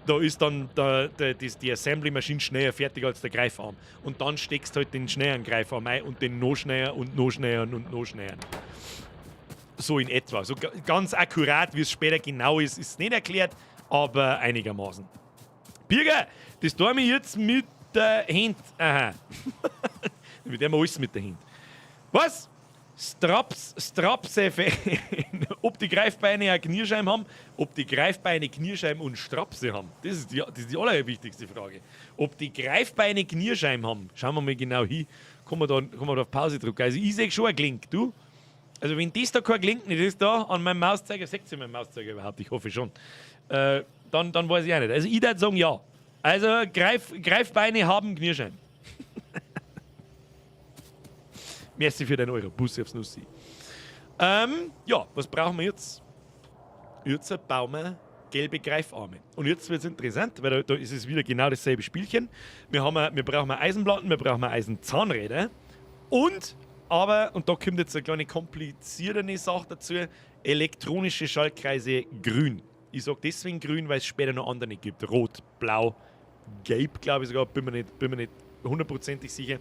Da ist dann die Assembly-Maschine schneller fertig als der Greifarm. Und dann steckst du halt den schnelleren Greifarm ein und den noch schneller und noch schneller und noch schneller. So in etwa. So ganz akkurat, wie es später genau ist, ist nicht erklärt, aber einigermaßen. Birger, das tue ich jetzt mit der Hand. Aha. Mit dem alles mit der Hand. Was? Strapse, ob die Greifbeine eine Knierscheiben haben, ob die Greifbeine Knierscheiben und Strapse haben. Das ist die allerwichtigste Frage. Ob die Greifbeine Knierscheiben haben, schauen wir mal genau hin. Kann man da auf Pause drücken. Also ich sehe schon ein Klink, du. Also wenn das da kein Klink nicht ist, da an meinem Mauszeiger, seht ihr meinen Mauszeiger überhaupt? Ich hoffe schon. Dann weiß ich auch nicht. Also ich würde sagen, ja. Also Greifbeine haben Knierscheiben. Merci für deinen Euro. Bussi aufs Nussi. Ja, was brauchen wir jetzt? Jetzt bauen wir gelbe Greifarme. Und jetzt wird's interessant, weil da ist es wieder genau dasselbe Spielchen. Wir brauchen Eisenplatten, wir brauchen Eisenzahnräder. Und, aber, und da kommt jetzt eine kleine komplizierte Sache dazu, elektronische Schaltkreise grün. Ich sag deswegen grün, weil es später noch andere gibt. Rot, blau, gelb, glaube ich sogar, bin mir nicht hundertprozentig sicher.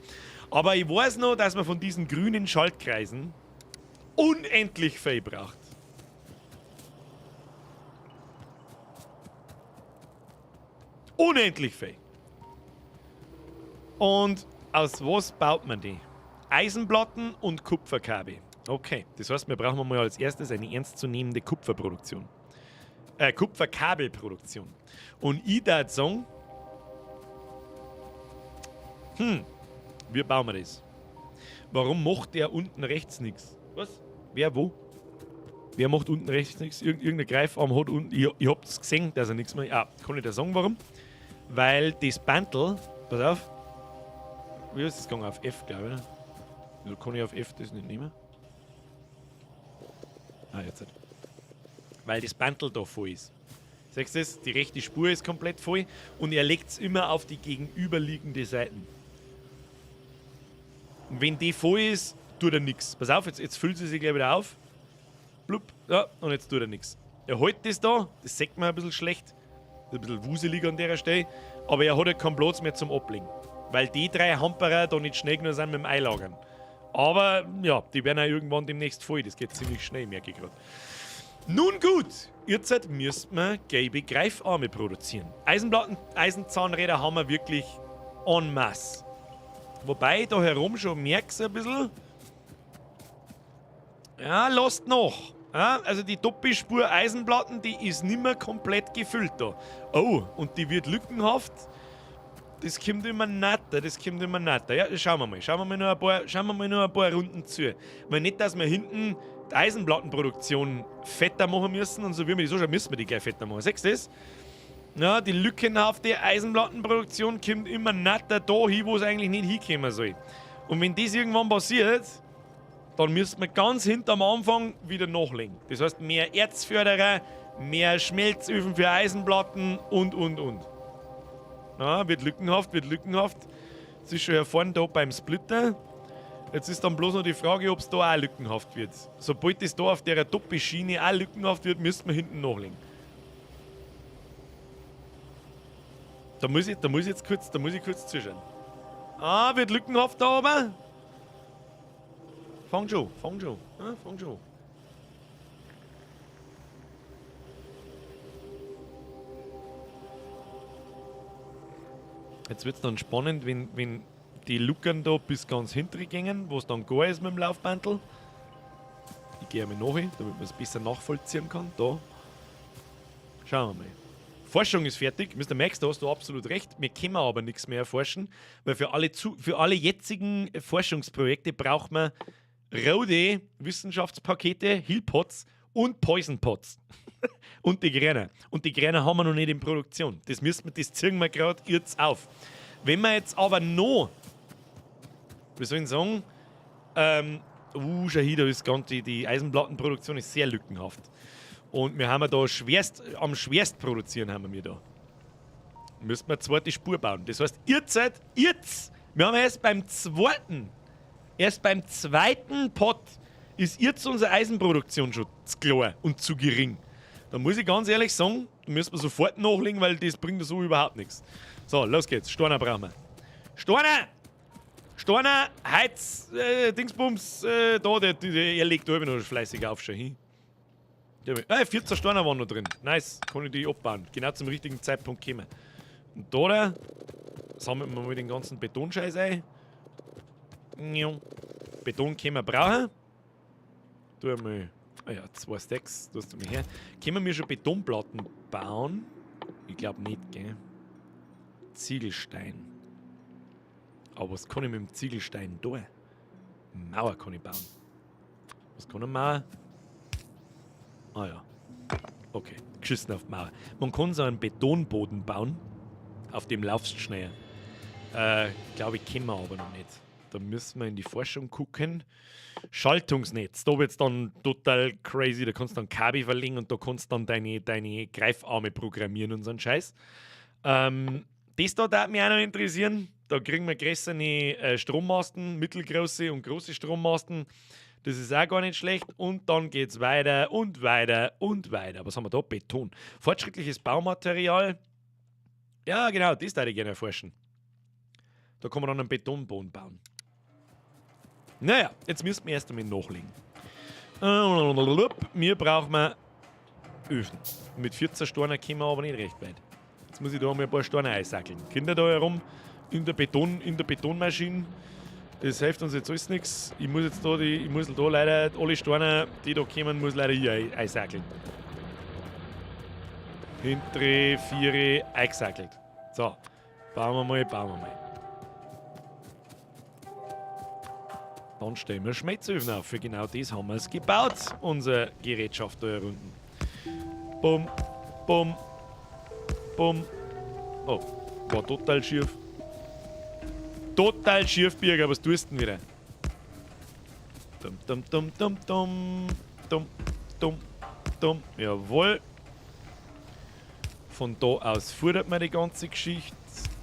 Aber ich weiß noch, dass man von diesen grünen Schaltkreisen unendlich viel braucht. Unendlich viel. Und aus was baut man die? Eisenplatten und Kupferkabel. Okay, das heißt, wir brauchen mal als erstes eine ernstzunehmende Kupferproduktion. Kupferkabelproduktion. Und ich würde sagen, wie bauen wir das? Warum macht der unten rechts nichts? Was? Wer wo? Wer macht unten rechts nichts? Irgendein Greifarm hat unten. Ich hab's gesehen, dass er nichts mehr. Ah, kann ich da sagen, warum? Weil das Bandel, pass auf, wie ist das gegangen? Auf F, glaube ich. Ne? Wieso kann ich auf F das nicht nehmen? Ah, jetzt halt. Weil das Bandel da voll ist. Siehst du das? Die rechte Spur ist komplett voll und er legt's immer auf die gegenüberliegende Seite. Und wenn die voll ist, tut er nix. Pass auf, jetzt füllt sie sich gleich wieder auf. Blub, ja, und jetzt tut er nix. Er hält das da, das sieht man ein bisschen schlecht. Ist ein bisschen wuselig an der Stelle. Aber er hat halt keinen Platz mehr zum Ablegen. Weil die drei Hamperer da nicht schnell genug sind mit dem Einlagern. Aber ja, die werden auch irgendwann demnächst voll. Das geht ziemlich schnell, merke ich gerade. Nun gut, jetzt müssen wir gelbe Greifarme produzieren. Eisenplatten, Eisenzahnräder haben wir wirklich en masse. Wobei ich da herum schon merke ein bisschen. Ja, lasst noch. Ja, also die Doppelspur Eisenplatten, die ist nimmer komplett gefüllt da. Oh, und die wird lückenhaft. Das kommt immer netter, das kommt immer netter. Ja, schauen wir mal. Schauen wir mal noch ein paar, schauen wir mal noch ein paar Runden zu. Weil nicht, dass wir hinten die Eisenplattenproduktion fetter machen müssen und so wie wir die so schon, müssen wir die gleich fetter machen. Siehst du das? Ja, die lückenhafte Eisenplattenproduktion kommt immer netter da hin, wo es eigentlich nicht hinkommen soll. Und wenn das irgendwann passiert, dann müsste man ganz hinterm Anfang wieder nachlegen. Das heißt, mehr Erzförderer, mehr Schmelzöfen für Eisenplatten und, und. Na, wird lückenhaft, wird lückenhaft. Jetzt ist schon hier vorne da beim Splitter. Jetzt ist dann bloß noch die Frage, ob's da auch lückenhaft wird. Sobald das da auf der Doppelschiene auch lückenhaft wird, müsste man hinten nachlegen. Da muss ich, da muss ich kurz zuschauen. Ah, wird lückenhaft da oben. Fang schon, fang schon. Ja, fang schon. Jetzt wird's dann spannend, wenn die Luckern da bis ganz hinten gingen, wo es dann gar ist mit dem Laufbandel. Ich gehe einmal nach, damit man es besser nachvollziehen kann. Da. Schauen wir mal. Forschung ist fertig. Mister Max, da hast du absolut recht. Wir können aber nichts mehr erforschen, weil für alle jetzigen Forschungsprojekte braucht man rote Wissenschaftspakete, Healpots und Poison Pots. Und die Gräner. Und die Gräner haben wir noch nicht in Produktion. Das ziehen wir grad jetzt auf. Wenn wir jetzt aber noch, wie soll ich sagen, schau hier, da ist ganz, die Eisenplattenproduktion ist sehr lückenhaft. Und wir haben da schwerst, am schwerst produzieren haben wir da. Müssen wir eine zweite Spur bauen. Das heißt, jetzt, wir haben erst beim zweiten Pot ist jetzt unsere Eisenproduktion schon zu klar und zu gering. Da muss ich ganz ehrlich sagen, da müssen wir sofort nachlegen, weil das bringt so überhaupt nichts. So, los geht's. Steiner brauchen wir. Steiner! Steiner, Heiz, Dingsbums, da, er legt da noch fleißig auf schon hin. 14 Steine waren noch drin. Nice, kann ich die abbauen. Genau zum richtigen Zeitpunkt kommen. Und da sammeln wir mal den ganzen Betonscheiß ein. Beton können wir brauchen. Tu mal, ah ja, 2 Stacks, tust du mir her. Können wir schon Betonplatten bauen? Ich glaub nicht, gell? Ziegelstein. Aber was kann ich mit dem Ziegelstein tun? Mauer kann ich bauen. Was kann eine Mauer? Ah ja. Okay, geschissen auf die Mauer. Man kann so einen Betonboden bauen. Auf dem laufst du schnell. Glaub ich, kennen wir aber noch nicht. Da müssen wir in die Forschung gucken. Schaltungsnetz, da wird's dann total crazy. Da kannst du dann Kabel verlegen und da kannst du dann deine Greifarme programmieren und so einen Scheiß. Das da würde mich auch noch interessieren. Da kriegen wir größere Strommasten, mittelgroße und große Strommasten. Das ist auch gar nicht schlecht. Und dann geht's weiter und weiter und weiter. Was haben wir da? Beton. Fortschrittliches Baumaterial. Ja, genau, das würde ich gerne erforschen. Da kann man dann einen Betonboden bauen. Naja, jetzt müssen wir erst einmal nachlegen. Mir brauchen wir Öfen. Mit 14 Steinen kommen wir aber nicht recht weit. Jetzt muss ich da mal ein paar Steine einsackeln. Kinder da herum in der Betonmaschine. Das hilft uns jetzt alles nix. Ich muss jetzt da die, ich muss da leider alle Steine, die da kommen, muss leider hier einsackeln. Hintere, 4, eingesackelt. So, bauen wir mal, bauen wir mal. Dann stellen wir Schmelzöfen auf. Für genau das haben wir es gebaut, unser Gerätschaft da hier unten. Bum, bum, bum. Oh, war total schief. Total schief, Birger, was tust du denn wieder? Dum, dum, dum, dum, dum, dum, dum, dum. Jawohl. Von da aus fordert man die ganze Geschichte.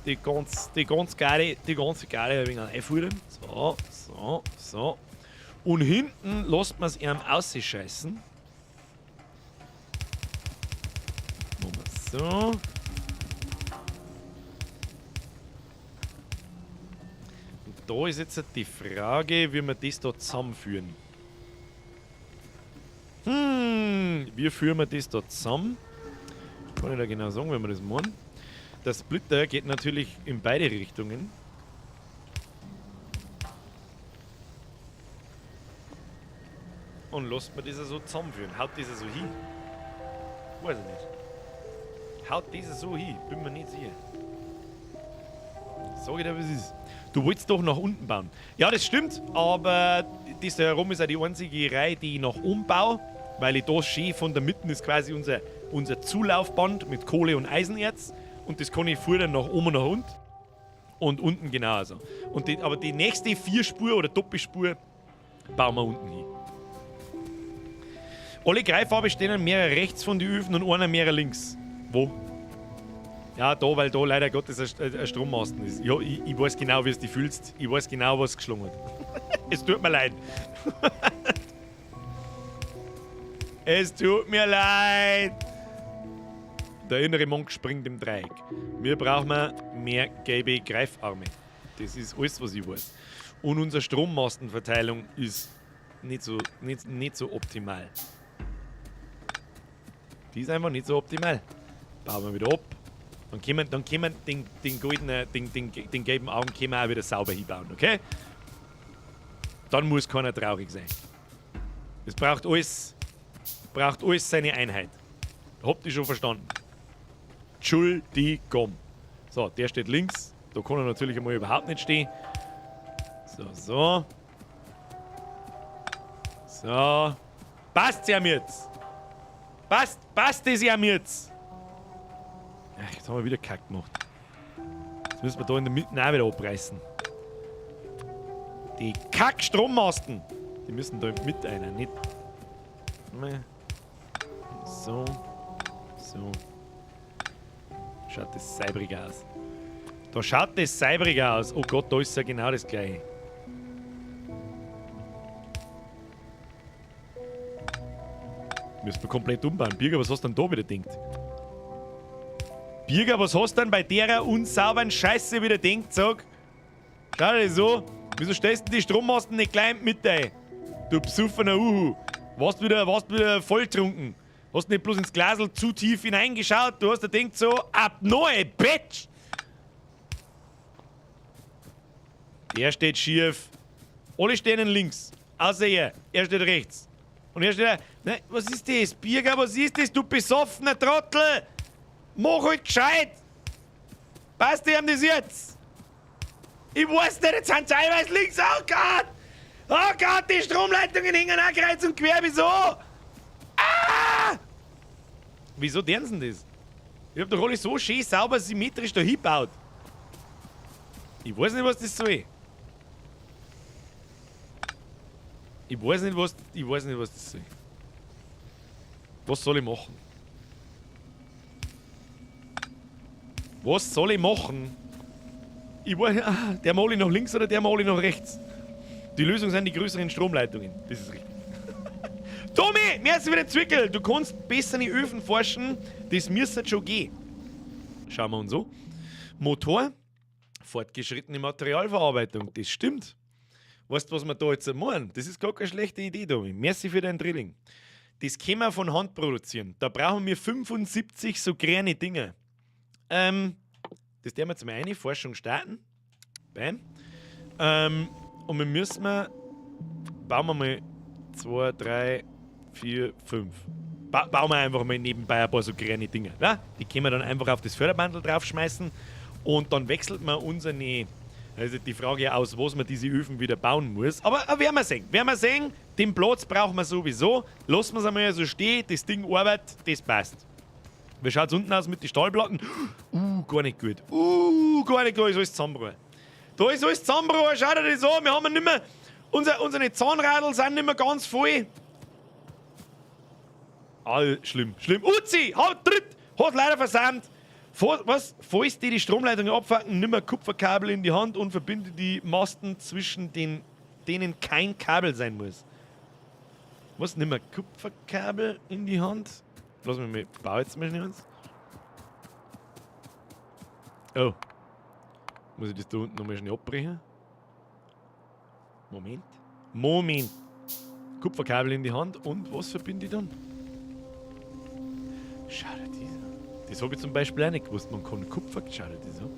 Die ganze geile ein wenig einfordern. So, so, so. Und hinten lässt man's ihm ausscheißen. Machen wir so. Und da ist jetzt die Frage, wie wir das da zusammenführen. Wie führen wir das da zusammen? Kann ich da genau sagen, wenn wir das machen. Der Splitter geht natürlich in beide Richtungen. Und Und lasst mir das so zusammenführen. Haut das so hin? Weiß ich nicht. Haut das so hin? Bin mir nicht sicher. Sag ich dir, was ist. Du wolltest doch nach unten bauen. Ja, das stimmt, aber das da herum ist auch die einzige Reihe, die ich nach oben baue, weil ich da schön von der Mitte ist quasi unser Zulaufband mit Kohle und Eisenerz und das kann ich fuhren nach oben und nach unten und unten genauso. Aber die nächste Vierspur oder Doppelspur bauen wir unten hin. Alle Greifarbe stehen mehrere rechts von den Öfen und einer mehrere links. Wo? Ja, da, weil da leider Gottes ein Strommasten ist. Ja, ich weiß genau, wie es dich fühlst. Ich weiß genau, was geschlungen hat. Es tut mir leid. Es tut mir leid. Der innere Monk springt im Dreieck. Wir brauchen mehr gelbe Greifarme. Das ist alles, was ich weiß. Und unsere Strommastenverteilung ist nicht so optimal. Die ist einfach nicht so optimal. Bauen wir wieder ab. Dann können wir den goldenen, den gelben Augen können wir auch wieder sauber hinbauen, okay? Dann muss keiner traurig sein. Es braucht alles seine Einheit. Habt ihr schon verstanden? Entschuldigung. So, der steht links. Da kann er natürlich einmal überhaupt nicht stehen. So, so. So. Passt's ja mir jetzt? Passt es ja mir jetzt? Ach, jetzt haben wir wieder Kack gemacht. Jetzt müssen wir da in der Mitte auch wieder abreißen. Die Kack-Strommasten! Die müssen da mit einer, nicht. So. So. Schaut das seibrig aus. Da schaut das seibrig aus. Oh Gott, da ist ja genau das Gleiche. Müssen wir komplett umbauen. Birger, was hast du denn da wieder gedacht? Birger, was hast du denn bei der unsauberen Scheiße wieder gedacht, sag? Schau dir das an. Wieso stellst du die Strommasten nicht gleich mit ein? Du besoffener Uhu. Warst wieder volltrunken. Hast nicht bloß ins Glasl zu tief hineingeschaut. Du hast dir gedacht so, ab neu, Bitch! Der steht schief. Alle stehen links. Außer er. Er steht rechts. Und er steht da. Nein, was ist das? Birger, was ist das? Du besoffener Trottel! Mach halt gescheit! Passt dir das jetzt? Ich weiß nicht, jetzt sind sie teilweise links. Oh Gott! Oh Gott, die Stromleitungen hängen auch kreuz und quer. Wieso? Ah! Wieso deren denn das? Ich hab doch alles so schön sauber symmetrisch da hingebaut. Ich weiß nicht, was das soll. Ich weiß nicht, was das soll. Was soll ich machen? Was soll ich machen? Ich weiß, der male ich nach links oder der male ich nach rechts. Die Lösung sind die größeren Stromleitungen. Das ist richtig. Tommy, mir ist wieder Zwickel. Du kannst besser in die Öfen forschen. Das müsste schon gehen. Schauen wir uns an. Motor, fortgeschrittene Materialverarbeitung. Das stimmt. Weißt du, was wir da jetzt machen? Das ist gar keine schlechte Idee, Tommy. Merci für deinen Drilling. Das können wir von Hand produzieren. Da brauchen wir 75 so kleine Dinge. Das werden wir jetzt mal eine Forschung starten. Bam. Und wir müssen mal, bauen wir mal 2, 3, 4, 5. Bauen wir einfach mal nebenbei ein paar so kleine Dinge. Ja? Die können wir dann einfach auf das Förderbandel draufschmeißen und dann wechselt man unsere. Also die Frage aus, was man diese Öfen wieder bauen muss. Aber werden wir sehen. Werden wir sehen, den Platz brauchen wir sowieso. Lassen wir es einmal so stehen, das Ding arbeitet, das passt. Wie schaut es unten aus mit den Stahlplatten? Gar nicht gut. Gar nicht gut, da ist alles zusammengebrochen. Da ist alles zusammengebrochen, schau dir das an. Wir haben nicht mehr. Unsere Zahnradl sind nicht mehr ganz voll. All schlimm, schlimm. Uzi, haut tritt, hat leider versandt. Was? Falls die Stromleitungen abfacken, nimm ein Kupferkabel in die Hand und verbinde die Masten, zwischen denen kein Kabel sein muss. Was? Nimm ein Kupferkabel in die Hand? Lass mich mal, bau jetzt mal schnell eins. Oh. Muss ich das da unten nochmal schnell abbrechen? Moment. Moment. Kupferkabel in die Hand und was verbinde ich dann? Schau dir das an. Das habe ich zum Beispiel auch nicht gewusst. Man kann Kupfer. Schau dir das an.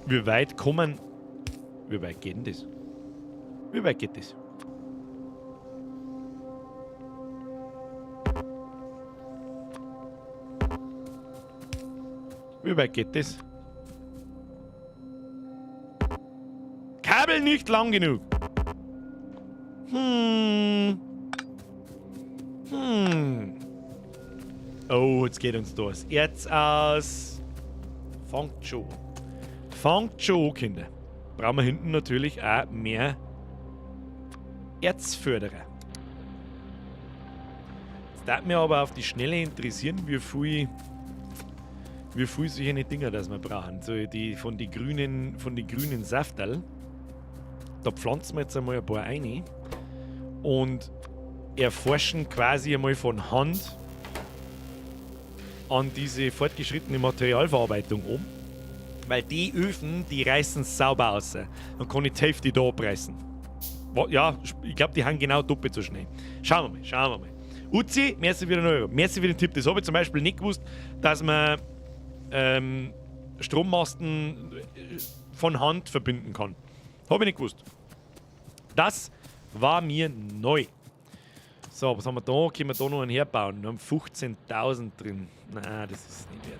Wie weit kommen Wie weit geht denn das? Wie weit geht das? Wie weit geht das? Kabel nicht lang genug. Oh, jetzt geht uns da das Erz aus. Fangt schon. Fangt schon an, Kinder. Brauchen wir hinten natürlich auch mehr Erzförderer. Jetzt darf mich aber auf die Schnelle interessieren, wie viel solche Dinger das wir brauchen. So die von die grünen, von die grünen Safterl. Da pflanzen wir jetzt einmal ein paar ein und erforschen quasi einmal von Hand an diese fortgeschrittene Materialverarbeitung um. Weil die Öfen, die reißen sauber aus. Dann kann ich die Hälfte da abreißen. Ja, ich glaub, die haben genau doppelt so schnell. Schauen wir mal, schauen wir mal. Uzi, merci für den Euro. Merci für den Tipp. Das hab ich zum Beispiel nicht gewusst, dass man Strommasten von Hand verbinden kann. Hab ich nicht gewusst. Das war mir neu. So, was haben wir da? Können wir da noch einen herbauen? Wir haben 15.000 drin. Nein, das ist nicht wert.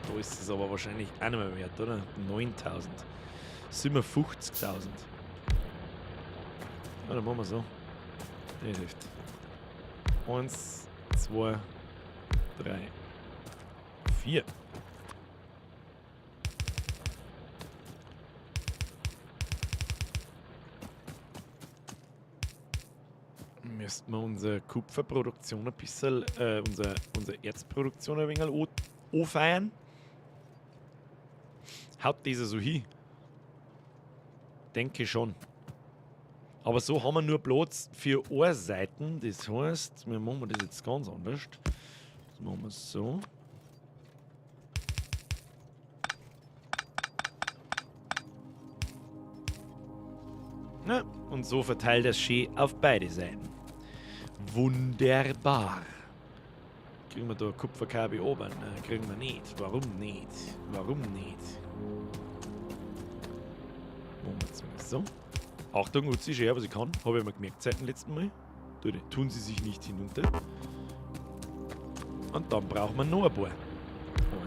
Da ist es aber wahrscheinlich auch nicht mehr wert, oder? 9.000. Sind wir 50.000. Ja, dann machen wir so. Das hilft. 1, 2, 3, 4. Müssten wir unsere Kupferproduktion ein bisschen, unsere Erzproduktion ein wenig anfeiern. Haut dieser so hin? Denke schon. Aber so haben wir nur Platz für eine Seite. Das heißt, wir machen das jetzt ganz anders. Das machen wir so. Ja, und so verteilt das schön auf beide Seiten. Wunderbar. Kriegen wir da ein Kupferkabel oben? Nein, kriegen wir nicht. Warum nicht? Warum nicht? Machen wir jetzt mal so. Achtung, Uzi, schön, was ich kann. Hab ich mir gemerkt seit dem letzten Mal. Tun sie sich nicht hinunter. Und dann brauchen wir noch ein paar.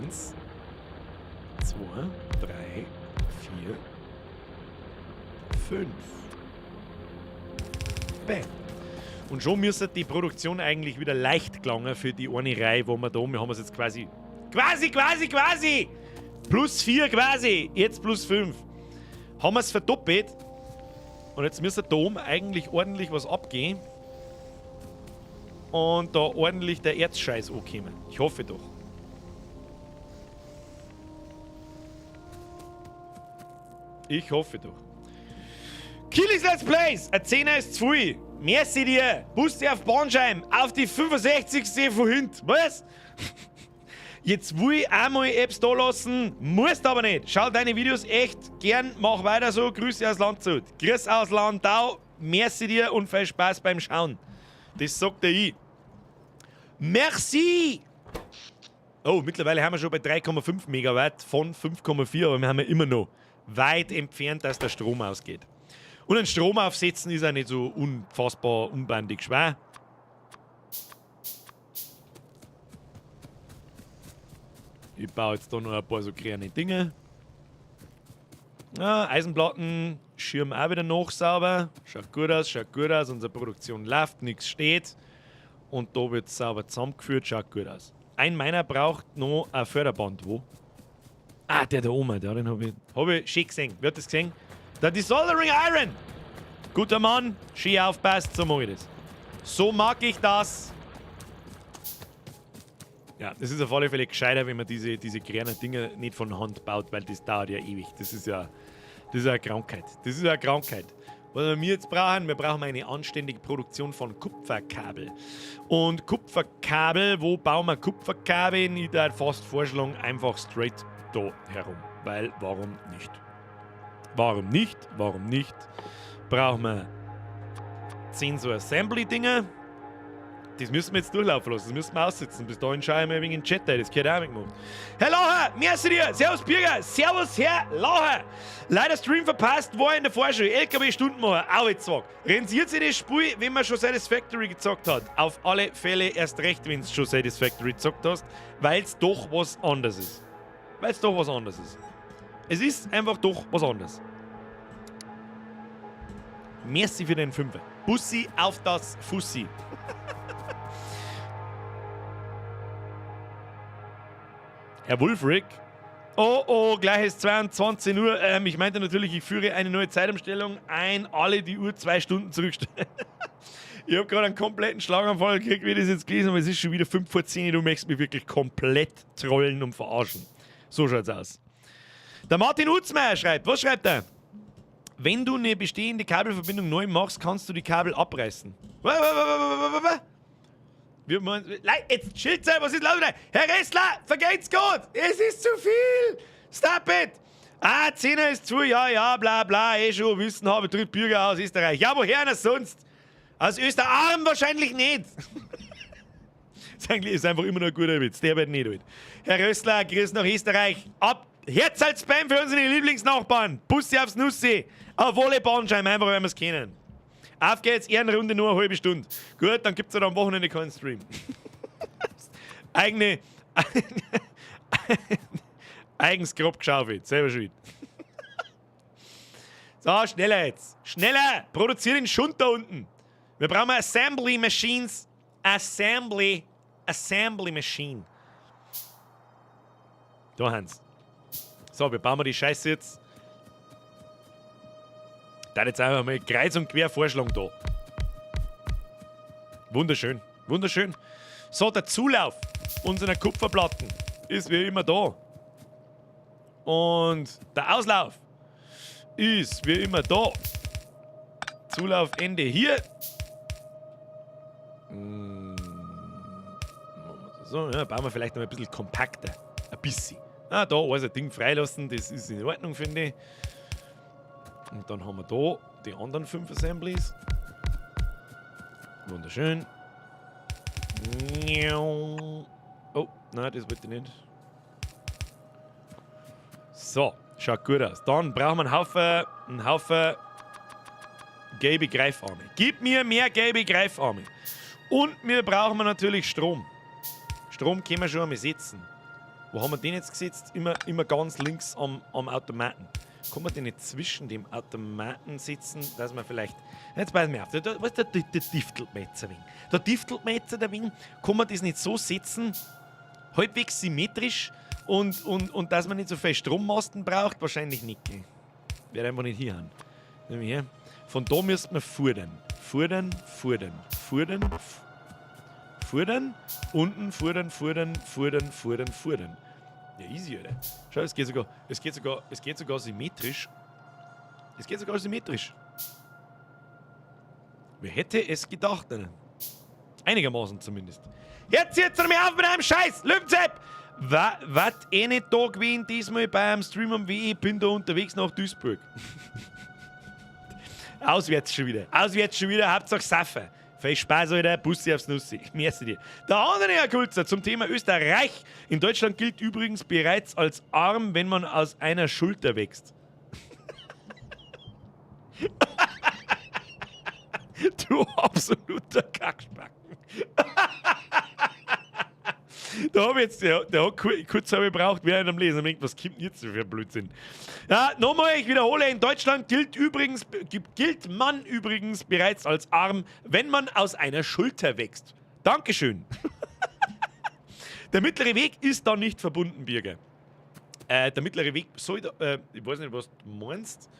1, 2, 3, 4, 5. Bam. Und schon müsste die Produktion eigentlich wieder leicht gelangen für die eine Reihe, wo wir da oben, wir haben es jetzt quasi, quasi, quasi, quasi, plus 4 quasi, jetzt plus 5. Haben wir's verdoppelt. Und jetzt müsste da oben eigentlich ordentlich was abgehen. Und da ordentlich der Erzscheiß ankommen. Ich hoffe doch. Ich hoffe doch. Kilis Let's Plays! Ein 10er ist zu viel. Merci dir! Busti auf Bahnscheiben, auf die 65. von hinten. Was? Jetzt will ich einmal Apps da lassen, musst aber nicht. Schau deine Videos echt gern, mach weiter so. Grüße aus Landshut. Grüß aus Landau. Merci dir und viel Spaß beim Schauen. Das sagt der ich. Merci! Oh, mittlerweile haben wir schon bei 3,5 Megawatt von 5,4, aber wir haben ja immer noch weit entfernt, dass der Strom ausgeht. Und einen Strom aufsetzen ist auch nicht so unfassbar unbandig schwer. Ich baue jetzt da noch ein paar so kleine Dinge. Ja, Eisenplatten, Schirm auch wieder noch sauber. Schaut gut aus, schaut gut aus. Unsere Produktion läuft, nichts steht. Und da wird sauber zusammengeführt, schaut gut aus. Ein meiner braucht noch ein Förderband. Wo? Ah, der da oben, der, den hab ich schön gesehen. Wer hat das gesehen? Der Desoldering Iron! Guter Mann, schön aufpasst, so mag ich das. So mag ich das. Ja, das ist auf alle Fälle gescheiter, wenn man diese kleinen Dinger nicht von Hand baut, weil das dauert ja ewig. Das ist ja, das ist ja eine Krankheit. Das ist ja eine Krankheit. Was wir jetzt brauchen, wir brauchen eine anständige Produktion von Kupferkabel. Und Kupferkabel, wo bauen wir Kupferkabel? Ich würde fast vorschlagen, einfach straight da herum. Weil, warum nicht? Warum nicht? Warum nicht? Brauchen wir 10 so Assembly-Dinger. Das müssen wir jetzt durchlaufen lassen. Das müssen wir aussitzen. Bis dahin schaue ich mal wegen den Chat rein. Das gehört auch mitgemacht. Herr Lacher, merci dir. Servus, Birger. Servus, Herr Lacher. Leider Stream verpasst, war in der Vorschau. LKW Stundenmacher. Auch jetzt sag. Rentiert sich das Spiel, wenn man schon Satisfactory gezockt hat? Auf alle Fälle erst recht, wenn du schon Satisfactory gezockt hast, weil es doch was anderes ist. Weil es doch was anderes ist. Es ist einfach doch was anderes. Merci für den Fünfer. Bussi auf das Fussi. Herr Wulfric. Oh, oh, gleich ist 22 Uhr. Ich meinte natürlich, ich führe eine neue Zeitumstellung ein. Alle die Uhr 2 Stunden zurückstellen. Ich habe gerade einen kompletten Schlaganfall gekriegt, wie ich das jetzt gelesen habe. Es ist schon wieder 5 vor 10. Du möchtest mich wirklich komplett trollen und verarschen. So schaut's aus. Der Martin Utzmeier schreibt, was schreibt er? Wenn du eine bestehende Kabelverbindung neu machst, kannst du die Kabel abreißen. Wir wollen, jetzt chillt sein, was ist los? Herr Ressler, vergeht's gut! Es ist zu viel! Stop it! Ah, 10 ist zu, ja, ja, bla bla, eh schon, wissen habe, drückt Bürger aus Österreich. Ja, woher denn sonst? Aus Österarm wahrscheinlich nicht! Das ist einfach immer noch ein guter Witz, der wird nicht alt. Herr Rössler, grüß nach Österreich. Ab Herz als Spam für unsere Lieblingsnachbarn. Bussi aufs Nussi. Auf alle Bahnscheiben, einfach weil wir's kennen. Auf geht's, Ehrenrunde nur eine halbe Stunde. Gut, dann gibt's halt am Wochenende keinen Stream. Eigene. Eigens grob geschaufelt, selber schuld. So, schneller jetzt. Schneller! Produzier den Schund da unten. Wir brauchen Assembly Machines. Assembly. Assembly Machine. Da haben's. So, wir bauen wir die Scheiße jetzt. Da jetzt einfach mal kreuz und quer vorschlagen da. Wunderschön, wunderschön. So, der Zulauf unserer Kupferplatten ist wie immer da. Und der Auslauf ist wie immer da. Zulaufende hier. So, ja, bauen wir vielleicht noch ein bisschen kompakter. Ein bisschen. Ah, da alles ein Ding freilassen, das ist in Ordnung, finde ich. Und dann haben wir da die anderen 5 Assemblies. Wunderschön. Oh, nein, das wollte ich nicht. So, schaut gut aus. Dann brauchen wir einen Haufen gelbe Greifarme. Gib mir mehr gelbe Greifarme. Und wir brauchen natürlich Strom. Strom können wir schon einmal setzen. Wo haben wir den jetzt gesetzt? Immer ganz links am Automaten. Kann man den nicht zwischen dem Automaten setzen, dass man vielleicht... Jetzt pass mir auf, da diftelt man jetzt ein wenig. Da diftelt man jetzt ein wenig. Kann man das nicht so setzen, halbwegs symmetrisch und dass man nicht so viel Strommasten braucht? Wahrscheinlich nicht. Gell? Werde einfach nicht hier haben. Nehmen wir hier. Von da müsste man fudern. Fudern, fudern, fudern, fudern, unten, fudern, fudern, fudern, fudern, fudern. Ja, easy, oder? Schau, es geht sogar symmetrisch. Es geht sogar symmetrisch. Wer hätte es gedacht, ne? Einigermaßen zumindest. Jetzt jetzt mir auf mit einem Scheiß! Löwenzepp! Was eh nicht da gewesen diesmal beim Stream am WE, bin da unterwegs nach Duisburg. Auswärts schon wieder. Auswärts schon wieder, Hauptsache Saffe. Viel Spaß, Alter. Bussi aufs Nussi. Merci dir. Der andere Herr Kulzer zum Thema Österreich. In Deutschland gilt übrigens bereits als arm, wenn man aus einer Schulter wächst. Du absoluter Kackspacken. Da hab ich jetzt, der hat kurz habe ich gebraucht, während am Lesen. Ich denk, was kommt denn jetzt für ein Blödsinn? Ja, nochmal, ich wiederhole, in Deutschland gilt man übrigens bereits als arm, wenn man aus einer Schulter wächst. Dankeschön. Der mittlere Weg ist da nicht verbunden, Birger. Der mittlere Weg soll da, ich weiß nicht, was du meinst,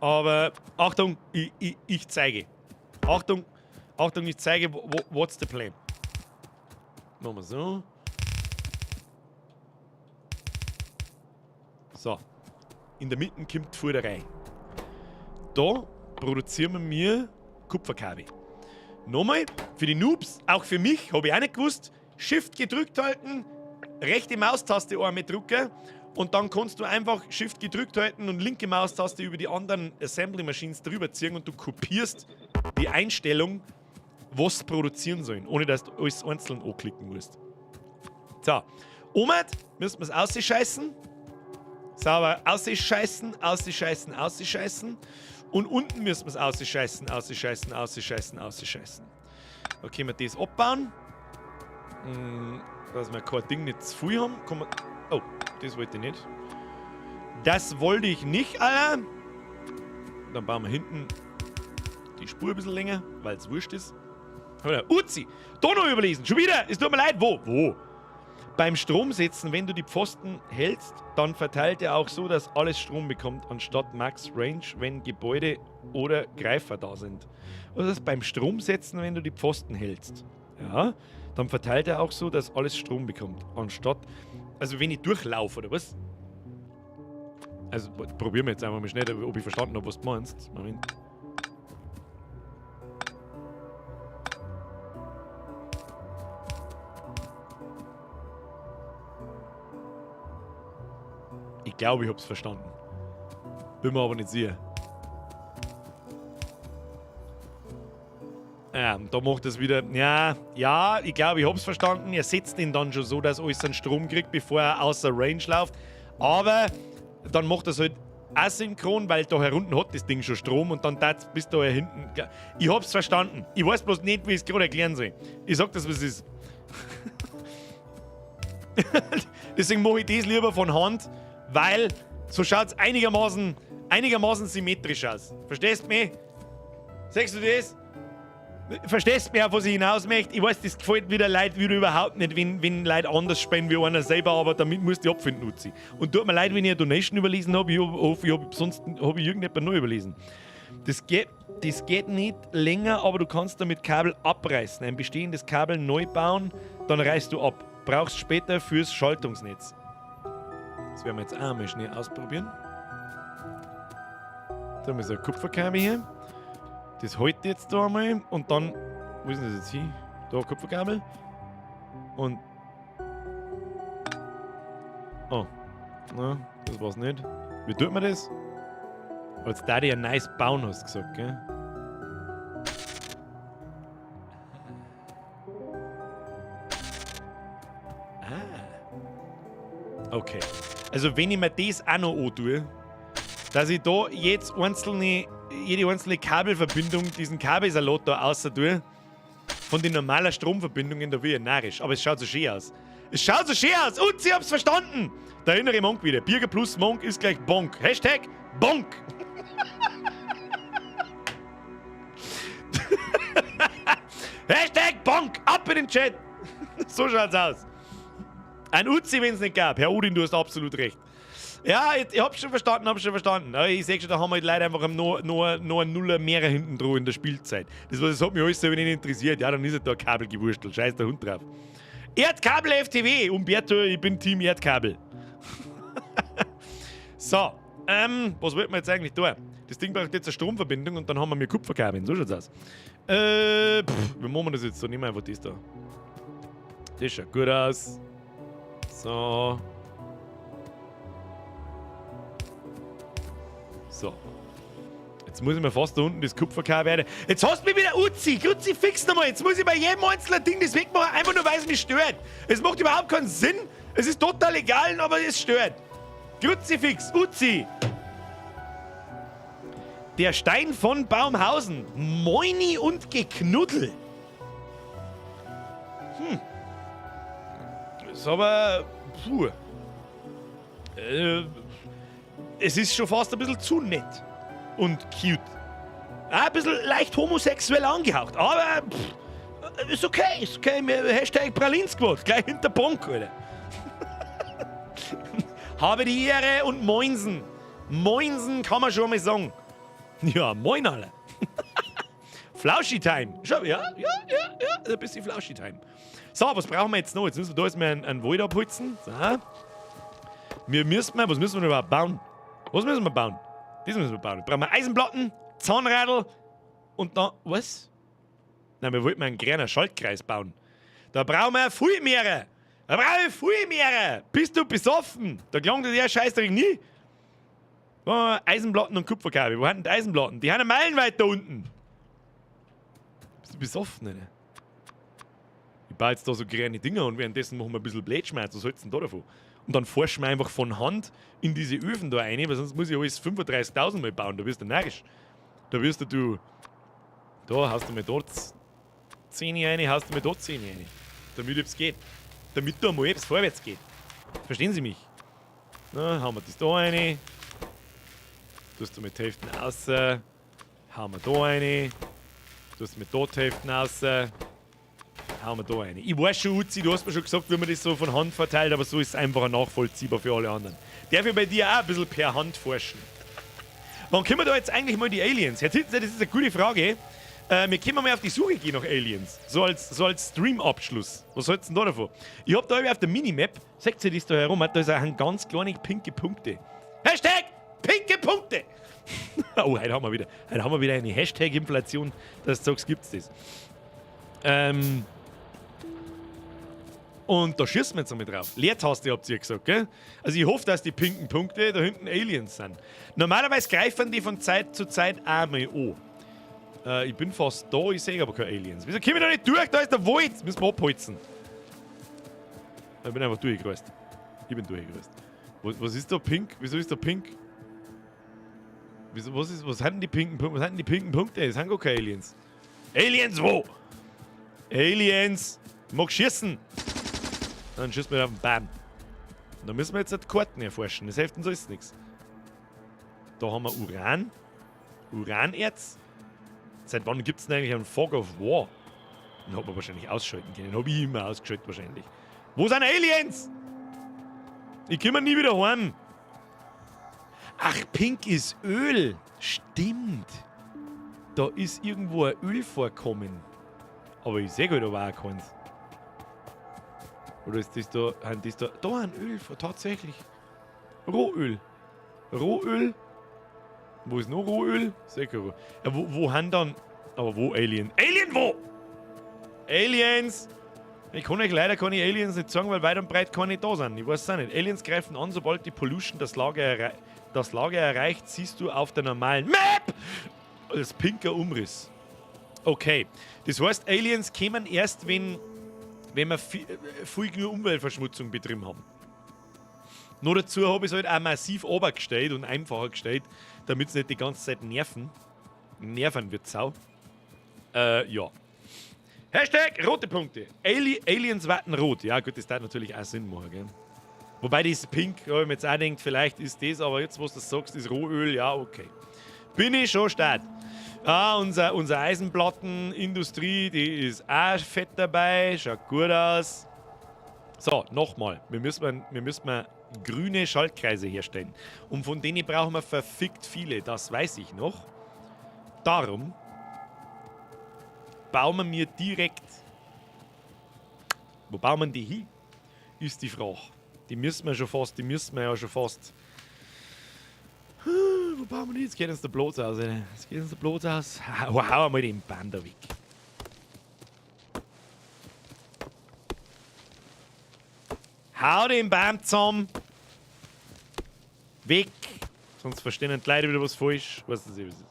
aber Achtung, ich zeige. Achtung, Achtung, ich zeige, what's the plan. Machen wir so. So, in der Mitte kommt die Fuderei. Da produzieren wir Kupferkabel. Nochmal, für die Noobs, auch für mich, habe ich auch nicht gewusst, Shift gedrückt halten, rechte Maustaste einmal drücken und dann kannst du einfach Shift gedrückt halten und linke Maustaste über die anderen Assembly Machines drüber ziehen und du kopierst die Einstellung was produzieren sollen, ohne dass du alles einzeln anklicken musst. So, oben müssen wir es ausscheißen. Sauber ausscheißen, ausscheißen, ausscheißen. Und unten müssen wir es ausscheißen, ausscheißen, ausscheißen, ausscheißen. Da können wir das abbauen. Dass wir kein Ding nicht zu viel haben. Kann man, oh, das wollte ich nicht. Das wollte ich nicht, Alter. Dann bauen wir hinten die Spur ein bisschen länger, weil es wurscht ist. Uzi, da noch überlesen. Schon wieder. Es tut mir leid. Wo? Wo? Beim Stromsetzen, wenn du die Pfosten hältst, dann verteilt er auch so, dass alles Strom bekommt, anstatt Max Range, wenn Gebäude oder Greifer da sind. Was ist beim Stromsetzen, wenn du die Pfosten hältst? Ja, dann verteilt er auch so, dass alles Strom bekommt, anstatt... Also wenn ich durchlaufe, oder was? Also probieren wir jetzt einfach mal schnell, ob ich verstanden habe, was du meinst. Moment. Ich glaube, ich hab's verstanden. Bin mir aber nicht sicher. Ja, da macht es wieder... Ja, ja, ich glaube, ich hab's verstanden. Er setzt ihn dann schon so, dass alles einen Strom kriegt, bevor er außer Range läuft. Aber dann macht er es halt asynchron, weil da herunten hat das Ding schon Strom und dann bis da hinten... Ich hab's verstanden. Ich weiß bloß nicht, wie ich es gerade erklären soll. Ich sag das, was es ist. Deswegen mache ich das lieber von Hand, weil so schaut's einigermaßen symmetrisch aus. Verstehst du mich? Siehst du das? Verstehst du mich, auf was ich hinaus möchte? Ich weiß, das gefällt wieder Leuten wieder überhaupt nicht, wenn Leute anders spielen wie einer selber, aber damit musst du abfinden, Uzi. Und tut mir leid, wenn ich eine Donation überlesen habe, ich hoffe, ich hab, sonst habe ich irgendjemand neu überlesen. Das geht nicht länger, aber du kannst damit Kabel abreißen. Ein bestehendes Kabel neu bauen, dann reißt du ab. Brauchst später fürs Schaltungsnetz. Das werden wir jetzt auch mal schnell ausprobieren. Da haben wir so ein Kupferkabel hier. Das halte ich jetzt da einmal und dann, wo ist denn das jetzt hin? Da, Kupferkabel. Und. Oh. Na, das war's nicht. Wie tut man das? Jetzt da die ein nice bauen, hast du gesagt, gell? Ah. Okay. Also, wenn ich mir das auch noch antue, dass ich da jetzt jede einzelne Kabelverbindung, diesen Kabelsalat da außer tue, von den normalen Stromverbindungen, da will ich narrisch. Aber es schaut so schön aus. Es schaut so schön aus! Und sie haben's verstanden! Der innere Monk wieder. Birger plus Monk ist gleich Bonk. Hashtag Bonk! Hashtag Bonk! Ab in den Chat! So schaut's aus. Ein Uzi, wenn's nicht gab. Herr Odin, du hast absolut recht. Ja, ich hab's schon verstanden, Ich seh schon, da haben wir halt leider einfach noch einen Nuller mehr hinten dran in der Spielzeit. Das hat mich alles so nicht interessiert. Ja, dann ist halt da ein Kabel gewurstelt. Scheiß der Hund drauf. Erdkabel FTW. Umberto, ich bin Team Erdkabel. So, was wollten wir jetzt eigentlich tun? Das Ding braucht jetzt eine Stromverbindung und dann haben wir mir Kupferkabeln. So schaut's aus. Wie machen wir das jetzt? So, nehmen wir einfach das da. Das schaut gut aus. So. So. Jetzt muss ich mir fast da unten das Kupferkabel rein. Jetzt hast du mich wieder Uzi! Uzi, fix nochmal! Jetzt muss ich bei jedem einzelnen Ding das wegmachen, einfach nur weil es mich stört. Es macht überhaupt keinen Sinn. Es ist total egal, aber es stört. Kruzifix, Uzi! Der Stein von Baumhausen. Moini und Geknuddel. Hm. Ist aber. Puh. Es ist schon fast ein bisschen zu nett und cute. Ein bisschen leicht homosexuell angehaucht, aber pff, ist okay, ist okay. Hashtag Pralinsquad, gleich hinter Bonk, Alter. Habe die Ehre und Moinsen. Moinsen kann man schon mal sagen. Ja, moin alle. Flauschi-Time. Schau, ja, ein bisschen Flauschi-Time. So, was brauchen wir jetzt noch? Jetzt müssen wir da erstmal einen Wald abholzen. So. Wir müssen, was müssen wir überhaupt bauen? Was müssen wir bauen? Das müssen wir bauen. Brauchen wir Eisenplatten, Zahnradl und dann. Was? Nein, wir wollten einen kleinen Schaltkreis bauen. Da brauchen wir viel mehr. Da brauchen wir viel mehr. Bist du besoffen? Da klang der Scheißdreck nie. Oh, Eisenplatten und Kupferkabel. Wo haben die Eisenplatten? Die haben meilenweit da unten. du besoffen, ne? Ich baue jetzt da so kleine Dinger und währenddessen machen wir ein bisschen Blödschmerz. Was hältst du denn da davon? Und dann forschen wir einfach von Hand in diese Öfen da rein, weil sonst muss ich alles 35.000 Mal bauen. Da wirst du narrisch. Da wirst du. Da haust du mir dort 10 rein, haust du mir dort 10 rein. Damit es geht. Damit da mal etwas vorwärts geht. Verstehen Sie mich? Na, hauen wir das da rein. Tust du mit Hälften raus. Hauen wir da rein. Tust du mit dort Hälften raus. Hauen wir da rein. Ich weiß schon, Uzi, du hast mir schon gesagt, wie man das so von Hand verteilt, aber so ist es einfacher nachvollziehbar für alle anderen. Darf ich bei dir auch ein bisschen per Hand forschen? Wann kommen da jetzt eigentlich mal die Aliens? Herr Titzer, das ist eine gute Frage. Wir können mal auf die Suche gehen nach Aliens. So als Stream-Abschluss. Was hältst du denn da davon? Ich hab da auf der Minimap, seht ihr das da herum, da ist auch ganz kleine pinke Punkte. Hashtag pinke Punkte! Oh, heute haben wir wieder eine Hashtag-Inflation, dass du sagst, gibt's das. Und da schießen wir jetzt einmal drauf. Leertaste habt ihr gesagt, gell? Also ich hoffe, dass die pinken Punkte da hinten Aliens sind. Normalerweise greifen die von Zeit zu Zeit einmal an. Ich bin fast da, ich sehe aber keine Aliens. Wieso komme ich da nicht durch? Da ist der Wald. Müssen wir abholzen. Ich bin einfach durchgereist. Ich bin durchgereist. Was ist da pink? Wieso ist da pink? Wieso, was sind die pinken Punkte? Was sind die pinken Punkte? Das sind gar keine Aliens. Aliens wo? Aliens! Ich mag schießen! Dann schießen wir auf den Baum. Und da müssen wir jetzt die Karten erforschen. Das hilft uns alles nichts. Da haben wir Uran. Uranerz. Seit wann gibt es denn eigentlich einen Fog of War? Den hat man wahrscheinlich ausschalten können. Den habe ich immer ausgeschaltet wahrscheinlich. Wo sind Aliens? Ich komme nie wieder heim. Ach, pink ist Öl. Stimmt. Da ist irgendwo ein Ölvorkommen. Aber ich sehe halt aber auch keins. Oder ist das da, haben das da, da ein Öl, tatsächlich. Rohöl. Rohöl. Wo ist noch Rohöl? Sehr gut. Ja, wo haben dann, aber wo Alien? Alien wo? Aliens! Ich kann euch leider keine Aliens nicht sagen, weil weit und breit keine da sind. Ich weiß es auch nicht. Aliens greifen an, sobald die Pollution das Lager erreicht, siehst du auf der normalen Map als pinker Umriss. Okay. Das heißt, Aliens kämen erst, wenn wir viel genug Umweltverschmutzung betrieben haben. Nur dazu habe ich es halt auch massiv obergestellt und einfacher gestellt, damit es nicht die ganze Zeit nerven. Nerven wird sau. Ja. Hashtag rote Punkte. Aliens warten rot. Ja, gut, das darf natürlich auch Sinn machen, gell? Wobei das Pink, habe ich mir jetzt auch gedacht, vielleicht ist das, aber jetzt, wo du das sagst, ist Rohöl, ja, okay. Bin ich schon stark. Ah, unsere Eisenplattenindustrie, die ist auch fett dabei, schaut gut aus. So, nochmal. Wir müssen grüne Schaltkreise herstellen. Und von denen brauchen wir verfickt viele, das weiß ich noch. Darum bauen wir mir direkt. Wo bauen wir die hin? Ist die Frage. Die müssen wir ja schon fast. Wo bauen wir die? Jetzt geht uns der Platz aus. Alter. Jetzt geht uns der Platz aus. Hau einmal den Baum da weg. Hau den Baum zusammen. Weg. Sonst verstehen die Leute wieder was falsch. Weißt du, was ist.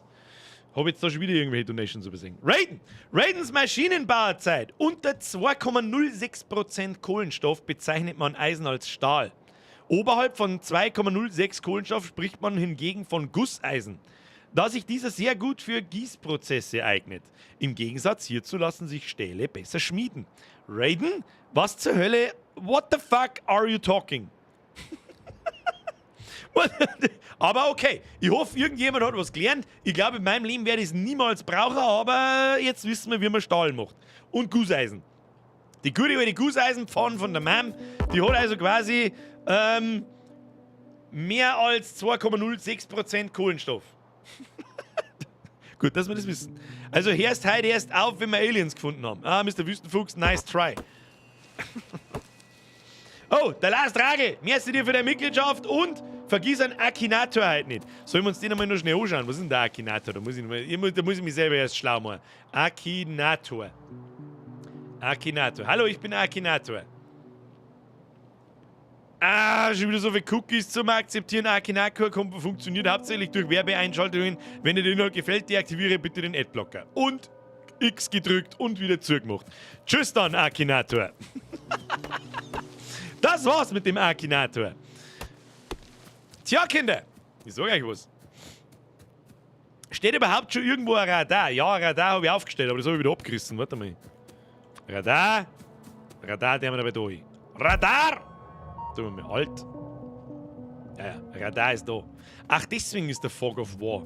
Hab jetzt da schon wieder irgendwelche Donations übersehen. Raiden! Raidens Maschinenbauerzeit. Unter 2,06% Kohlenstoff bezeichnet man Eisen als Stahl. Oberhalb von 2,06 Kohlenstoff spricht man hingegen von Gusseisen, da sich dieser sehr gut für Gießprozesse eignet. Im Gegensatz hierzu lassen sich Stähle besser schmieden. Raiden, was zur Hölle? What the fuck are you talking? Aber okay, ich hoffe, irgendjemand hat was gelernt. Ich glaube, in meinem Leben werde ich es niemals brauchen, aber jetzt wissen wir, wie man Stahl macht. Und Gusseisen. Die gute alte Gusseisenpfanne von der Mom, die hat also quasi mehr als 2,06% Kohlenstoff. Gut, dass wir das wissen. Also hörst heute erst auf, wenn wir Aliens gefunden haben. Ah, Mr. Wüstenfuchs, nice try. Oh, der Lars Dragel, merci dir für deine Mitgliedschaft und vergiss einen Akinator heute nicht. Sollen wir uns den einmal noch schnell anschauen? Was ist denn der Akinator? Da muss ich mich selber erst schlau machen. Akinator. Akinator. Hallo, ich bin Akinator. Ah, schon wieder so viele Cookies zum Akzeptieren. Akinator funktioniert hauptsächlich durch Werbeeinschaltungen. Wenn dir der Inhalt gefällt, deaktiviere bitte den Adblocker. Und X gedrückt und wieder zugemacht. Tschüss dann, Akinator. Das war's mit dem Akinator. Tja, Kinder, ich sag euch was. Steht überhaupt schon irgendwo ein Radar? Ja, ein Radar habe ich aufgestellt, aber das habe ich wieder abgerissen. Warte mal. Radar. Radar, der haben wir aber da hin. Radar! Tun wir mal alt. Ja, Radar ist da. Ach, deswegen ist der Fog of War.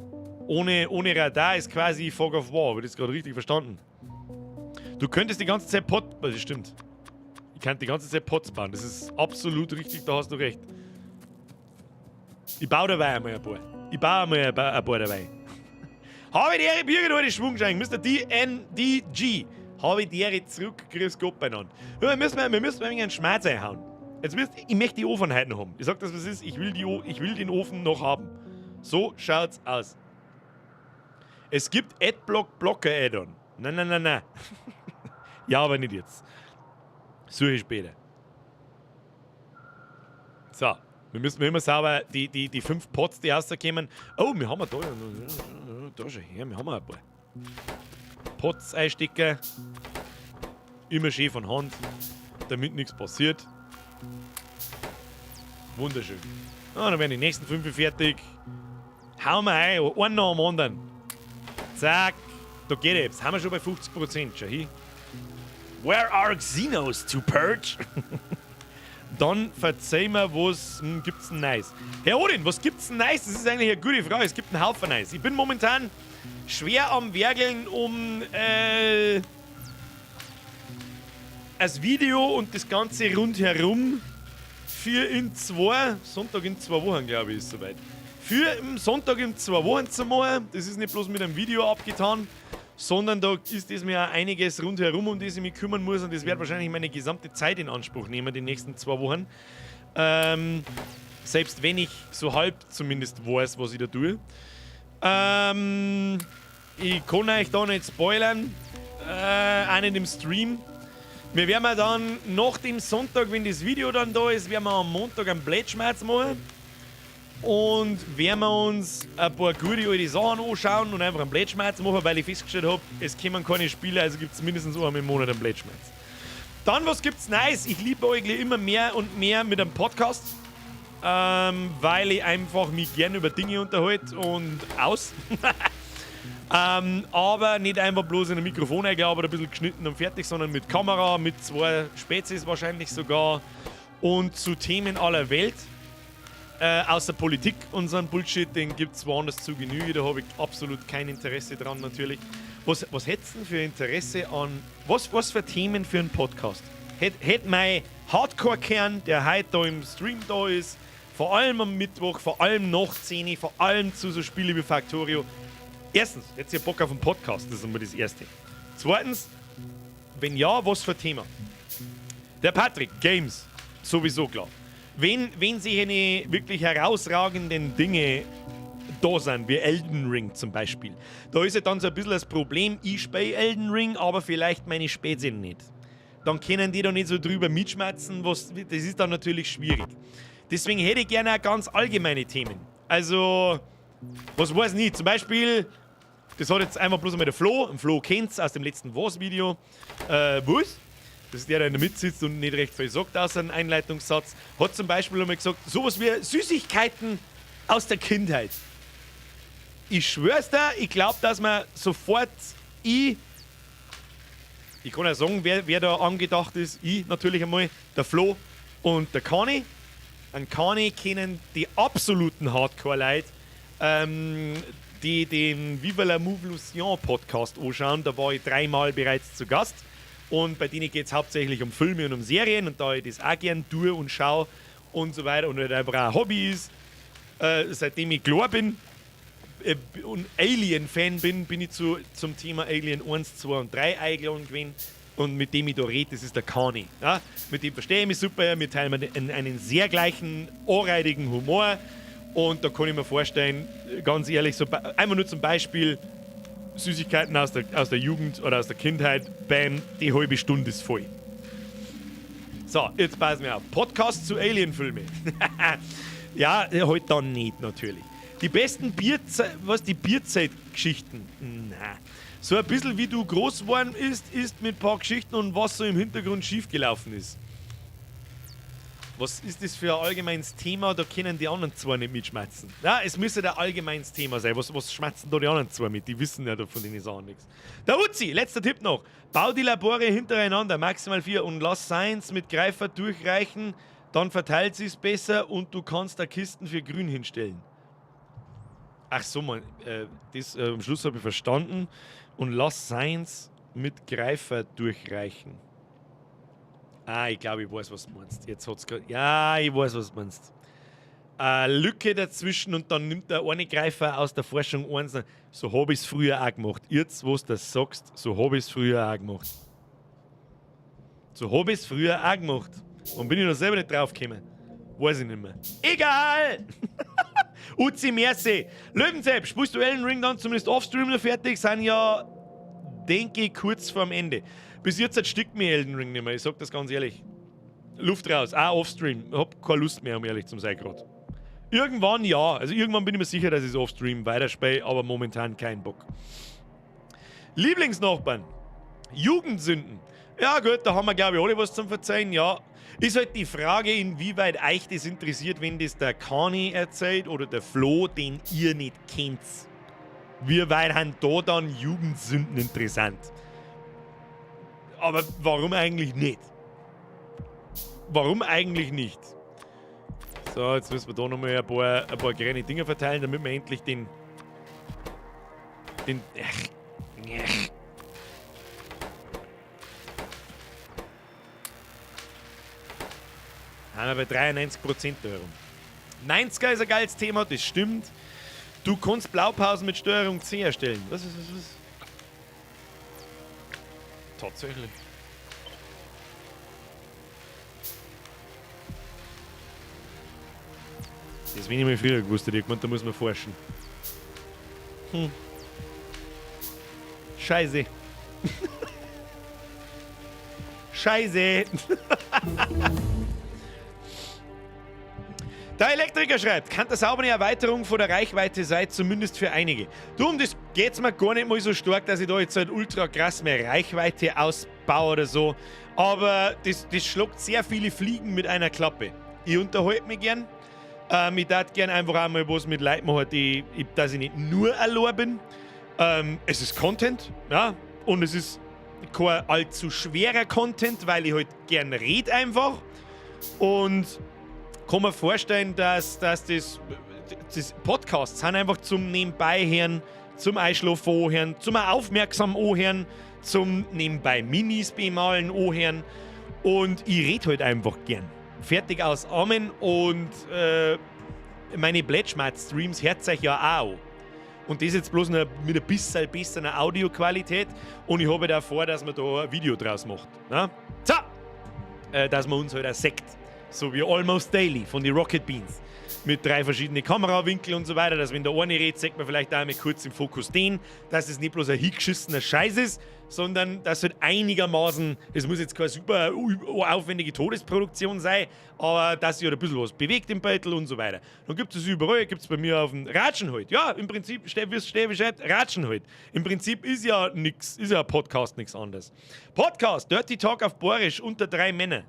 Ohne Radar ist quasi Fog of War. Habe ich das gerade richtig verstanden? Du könntest die ganze Zeit Pot. Das stimmt. Ich kann die ganze Zeit Pots bauen. Das ist absolut richtig, da hast du recht. Ich baue dabei einmal ein paar. Ich baue einmal ein paar dabei. Habe die Ehre, Birgit, heute Schwungschein. Mr. DNDG. Habe die Ehre zurück, grüß Gott beieinander. Ja, wir müssen ein wenig einen Schmerz einhauen. Ich möchte die Ofen heute noch haben. Ich sag das, was ist. Ich will den Ofen noch haben. So schaut's aus. Es gibt Adblock Blocker Add-on. Nein, nein, nein, nein. Ja, aber nicht jetzt. Suche ich später. So, wir müssen immer sauber die fünf Pots, die rauskommen. Oh, wir haben ja da, da schon her, wir haben ein paar. Pots einstecken. Immer schön von Hand, damit nichts passiert. Wunderschön. Ah, dann werden die nächsten fünf fertig. Hauen wir ein, einen nach dem anderen. Zack, da geht es. Haben wir schon bei 50%. Schau hin. Where are Xenos to purge? Dann verzeih mir, was gibt's denn Neues? Herr Odin, was gibt's denn Neues? Das ist eigentlich eine gute Frage. Es gibt einen Haufen Neues. Ich bin momentan schwer am Werkeln, um das Video und das Ganze rundherum für in 2, Sonntag in 2 Wochen, glaube ich, ist soweit. Für im Sonntag in 2 Wochen zu machen. Das ist nicht bloß mit einem Video abgetan, sondern da ist es mir auch einiges rundherum, um das ich mich kümmern muss, und das wird wahrscheinlich meine gesamte Zeit in Anspruch nehmen, die nächsten 2 Wochen. Selbst wenn ich so halb zumindest weiß, was ich da tue. Ich kann euch da nicht spoilern, auch nicht im Stream. Wir werden dann nach dem Sonntag, wenn das Video dann da ist, werden wir am Montag einen Blätschmerz machen. Und werden wir uns ein paar gute alte Sachen anschauen und einfach einen Blätschmerz machen, weil ich festgestellt habe, es kommen keine Spiele, also gibt es mindestens einmal im Monat einen Blätschmerz. Dann, was gibt's Neues? Ich liebe eigentlich immer mehr und mehr mit einem Podcast, weil ich einfach mich gern über Dinge unterhalte und aus. Aber nicht einfach bloß in ein Mikrofon eingelabert, ein bisschen geschnitten und fertig, sondern mit Kamera, mit zwei Spezies wahrscheinlich sogar und zu Themen aller Welt. Außer Politik und so ein Bullshit, den gibt es woanders zu Genüge, da habe ich absolut kein Interesse dran natürlich. Was hättest du denn für Interesse an, was für Themen für einen Podcast? Hätt mein Hardcore-Kern, der heute da im Stream da ist, vor allem am Mittwoch, vor allem nach 10, vor allem zu so Spielen wie Factorio. Erstens, hättet ihr Bock auf einen Podcast? Das ist einmal das Erste. Zweitens, wenn ja, was für Thema? Der Patrick, Games, sowieso klar. Wenn sich eine wirklich herausragenden Dinge da sind, wie Elden Ring zum Beispiel, da ist ja dann so ein bisschen das Problem, ich spiele Elden Ring, aber vielleicht meine Spezi nicht. Dann können die da nicht so drüber mitschmatzen, was, das ist dann natürlich schwierig. Deswegen hätte ich gerne auch ganz allgemeine Themen. Also, was weiß ich nicht, zum Beispiel, das hat jetzt einfach bloß einmal der Flo, ein Flo kennt's aus dem letzten Was-Video. Was? Das ist der, der in der Mitte sitzt und nicht recht viel sagt, außer einem Einleitungssatz. Hat zum Beispiel einmal gesagt, sowas wie Süßigkeiten aus der Kindheit. Ich schwör's dir, ich glaube, dass man sofort ich kann ja sagen, wer da angedacht ist, ich natürlich einmal, der Flo und der Kani. An Kani kennen die absoluten Hardcore-Leute, die den Viva la Movolution Podcast anschauen. Da war ich dreimal bereits zu Gast. Und bei denen geht es hauptsächlich um Filme und um Serien. Und da ich das auch gern tue und schaue und so weiter und halt einfach auch ein Hobby ist, seitdem ich klar bin und Alien-Fan bin, bin ich zum Thema Alien 1, 2 und 3 eingeladen gewesen. Und mit dem ich da rede, das ist der Kani. Ja? Mit dem verstehe ich mich super, wir teilen einen sehr gleichen, ohrreidigen Humor. Und da kann ich mir vorstellen, ganz ehrlich, so, einfach nur zum Beispiel Süßigkeiten aus der Jugend oder aus der Kindheit, bam, die halbe Stunde ist voll. So, jetzt passen wir auf. Podcast zu Alien-Filmen. Ja, halt dann nicht natürlich. Die besten Bierzeit, was die Bierzeitgeschichten? Na. So ein bisschen wie du groß geworden ist mit ein paar Geschichten und was so im Hintergrund schiefgelaufen ist. Was ist das für ein allgemeines Thema? Da können die anderen zwei nicht mitschmerzen. Ja, es müsste ein allgemeines Thema sein. Was schmerzen da die anderen zwei mit? Die wissen ja von den Sachen nichts. Der Uzi, letzter Tipp noch. Bau die Labore hintereinander, maximal 4, und lass Science mit Greifer durchreichen. Dann verteilt sich's besser und du kannst da Kisten für grün hinstellen. Ach so, man, das am Schluss habe ich verstanden. Und lass Science mit Greifer durchreichen. Ah, ich glaube, ich weiß, was du meinst. Jetzt hat's grad, ja, ich weiß, was du meinst. Lücke dazwischen und dann nimmt der eine Greifer aus der Forschung eins. So hab ich's früher auch gemacht. Jetzt, wo du das sagst, so hab ich's früher auch gemacht. So hab ich's früher auch gemacht. Und bin ich noch selber nicht drauf gekommen. Weiß ich nicht mehr. Egal! Uzi, merci. Löwensepp, spielst du Elden Ring dann zumindest offstream noch fertig? Sind ja, denke ich, kurz vorm Ende. Bis jetzt erstickt mir Elden Ring nicht mehr, ich sag das ganz ehrlich. Luft raus, auch offstream. Ich hab keine Lust mehr, um ehrlich zu sein grad. Irgendwann ja, also irgendwann bin ich mir sicher, dass ich es offstream weiterspiele, aber momentan kein Bock. Lieblingsnachbarn, Jugendsünden. Ja gut, da haben wir glaube ich alle was zum Verzeihen, ja. Ist halt die Frage, inwieweit euch das interessiert, wenn das der Kani erzählt oder der Flo, den ihr nicht kennt. Wie weit haben da dann Jugendsünden interessant? Aber warum eigentlich nicht? Warum eigentlich nicht? So, jetzt müssen wir da nochmal ein paar kleine Dinger verteilen, damit wir endlich den... Ach, ach. Haben wir bei 93% da herum. 90er ist ein geiles Thema, das stimmt. Du kannst Blaupausen mit Steuerung C erstellen. Was ist das? Tatsächlich. Das wenn ich mal früher gewusst hätte, ich gemeint, da muss man forschen. Scheiße. Scheiße. Der Elektriker schreibt, kann das auch eine Erweiterung von der Reichweite sein, zumindest für einige. Du, um das geht's mir gar nicht mal so stark, dass ich da jetzt halt ultra krass mehr Reichweite ausbaue oder so. Aber das schlagt sehr viele Fliegen mit einer Klappe. Ich unterhalte mich gern. Ich darf gern einfach einmal was mit Leuten machen, dass ich nicht nur allein bin. Es ist Content, ja, und es ist kein allzu schwerer Content, weil ich halt gern red einfach. Und kann mir vorstellen, dass das Podcasts sind einfach zum Nebenbei hören, zum Einschlafen anhören, zum aufmerksam anhören, zum nebenbei Minis bemalen anhören. Und ich red halt einfach gern. Fertig aus Amen und meine Pledgemart-Streams hört euch ja auch an. Und das jetzt bloß noch mit ein bisschen besserer Audioqualität. Und ich habe da vor, dass man da ein Video draus macht. Ne? So! Dass man uns halt auch sieht. So wie Almost Daily von den Rocket Beans. Mit 3 verschiedenen Kamerawinkeln und so weiter, dass wenn der eine redet, sieht man vielleicht auch mal kurz im Fokus den, dass es nicht bloß ein hingeschissener Scheiß ist, sondern dass halt einigermaßen, es muss jetzt keine super aufwendige Todesproduktion sein, aber dass sich halt ein bisschen was bewegt im Beutel und so weiter. Dann gibt es überall, gibt es bei mir auf dem Ratschen halt. Ja, im Prinzip, wie es Steffi schreibt, Ratschen halt. Im Prinzip ist ja nix, ist ja ein Podcast nichts anderes. Podcast, Dirty Talk auf Borisch unter 3 Männer.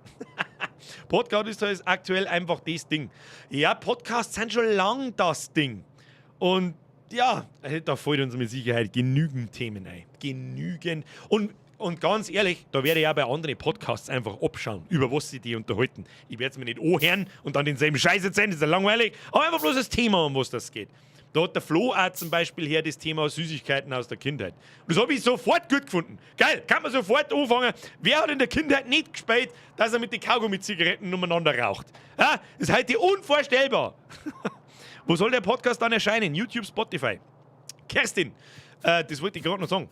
Podcast ist halt aktuell einfach das Ding. Ja, Podcasts sind schon lang das Ding. Und ja, da fällt uns mit Sicherheit genügend Themen ein. Genügend. Und ganz ehrlich, da werde ich auch bei anderen Podcasts einfach abschauen, über was sie die unterhalten. Ich werde es mir nicht anhören und dann denselben Scheiß erzählen, das ist ja langweilig. Aber einfach bloß das Thema, um was das geht. Da hat der Flo auch zum Beispiel her das Thema Süßigkeiten aus der Kindheit. Und das habe ich sofort gut gefunden. Geil, kann man sofort anfangen. Wer hat in der Kindheit nicht gespielt, dass er mit den Kaugummi-Zigaretten umeinander raucht? Ja, das ist heute unvorstellbar. Wo soll der Podcast dann erscheinen? YouTube, Spotify. Kerstin, das wollte ich gerade noch sagen.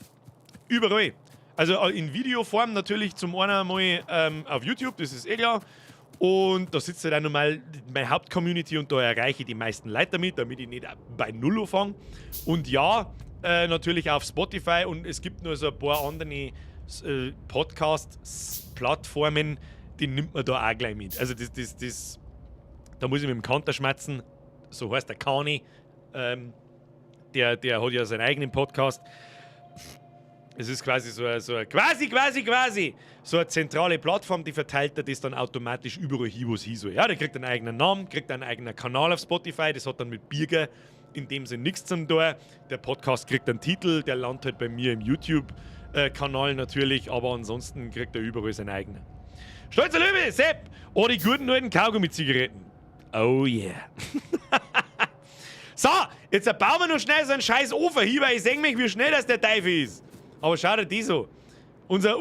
Überall. Also in Videoform natürlich zum einen mal auf YouTube, das ist eh klar. Und da sitzt halt auch nochmal meine Hauptcommunity und da erreiche ich die meisten Leute damit, damit ich nicht bei Null anfange. Und ja, natürlich auf Spotify und es gibt nur so ein paar andere Podcast-Plattformen, die nimmt man da auch gleich mit. Also da muss ich mit dem Kanter schmerzen, so heißt der Kani, der hat ja seinen eigenen Podcast. Es ist quasi so eine, so eine quasi, quasi, quasi so eine zentrale Plattform, die verteilt das dann automatisch überall hin, wo es hin soll. Ja, der kriegt einen eigenen Namen, kriegt einen eigenen Kanal auf Spotify, das hat dann mit Birger in dem Sinn nichts zum tun. Der Podcast kriegt einen Titel, der landet halt bei mir im YouTube-Kanal natürlich, aber ansonsten kriegt er überall seinen eigenen. Stolzer Löwe, Sepp! Oh, die guten alten Kaugummi-Zigaretten. Oh yeah. So, jetzt bauen wir noch schnell so einen scheiß Ofen hier, weil ich seh mich, wie schnell das der Teufel ist. Aber schau dir die so. Unser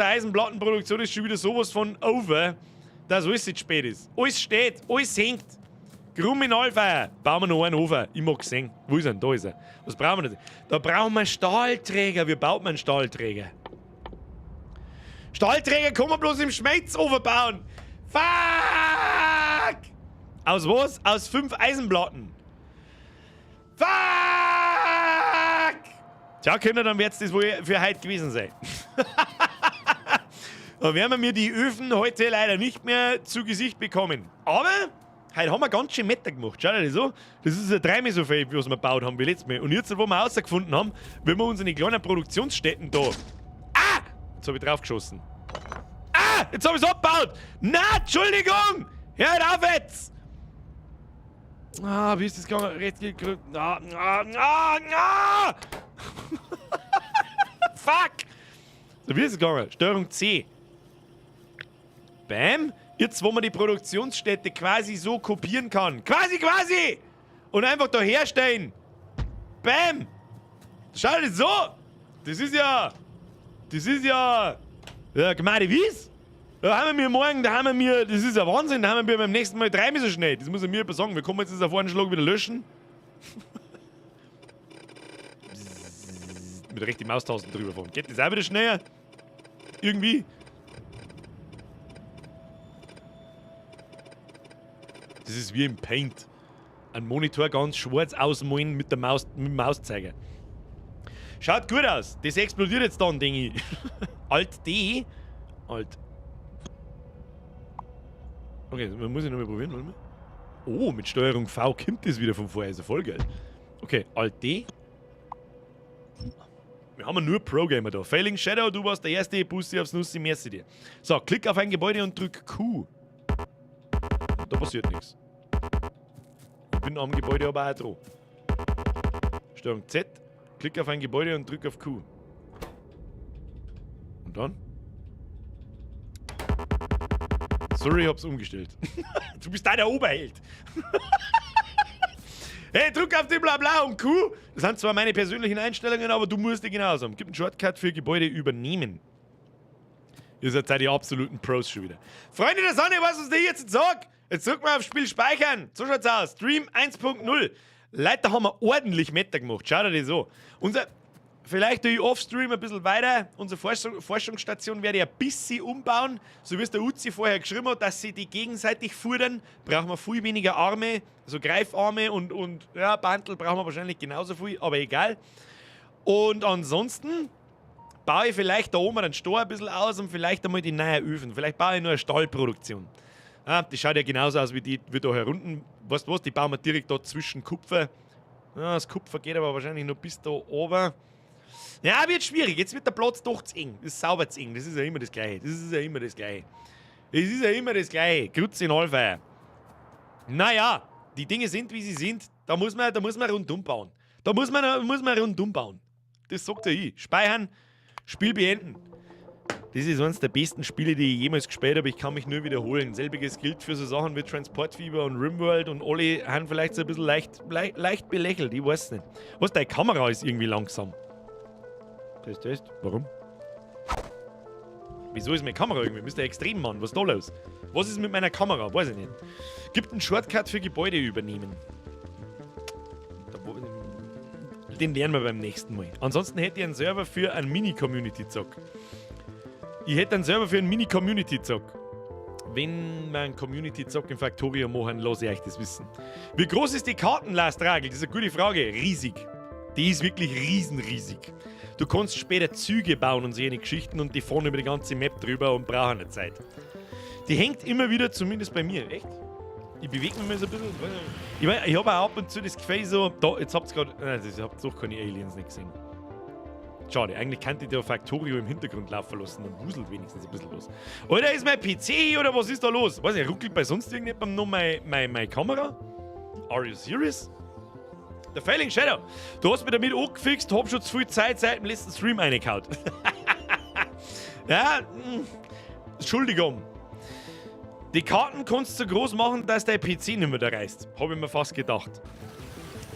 Eisenplattenproduktion ist schon wieder sowas von over, dass alles jetzt spät ist. Alles steht, alles hängt. Kriminalfeuer. Bauen wir noch einen Ofen. Ich mag sehen. Wo ist er denn? Da ist er. Was brauchen wir denn? Da brauchen wir Stahlträger. Wie baut man einen Stahlträger? Stahlträger kann man bloß im Schmelzofen bauen. Fuck! Aus was? Aus 5 Eisenplatten. Fuck! Tja, Kinder, dann wird's das wohl für heute gewesen sein. Da werden wir mir die Öfen heute leider nicht mehr zu Gesicht bekommen. Aber heute haben wir ganz schön Meter gemacht. Schau dir das an. Das ist ja dreimal so viel, was wir gebaut haben wie letztes Mal. Und jetzt, wo wir herausgefunden haben, wenn wir unsere kleinen Produktionsstätten da. Ah! Jetzt hab ich draufgeschossen. Ah! Jetzt hab ich's abgebaut! Na, Entschuldigung! Hört auf jetzt! Ah, wie ist das gegangen? Rechts gedrückt. Ah, ah, ah, ah! Fuck! So, wie ist es gegangen? Steuerung C. Bam. Jetzt, wo man die Produktionsstätte quasi so kopieren kann. Quasi, quasi! Und einfach da herstellen. Bam! Schau dir das so! Das ist ja... Das ist ja... Ja, Gmade Wies? Da haben wir morgen, da haben wir... Das ist ja Wahnsinn, da haben wir beim nächsten Mal dreimal so schnell. Das muss er mir jemand sagen. Wir kommen jetzt das auf einen Schlag wieder löschen. Mit rechten Maustasten drüber fahren. Geht das auch wieder schneller? Irgendwie? Das ist wie im Paint. Ein Monitor ganz schwarz ausmalen mit der Maus, mit dem Mauszeiger. Schaut gut aus. Das explodiert jetzt dann, denke ich. Alt D. Alt. Okay, man muss ich nochmal probieren, warte mal. Oh, mit Steuerung V kommt das wieder von vorher. Ist ja voll geil. Okay, Alt D. Wir haben ja nur Pro-Gamer da. Failing Shadow, du warst der Erste. Bussi aufs Nussi, merci dir. So, klick auf ein Gebäude und drück Q. Da passiert nichts. Ich bin am Gebäude aber auch dran. Steuerung Z, klick auf ein Gebäude und drück auf Q. Und dann? Sorry, ich hab's umgestellt. Du bist da der Oberheld. Hey, drück auf die Blabla und Q. Das sind zwar meine persönlichen Einstellungen, aber du musst die genauso haben. Gib einen Shortcut für Gebäude übernehmen. Ihr seid die absoluten Pros schon wieder. Freunde der Sonne, was ist denn jetzt sag? Jetzt drücken wir auf Spiel speichern. So schaut's aus. Stream 1.0. Leute, da haben wir ordentlich Meta gemacht. Schaut euch das an. Unser, vielleicht tue ich off-Stream ein bisschen weiter. Unsere Forschungsstation werde ich ein bisschen umbauen. So wie es der Uzi vorher geschrieben hat, dass sie die gegenseitig fudern, brauchen wir viel weniger Arme, also Greifarme und ja, Bandel brauchen wir wahrscheinlich genauso viel, aber egal. Und ansonsten baue ich vielleicht da oben einen Store ein bisschen aus und vielleicht einmal die neuen Öfen. Vielleicht baue ich nur eine Stahlproduktion. Ja, die schaut ja genauso aus wie die wie da herunten. Weißt du was? Die bauen wir direkt da zwischen Kupfer. Ja, das Kupfer geht aber wahrscheinlich noch bis da oben. Ja, wird schwierig. Jetzt wird der Platz doch zu eng. Das ist sauber zu eng. Das ist ja immer das Gleiche. Das ist ja immer das Gleiche. Das ist ja immer das Gleiche. Grütze in Allfeier. Naja, die Dinge sind, wie sie sind. Da muss man rundum bauen. Da muss man rundum bauen. Das sagt ja ich. Speichern, Spiel beenden. Das ist eines der besten Spiele, die ich jemals gespielt habe. Ich kann mich nur wiederholen. Selbiges gilt für so Sachen wie Transportfieber und Rimworld und alle haben vielleicht so ein bisschen leicht belächelt. Ich weiß nicht. Was, deine Kamera ist irgendwie langsam. Test, Test. Warum? Wieso ist meine Kamera irgendwie? Mr. Extrem, Mann. Was ist da los? Was ist mit meiner Kamera? Weiß ich nicht. Gibt einen Shortcut für Gebäude übernehmen. Den lernen wir beim nächsten Mal. Ansonsten hätte ich einen Server für einen Mini-Community-Zock. Ich hätte einen Server für einen Mini-Community-Zock. Wenn wir einen Community-Zock in Factorio machen, lasse ich euch das wissen. Wie groß ist die Kartenlast, Ragel? Das ist eine gute Frage. Riesig. Die ist wirklich riesenriesig. Du kannst später Züge bauen und solche Geschichten und die fahren über die ganze Map drüber und brauchen eine Zeit. Die hängt immer wieder, zumindest bei mir. Echt? Ich bewege mich mal so ein bisschen. Ich meine, ich habe auch ab und zu das Gefühl so, da, jetzt habt ihr gerade, nein, ihr habt doch keine Aliens nicht gesehen. Schade, eigentlich könnte ich da Factorio im Hintergrund laufen lassen, dann wuselt wenigstens ein bisschen was. Oder ist mein PC oder was ist da los? Weiß nicht, ruckelt bei sonst irgendjemandem noch meine Kamera? Are you serious? The Failing Shadow. Du hast mich damit angefixt, hab schon zu viel Zeit seit dem letzten Stream reingehauen. Ja, Entschuldigung. Die Karten kannst du so groß machen, dass dein PC nicht mehr da reißt. Hab ich mir fast gedacht.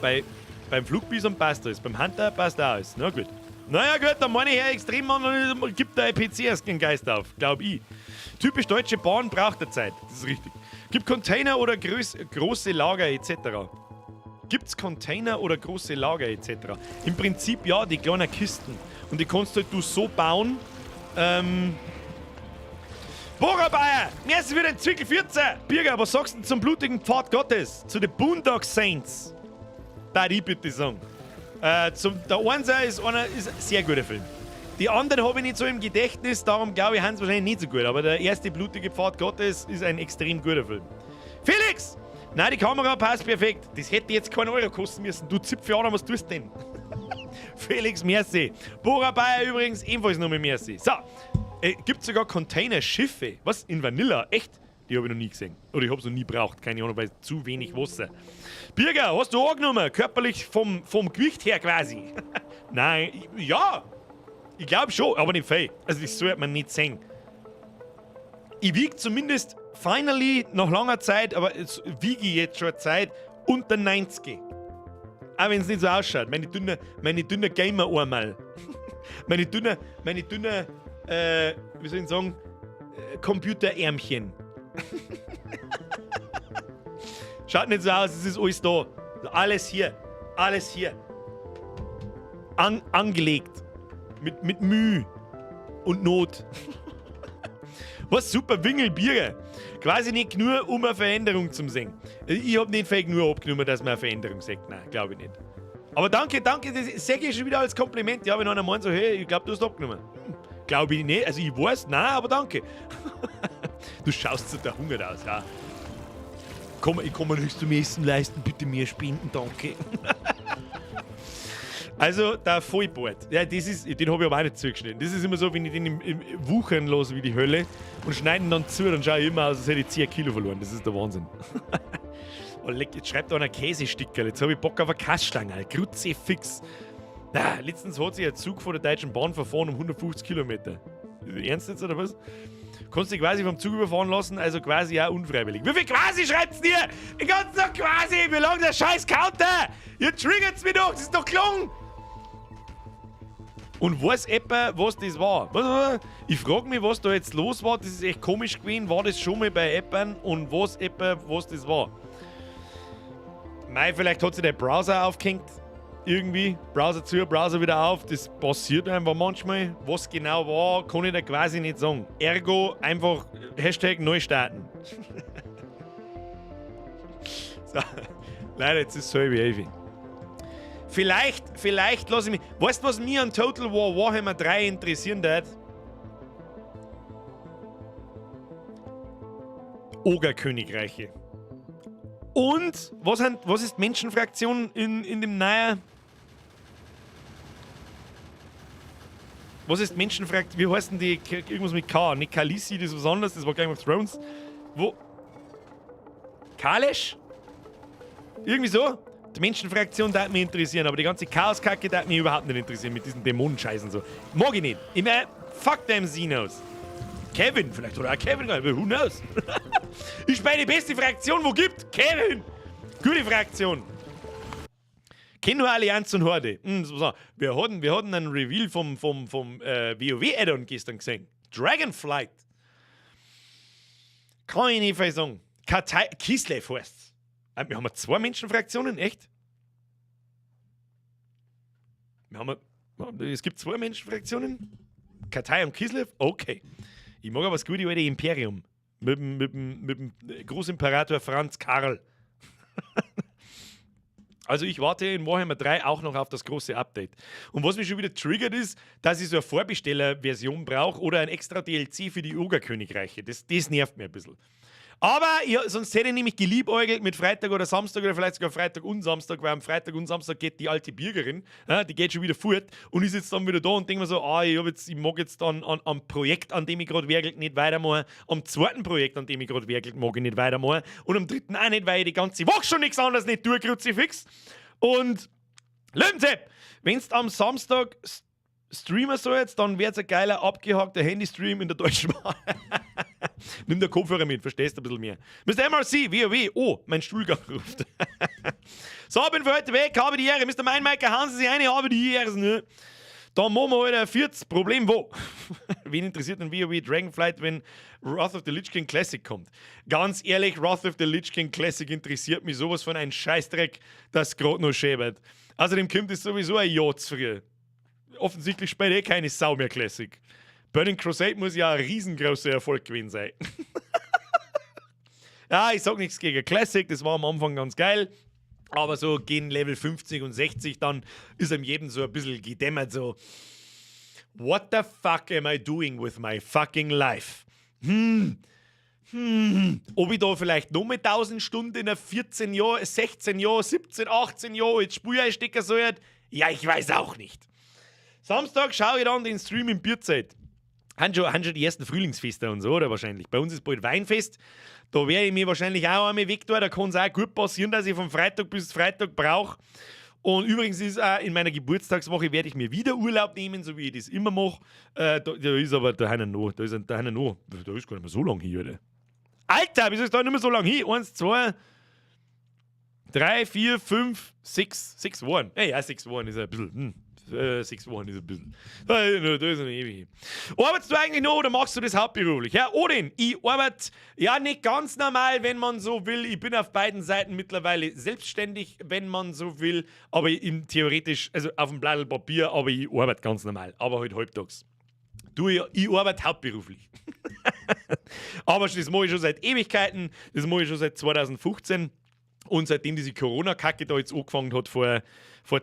Beim Flugbison passt alles, beim Hunter passt auch alles. Na gut. Naja gut, dann meine ich her extrem an und gibt dein PC erst den Geist auf, glaub ich. Typisch Deutsche Bahn braucht der Zeit, das ist richtig. Gibt Container oder große Lager etc. Gibt's Container oder große Lager etc.? Im Prinzip ja, die kleinen Kisten. Und die kannst halt du so bauen. Bohrer merci für den Zwickel 14! Birger, was sagst du denn zum blutigen Pfad Gottes? Zu den Boondock Saints? Da ich bitte sagen. Der Einser ist ein sehr guter Film. Die anderen habe ich nicht so im Gedächtnis, darum glaube ich, haben sie wahrscheinlich nicht so gut. Aber der erste blutige Pfad Gottes ist ein extrem guter Film. Felix! Nein, die Kamera passt perfekt. Das hätte jetzt keinen Euro kosten müssen. Du Zipfelader, was tust du denn? Felix, merci. Bora Bayer übrigens ebenfalls nochmal merci. So, gibt sogar Containerschiffe. Was? In Vanilla? Echt? Die habe ich noch nie gesehen. Oder ich habe es noch nie braucht. Keine Ahnung, weil zu wenig Wasser. Birger, hast du angenommen? Körperlich vom Gewicht her quasi. Nein, ja. Ich glaube schon, aber nicht viel. Also das sollte man nicht sehen. Ich wiege zumindest finally nach langer Zeit, aber jetzt wiege ich jetzt schon Zeit, unter 90. Auch wenn es nicht so ausschaut. Meine dünne Gamer-Ohrmal. Meine dünne, wie soll ich sagen, Computerärmchen. Schaut nicht so aus, es ist alles da. Alles hier. Alles hier. Angelegt. Mit Mühe und Not. Was super Wingelbiere. Quasi nicht nur, um eine Veränderung zu sehen. Ich hab nicht fake nur abgenommen, dass man eine Veränderung sieht. Nein, glaube ich nicht. Aber danke, danke, das sage ich schon wieder als Kompliment. Ja, wenn einer meint so, hey, ich glaube, du hast abgenommen. Glaube ich nicht. Also ich weiß, nein, aber danke. Du schaust so der Hunger aus, ja. Komm, ich kann mir nichts zum Essen leisten, bitte mir spenden, danke. Also, der Vollbart, ja, das ist, den habe ich aber auch nicht zugeschnitten. Das ist immer so, wenn ich den im Wuchern lasse wie die Hölle und schneide ihn dann zu, dann schaue ich immer aus, als hätte ich 10 Kilo verloren. Das ist der Wahnsinn. Oh, leck, jetzt schreibt da einer Käsestickerl. Jetzt habe ich Bock auf eine Kasstange. Kruzifix. Na, letztens hat sich ein Zug von der Deutschen Bahn verfahren um 150 Kilometer. Ernst jetzt oder was? Kannst dich quasi vom Zug überfahren lassen, also quasi auch unfreiwillig. Wie viel quasi schreibt's dir? Den ganzen Tag quasi! Wie lange der scheiß Counter? Ihr triggert's mich doch, das ist doch gelungen! Und weiß jemand, was das war? Ich frag mich, was da jetzt los war. Das ist echt komisch gewesen. War das schon mal bei Eppern? Und was jemand, was das war? Mei, vielleicht hat sich der Browser aufgehängt. Irgendwie. Browser zu, Browser wieder auf. Das passiert einfach manchmal. Was genau war, kann ich da quasi nicht sagen. Ergo einfach Hashtag neu starten. So. Leider, jetzt ist es halb elf. Vielleicht lasse ich mich. Weißt du, was mir an Total War Warhammer 3 interessieren wird? Ogerkönigreiche. Und was ist Menschenfraktion in dem neuen? Was ist Menschenfraktion? Wie heißt denn die? Irgendwas mit K. Nicht Khaleesi, das ist was anderes, das war Game of Thrones. Wo? Kalesch? Irgendwie so? Die Menschenfraktion darf mich interessieren, aber die ganze Chaoskacke darf mich überhaupt nicht interessieren mit diesen Dämonenscheißen so. Mag ich nicht. Ich mein, fuck them Xenos. Kevin, vielleicht oder auch Kevin, who knows? Ich bin die beste Fraktion, wo gibt. Kevin! Gute Fraktion. Kenn nur Allianz und Horde. Wir hatten einen Reveal vom WoW-Add-on gestern gesehen. Dragonflight. Kann ich nicht viel sagen. Kartei, Kislev heißt's. Wir haben zwei Menschenfraktionen, echt? Es gibt zwei Menschenfraktionen? Kartei und Kislev? Okay. Ich mag aber das gute alte Imperium. Mit dem Großimperator Franz Karl. Also ich warte in Warhammer 3 auch noch auf das große Update. Und was mich schon wieder triggert ist, dass ich so eine Vorbestellerversion brauche oder ein extra DLC für die Ogerkönigreiche. Das nervt mir ein bisschen. Aber ja, sonst hätte ich nämlich geliebäugelt mit Freitag oder Samstag oder vielleicht sogar Freitag und Samstag, weil am Freitag und Samstag geht die alte Birgerin, ja, die geht schon wieder fort und ich sitze dann wieder da und denke mir so, ah, ich mag jetzt dann am Projekt, an dem ich gerade werkelt, nicht weitermachen. Am zweiten Projekt, an dem ich gerade werkelt, mag ich nicht weitermachen. Und am dritten auch nicht, weil ich die ganze Woche schon nichts anderes nicht tue, Kruzifix. Und Löwenzepp, wenn du am Samstag streamen sollst, dann wird's ein geiler, abgehackter Handystream in der Deutschen Bahn. Nimm der Kopfhörer mit, verstehst du ein bisschen mehr. Mr. MRC, WoW, oh, mein Stuhlgang ruft. So, bin für heute weg, habe die Ehre. Mr. Meinmeiker, hauen Sie sich eine, habe die Ehre. Ne? Dann machen wir heute ein viertes Problem wo. Wen interessiert denn WoW Dragonflight, wenn Wrath of the Lich King Classic kommt? Ganz ehrlich, Wrath of the Lich King Classic interessiert mich sowas von ein Scheißdreck, das gerade noch schäbert. Außerdem kommt es sowieso ein Jahr zu früh. Offensichtlich spielt eh keine Sau mehr Classic. Burning Crusade muss ja ein riesengroßer Erfolg gewesen sein. Ja, ich sag nichts gegen Classic, das war am Anfang ganz geil. Aber so gegen Level 50 und 60, dann ist einem jedem so ein bisschen gedämmert, so: What the fuck am I doing with my fucking life? Ob ich da vielleicht noch mit 1000 Stunden in einer 14 Jahr, 16 Jahr, 17, 18 Jahr ins Spiel einstecken soll? Ja, ich weiß auch nicht. Samstag schaue ich dann den Stream im Bierzelt. Haben schon die ersten Frühlingsfeste und so, oder wahrscheinlich? Bei uns ist bald Weinfest. Da werde ich mir wahrscheinlich auch einmal weg tun. Da kann es auch gut passieren, dass ich von Freitag bis Freitag brauche. Und übrigens ist auch in meiner Geburtstagswoche werde ich mir wieder Urlaub nehmen, so wie ich das immer mache. Da ist aber da noch, da ist da noch, da ist gar nicht mehr so lange hier, oder? Alter, wieso ist da nicht mehr so lange hin? Eins, zwei, drei, vier, fünf, sechs, 6 Wochen. Ey, ja, 6 Wochen ist ein bisschen. 6 Wochen ist ein bisschen. Da ist noch ewig hin. Arbeitest du eigentlich noch oder machst du das hauptberuflich? Ja, Odin, ich arbeite ja nicht ganz normal, wenn man so will. Ich bin auf beiden Seiten mittlerweile selbstständig, wenn man so will. Aber im theoretisch, also auf dem Blatt Papier, aber ich arbeite ganz normal. Aber halt halbtags. Du, ich arbeite hauptberuflich. Aber das mache ich schon seit Ewigkeiten. Das mache ich schon seit 2015. Und seitdem diese Corona-Kacke da jetzt angefangen hat, vor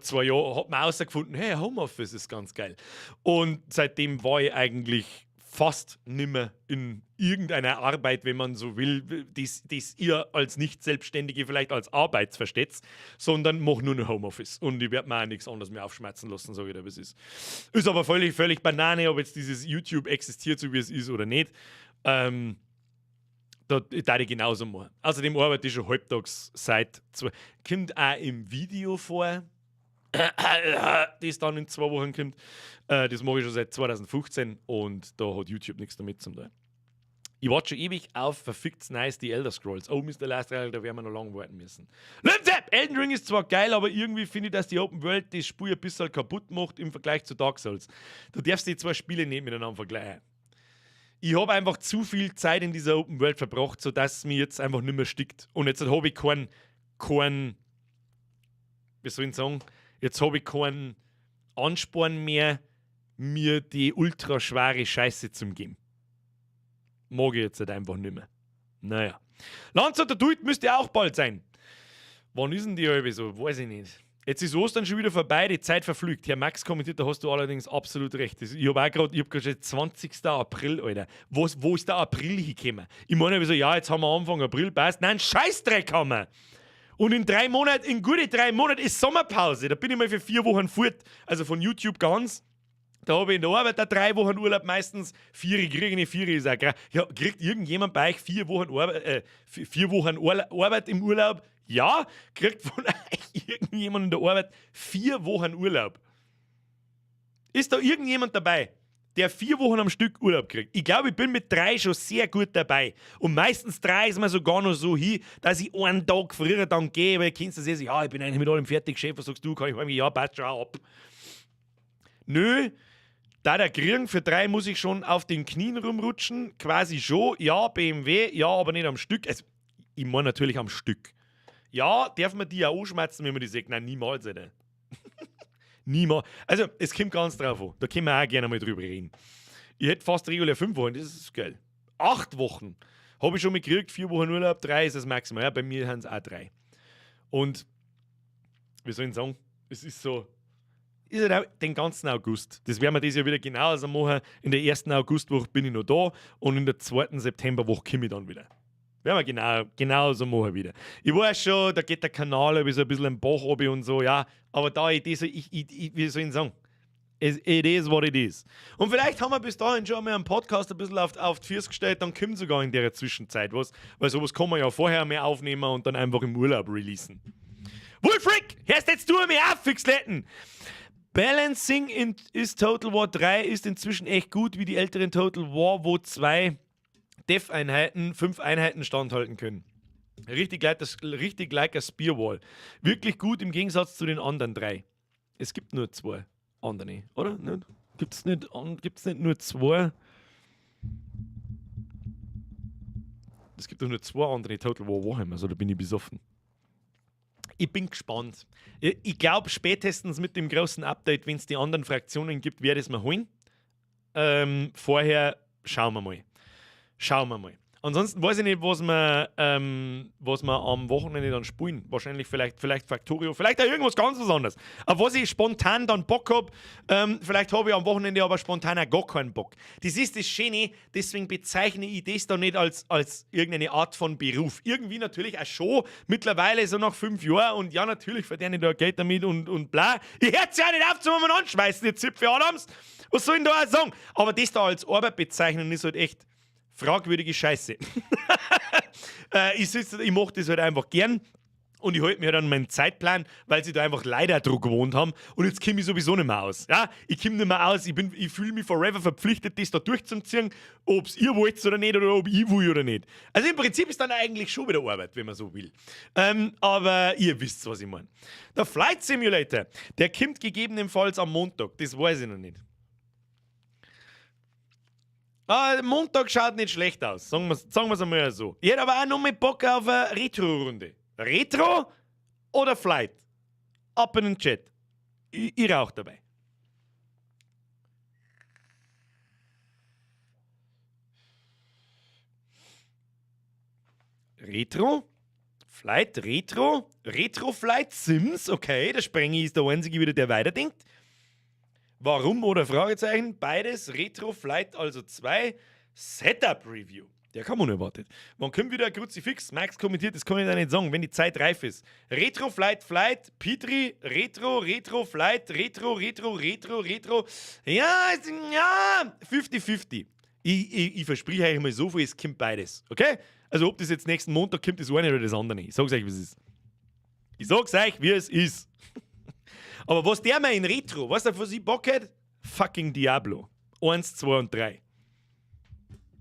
2 Jahren, hat man herausgefunden, hey, Homeoffice ist ganz geil. Und seitdem war ich eigentlich fast nimmer in irgendeiner Arbeit, wenn man so will, das ihr als Nicht-Selbstständige vielleicht als Arbeit versteht, sondern mach nur noch Homeoffice. Und ich werde mir auch nichts anderes mehr aufschmerzen lassen, sage ich dir, wie es ist. Ist aber völlig, völlig Banane, ob jetzt dieses YouTube existiert, so wie es ist oder nicht. Da da ich genauso machen. Außerdem arbeite ich schon halbtags seit zwei. Kommt auch im Video vor, das dann in 2 Wochen kommt. Das mache ich schon seit 2015 und da hat YouTube nichts damit zu tun. Ich warte schon ewig auf verfickt nice die Elder Scrolls. Oh, Mr. Last Rail, da werden wir noch lange warten müssen. Lümzep! Elden Ring ist zwar geil, aber irgendwie finde ich, dass die Open World das Spiel ein bisschen kaputt macht im Vergleich zu Dark Souls. Du darfst die zwei Spiele nicht miteinander vergleichen. Ich habe einfach zu viel Zeit in dieser Open World verbracht, sodass es mir jetzt einfach nicht mehr stickt. Und jetzt habe ich keinen, wie soll ich sagen, jetzt habe ich keinen Ansporn mehr, mir die ultra schwere Scheiße zu geben. Mag ich jetzt halt einfach nicht mehr. Naja. Landshut der Duit müsste auch bald sein. Wann ist denn die halbe so? Weiß ich nicht. Jetzt ist Ostern schon wieder vorbei, die Zeit verflügt. Herr Max kommentiert, da hast du allerdings absolut recht. Ich habe auch gerade, ich hab gerade 20. April, Alter. Wo ist der April hingekommen? Ich meine so, ja, jetzt haben wir Anfang April, passt. Nein, Scheißdreck haben wir. Und in 3 Monaten, in gute 3 Monaten ist Sommerpause. Da bin ich mal für 4 Wochen fort. Also von YouTube ganz. Da habe ich in der Arbeit da 3 Wochen Urlaub meistens. Vier kriege ich, vier ist auch geil. Ja, kriegt irgendjemand bei euch 4 Wochen Arbeit, 4 Wochen Arbeit im Urlaub? Ja, kriegt von euch irgendjemand in der Arbeit 4 Wochen Urlaub? Ist da irgendjemand dabei, der 4 Wochen am Stück Urlaub kriegt? Ich glaube, ich bin mit drei schon sehr gut dabei. Und meistens drei ist mir sogar noch so hin, dass ich einen Tag früher dann gehe, weil kennst du das ja, ich bin eigentlich mit allem fertig, Chef, was sagst du, kann ich heim? Ja, passt schon ab. Nö, da der kriegen, für drei muss ich schon auf den Knien rumrutschen, quasi schon, ja, BMW, ja, aber nicht am Stück. Also, ich meine natürlich am Stück. Ja, darf man die auch anschmerzen, wenn man die sagt? Nein, niemals, Alter. Niemals. Also, es kommt ganz drauf an. Da können wir auch gerne mal drüber reden. Ich hätte fast regulär 5 Wochen, das ist geil. 8 Wochen habe ich schon mal gekriegt, 4 Wochen Urlaub, drei ist das Maximal. Ja, bei mir sind es auch drei. Und, wie soll ich sagen, es ist so, ist halt auch den ganzen August. Das werden wir das Jahr wieder genauso machen. In der ersten Augustwoche bin ich noch da und in der zweiten Septemberwoche komme ich dann wieder. Werden wir genau so machen wieder. Ich weiß schon, da geht der Kanal so ein bisschen im Bach runter und so, ja. Aber da ich das, ich, ich, ich, wie soll ich denn sagen? It is what it is. Und vielleicht haben wir bis dahin schon einmal einen Podcast ein bisschen auf die Füße gestellt, dann kommt sogar in der Zwischenzeit was. Weil sowas kann man ja vorher mehr aufnehmen und dann einfach im Urlaub releasen. Wulfric, hörst jetzt du mir auf, Fixletten! Balancing ist Total War 3 ist inzwischen echt gut, wie die älteren Total War, wo 2 Def-Einheiten, 5 Einheiten standhalten können. Richtig like a Spearwall. Wirklich gut im Gegensatz zu den anderen 3. Es gibt nur 2 andere, oder? Nicht? Gibt's nicht nur 2? Es gibt doch nur 2 andere Total War Warhammer, also da bin ich besoffen. Ich bin gespannt. Ich glaub, spätestens mit dem großen Update, wenn's die anderen Fraktionen gibt, werde ich's mir holen. Vorher schauen wir mal. Schauen wir mal. Ansonsten weiß ich nicht, was wir am Wochenende dann spielen. Wahrscheinlich vielleicht Factorio, vielleicht auch irgendwas ganz was anderes. Auf was ich spontan dann Bock hab, vielleicht hab ich am Wochenende aber spontan auch gar keinen Bock. Das ist das Schöne, deswegen bezeichne ich das da nicht als irgendeine Art von Beruf. Irgendwie natürlich auch schon, mittlerweile so nach 5 Jahren und ja, natürlich verdiene ich da Geld damit und bla. Ich hör's ja nicht auf zum Anschmeißen, die Zipfel Adams. Was soll ich denn da auch sagen? Aber das da als Arbeit bezeichnen ist halt echt fragwürdige Scheiße. Ich mach das halt einfach gern und ich halte mir dann meinen Zeitplan, weil sie da einfach leider dran gewohnt haben und jetzt komm ich sowieso nicht mehr aus. Ja, ich komm nicht mehr aus, ich fühl mich forever verpflichtet, das da durchzuziehen, ob's ihr wollt oder nicht oder ob ich will oder nicht. Also im Prinzip ist dann eigentlich schon wieder Arbeit, wenn man so will. Aber ihr wisst, was ich mein. Der Flight Simulator, der kommt gegebenenfalls am Montag, das weiß ich noch nicht. Ah, Montag schaut nicht schlecht aus, sagen wir's einmal so. Ich hätte aber auch noch mal Bock auf eine Retro-Runde. Retro oder Flight? Ab in den Chat. Ich rauch dabei. Retro? Flight, Retro? Retro Flight Sims? Okay, der Sprengi ist der Einzige wieder, der weiterdenkt. Warum oder Fragezeichen? Beides, Retro Flight, also 2, Setup Review. Der kam unerwartet. Wann kommt wieder ein Kruzifix? Max kommentiert, das kann ich da nicht sagen, wenn die Zeit reif ist. Retro Flight, Flight, Petri, Retro, Retro, Flight, Retro, Retro, Retro, Retro. Ja, es, ja, 50-50. Ich verspreche euch mal so viel, es kommt beides. Okay? Also ob das jetzt nächsten Montag kommt, das eine oder das andere. Ich sag's euch, wie es ist. Ich sag's euch, wie es ist. Aber was der mal in Retro, weißt du, was ich Bock hätte? Fucking Diablo. 1, 2 und 3.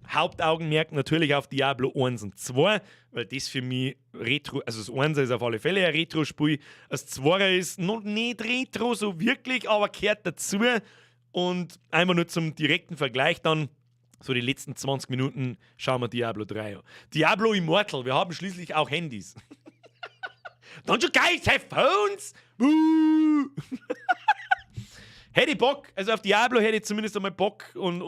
Hauptaugenmerk natürlich auf Diablo 1 und 2, weil das für mich Retro, also das 1 ist auf alle Fälle ein Retro-Spiel, das 2 ist noch nicht Retro so wirklich, aber gehört dazu und einfach nur zum direkten Vergleich dann, so die letzten 20 Minuten schauen wir Diablo 3 an. Diablo Immortal, wir haben schließlich auch Handys. Don't you guys have phones? Buh. Hätte ich Bock, also auf Diablo hätte ich zumindest einmal Bock und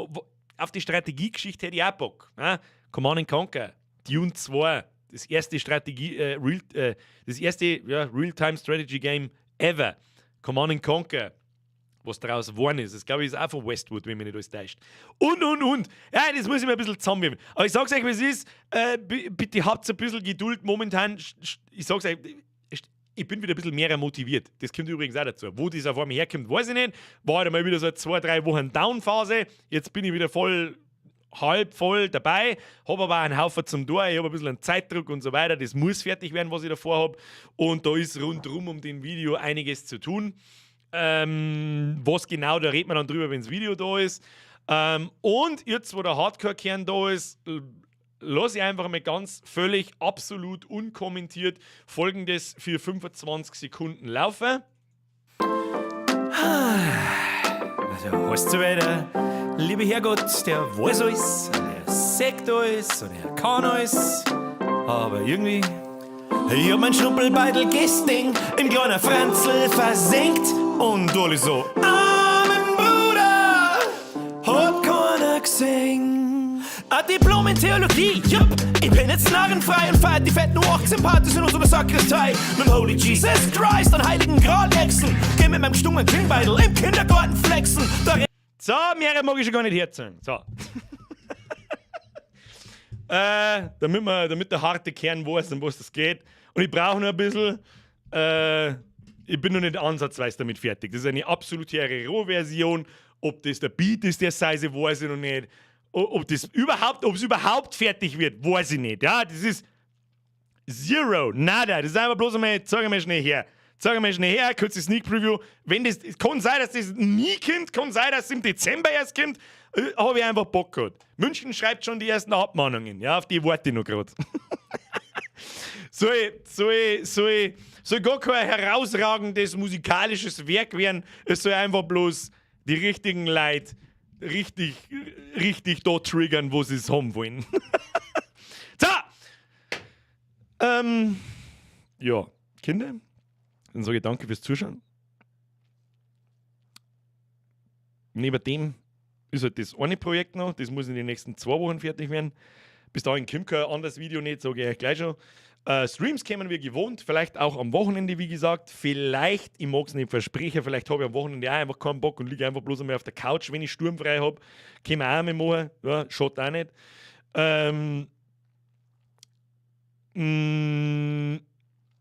auf die Strategiegeschichte hätte ich auch Bock. Ne? Command and Conquer, Dune 2, das erste Strategie Real das erste, ja, Real-Time Strategy Game ever. Command and Conquer, was daraus geworden ist. Das glaube ich ist auch von Westwood, wenn mich nicht alles täuscht. Und, und, und. Ja, das muss ich mir ein bisschen zusammenwirken. Aber ich sag's euch, wie es ist. Bitte habt ein bisschen Geduld momentan. Ich sag's euch, ich bin wieder ein bisschen mehr motiviert. Das kommt übrigens auch dazu. Wo das auf einmal herkommt, weiß ich nicht. War halt einmal wieder so 2, 3 Wochen Down-Phase. Jetzt bin ich wieder voll, halb voll dabei. Hab aber auch einen Haufen zum Tor. Ich hab ein bisschen einen Zeitdruck und so weiter. Das muss fertig werden, was ich davor hab. Und da ist rundrum um den Video einiges zu tun. Was genau, da redet man dann drüber, wenn's Video da ist. Und jetzt, wo der Hardcore-Kern da ist, lass ich einfach mal ganz völlig, absolut unkommentiert Folgendes für 25 Sekunden laufen. Also, heißt so weiter, lieber Herrgott, der weiß alles, der sagt alles und er kann alles, aber irgendwie. Ich hab mein Schnuppelbeutel gestern im kleinen Franzl versenkt und alle so, Amen, Bruder, hat keiner gesehen. Ein Diplom in Theologie, jupp, ich bin jetzt narrenfrei und feier die fetten 18 Partys in unserer Sakristei. Mit dem Holy Jesus Christ an heiligen Gralechsen, geh mit meinem gestungenen Klingbeidel im Kindergarten flexen. Da So, mehr mag ich schon gar nicht herzogen. So. Damit der harte Kern weiß, um was das geht. Und ich brauche noch ein bisschen. Ich bin noch nicht ansatzweise damit fertig. Das ist eine absolute Rohversion. Ob das der Beat ist, der Size, weiß ich noch nicht. Ob das überhaupt, ob es überhaupt fertig wird, weiß ich nicht. Ja, das ist zero, nada. Das ist einfach bloß einmal, zeig mal schnell her. Zeig mal schnell her, kurze Sneak Preview. Wenn das, es kann sein, dass das nie kommt, kann sein, dass es im Dezember erst kommt, habe ich einfach Bock gehabt. München schreibt schon die ersten Abmahnungen, ja, auf die warte ich noch gerade. Soll gar kein herausragendes musikalisches Werk werden, es soll einfach bloß die richtigen Leute richtig, richtig da triggern, wo sie es haben wollen. So! Ja, Kinder, dann sage ich danke fürs Zuschauen. Neben dem ist halt das eine Projekt noch, das muss in den nächsten 2 Wochen fertig werden. Bis dahin kommt kein anderes Video nicht, sage ich euch gleich schon. Streams kämen wie gewohnt, vielleicht auch am Wochenende, wie gesagt. Vielleicht, ich mag es nicht versprechen, vielleicht habe ich am Wochenende auch einfach keinen Bock und liege einfach bloß einmal auf der Couch, wenn ich sturmfrei habe. Können wir auch einmal machen, ja, schaut auch nicht.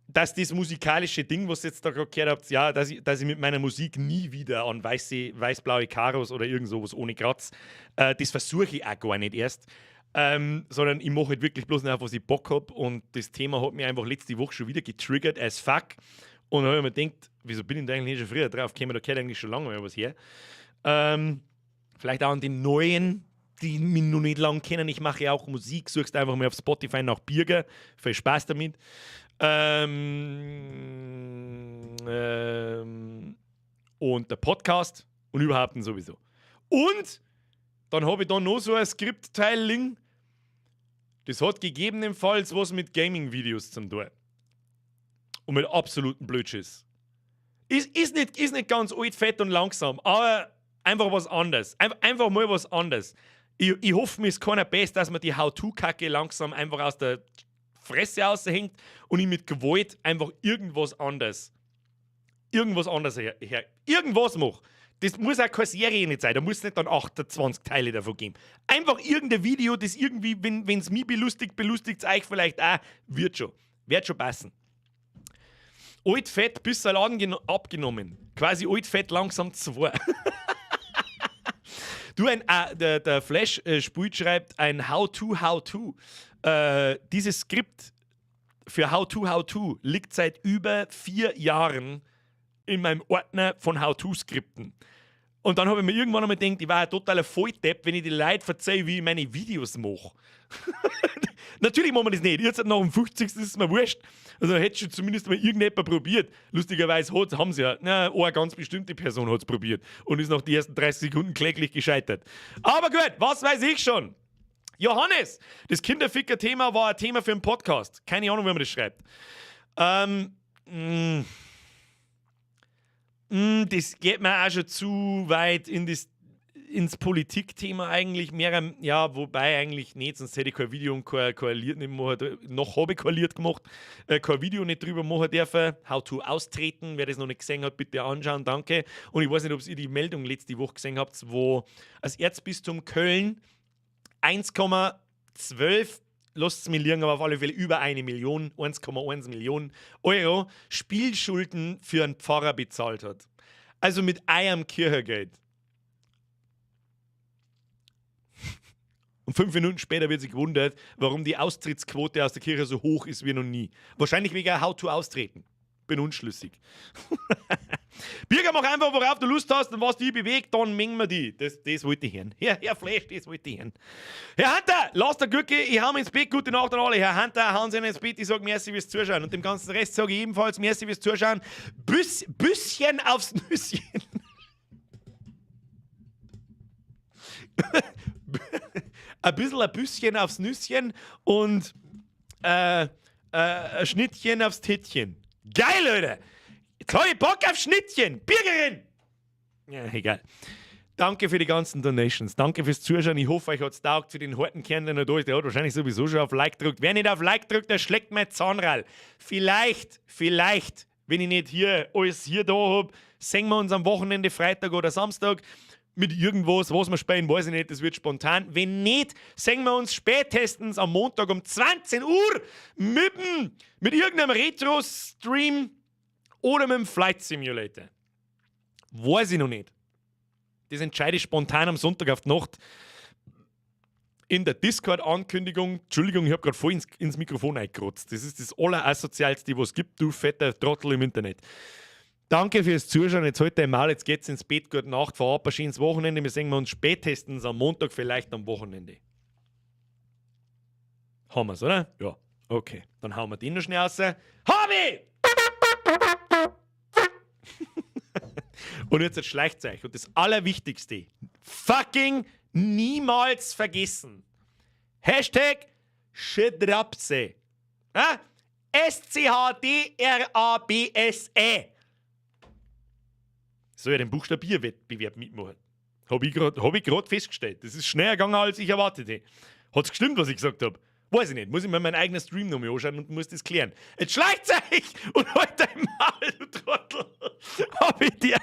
Dass das musikalische Ding, was ihr jetzt da gerade gehört habt, ja, dass ich mit meiner Musik nie wieder an weiße, weiß-blaue Karos oder irgend sowas ohne Kratz, das versuche ich auch gar nicht erst. Sondern ich mache halt wirklich bloß noch, was ich Bock habe. Und das Thema hat mich einfach letzte Woche schon wieder getriggert as fuck. Und dann habe ich mir gedacht, wieso bin ich da eigentlich nicht schon früher drauf gekommen? Da gehört eigentlich schon lange mal was her. Vielleicht auch an den Neuen, die mich noch nicht lange kennen. Ich mache ja auch Musik. Suchst einfach mal auf Spotify nach Birger. Viel Spaß damit. Und der Podcast und überhaupt sowieso. Und dann habe ich da noch so ein Skriptteil liegen. Das hat gegebenenfalls was mit Gaming-Videos zum tun. Und mit absoluten Blödschiss. Ist nicht ganz alt, fett und langsam, aber einfach was anderes. Einfach mal was anderes. Ich hoffe, mir ist keiner bös, dass mir die How-To-Kacke langsam einfach aus der Fresse raushängt und ich mit Gewalt einfach irgendwas anderes. Irgendwas anderes her irgendwas mache. Das muss auch keine Serie nicht sein, da muss nicht dann 28 Teile davon geben. Einfach irgendein Video, das irgendwie, wenn es mich belustigt, belustigt es euch vielleicht auch. Wird schon. Wird schon passen. Alt, fett, bisschen abgenommen. Quasi alt, fett, langsam 2. Du, der Flash Spuit schreibt ein How-to, How-to. Dieses Skript für How-to, How-to liegt seit über 4 Jahren in meinem Ordner von How-to-Skripten. Und dann habe ich mir irgendwann einmal gedacht, ich war ein totaler Volldepp, wenn ich die Leute verzeihe, wie ich meine Videos mache. Natürlich machen wir das nicht. Jetzt nach dem 50. Ist es mir wurscht. Also hätte schon zumindest mal irgendjemand probiert. Lustigerweise haben sie ja, na, eine ganz bestimmte Person hat es probiert und ist nach den ersten 30 Sekunden kläglich gescheitert. Aber gut, was weiß ich schon? Johannes, das Kinderficker-Thema war ein Thema für einen Podcast. Keine Ahnung, wie man das schreibt. Das geht mir auch schon zu weit ins Politikthema eigentlich. Mehr, ja, wobei eigentlich nicht, sonst hätte ich kein Video und kein Lied nicht machen, noch habe ich kein Lied gemacht, kein Video nicht drüber machen dürfen. How to austreten, wer das noch nicht gesehen hat, bitte anschauen, danke. Und ich weiß nicht, ob ihr die Meldung letzte Woche gesehen habt, wo das Erzbistum Köln 1,12, lasst es mir liegen, aber auf alle Fälle über 1 Million, 1,1 Millionen Euro Spielschulden für einen Pfarrer bezahlt hat. Also mit eurem Kirchengeld. Und 5 Minuten später wird sich gewundert, warum die Austrittsquote aus der Kirche so hoch ist wie noch nie. Wahrscheinlich wegen How to austreten. Bin unschlüssig. Birger, mach einfach, worauf du Lust hast und was dich bewegt, dann mengen wir die. Das wollte ich hören. Herr Flash, das wollte ich hören. Herr Hunter, lass der Gürke, ich hau mich ins Bett. Gute Nacht an alle. Herr Hunter, hauen Sie ins Bett. Ich sag merci fürs Zuschauen. Und dem ganzen Rest sage ich ebenfalls merci fürs Zuschauen. Büsschen aufs Nüsschen. Ein bisschen ein Büsschen aufs Nüsschen und ein Schnittchen aufs Tittchen. Geil, Leute! Jetzt hab ich Bock auf Schnittchen! Birgerin! Ja, egal. Danke für die ganzen Donations. Danke fürs Zuschauen. Ich hoffe, euch hat's taugt. Für den harten Kern, der noch da ist, der hat wahrscheinlich sowieso schon auf Like gedrückt. Wer nicht auf Like drückt, der schlägt mein Zahnrad. Vielleicht, vielleicht, wenn ich nicht hier alles hier da hab, sehen wir uns am Wochenende, Freitag oder Samstag. Mit irgendwas, was wir spielen, weiß ich nicht, das wird spontan. Wenn nicht, sehen wir uns spätestens am Montag um 20 Uhr mit irgendeinem Retro-Stream oder mit dem Flight Simulator. Weiß ich noch nicht. Das entscheide ich spontan am Sonntag auf die Nacht in der Discord-Ankündigung. Entschuldigung, ich habe gerade voll ins Mikrofon eingerotzt. Das ist das Allerasozialste, was es gibt, du fetter Trottel im Internet. Danke fürs Zuschauen. Jetzt halt dei Maul, jetzt geht's ins Bett. Gute Nacht, vorab ein schönes Wochenende. Wir sehen uns spätestens am Montag, vielleicht am Wochenende. Haben wir's, oder? Ja. Okay. Dann hauen wir den noch schnell raus. Hobby! Und jetzt schleicht's euch. Und das Allerwichtigste: Fucking niemals vergessen. #Schdrabse. Ja? Schdrabse. Soll ich den Buchstabierwettbewerb mitmachen? Habe ich gerade hab festgestellt. Das ist schneller gegangen, als ich erwartete. Hat's gestimmt, was ich gesagt habe? Weiß ich nicht. Muss ich mir meinen eigenen Stream nochmal anschauen und muss das klären. Jetzt schleicht's euch und halt dein Maul, du Trottel. Hab ich dir.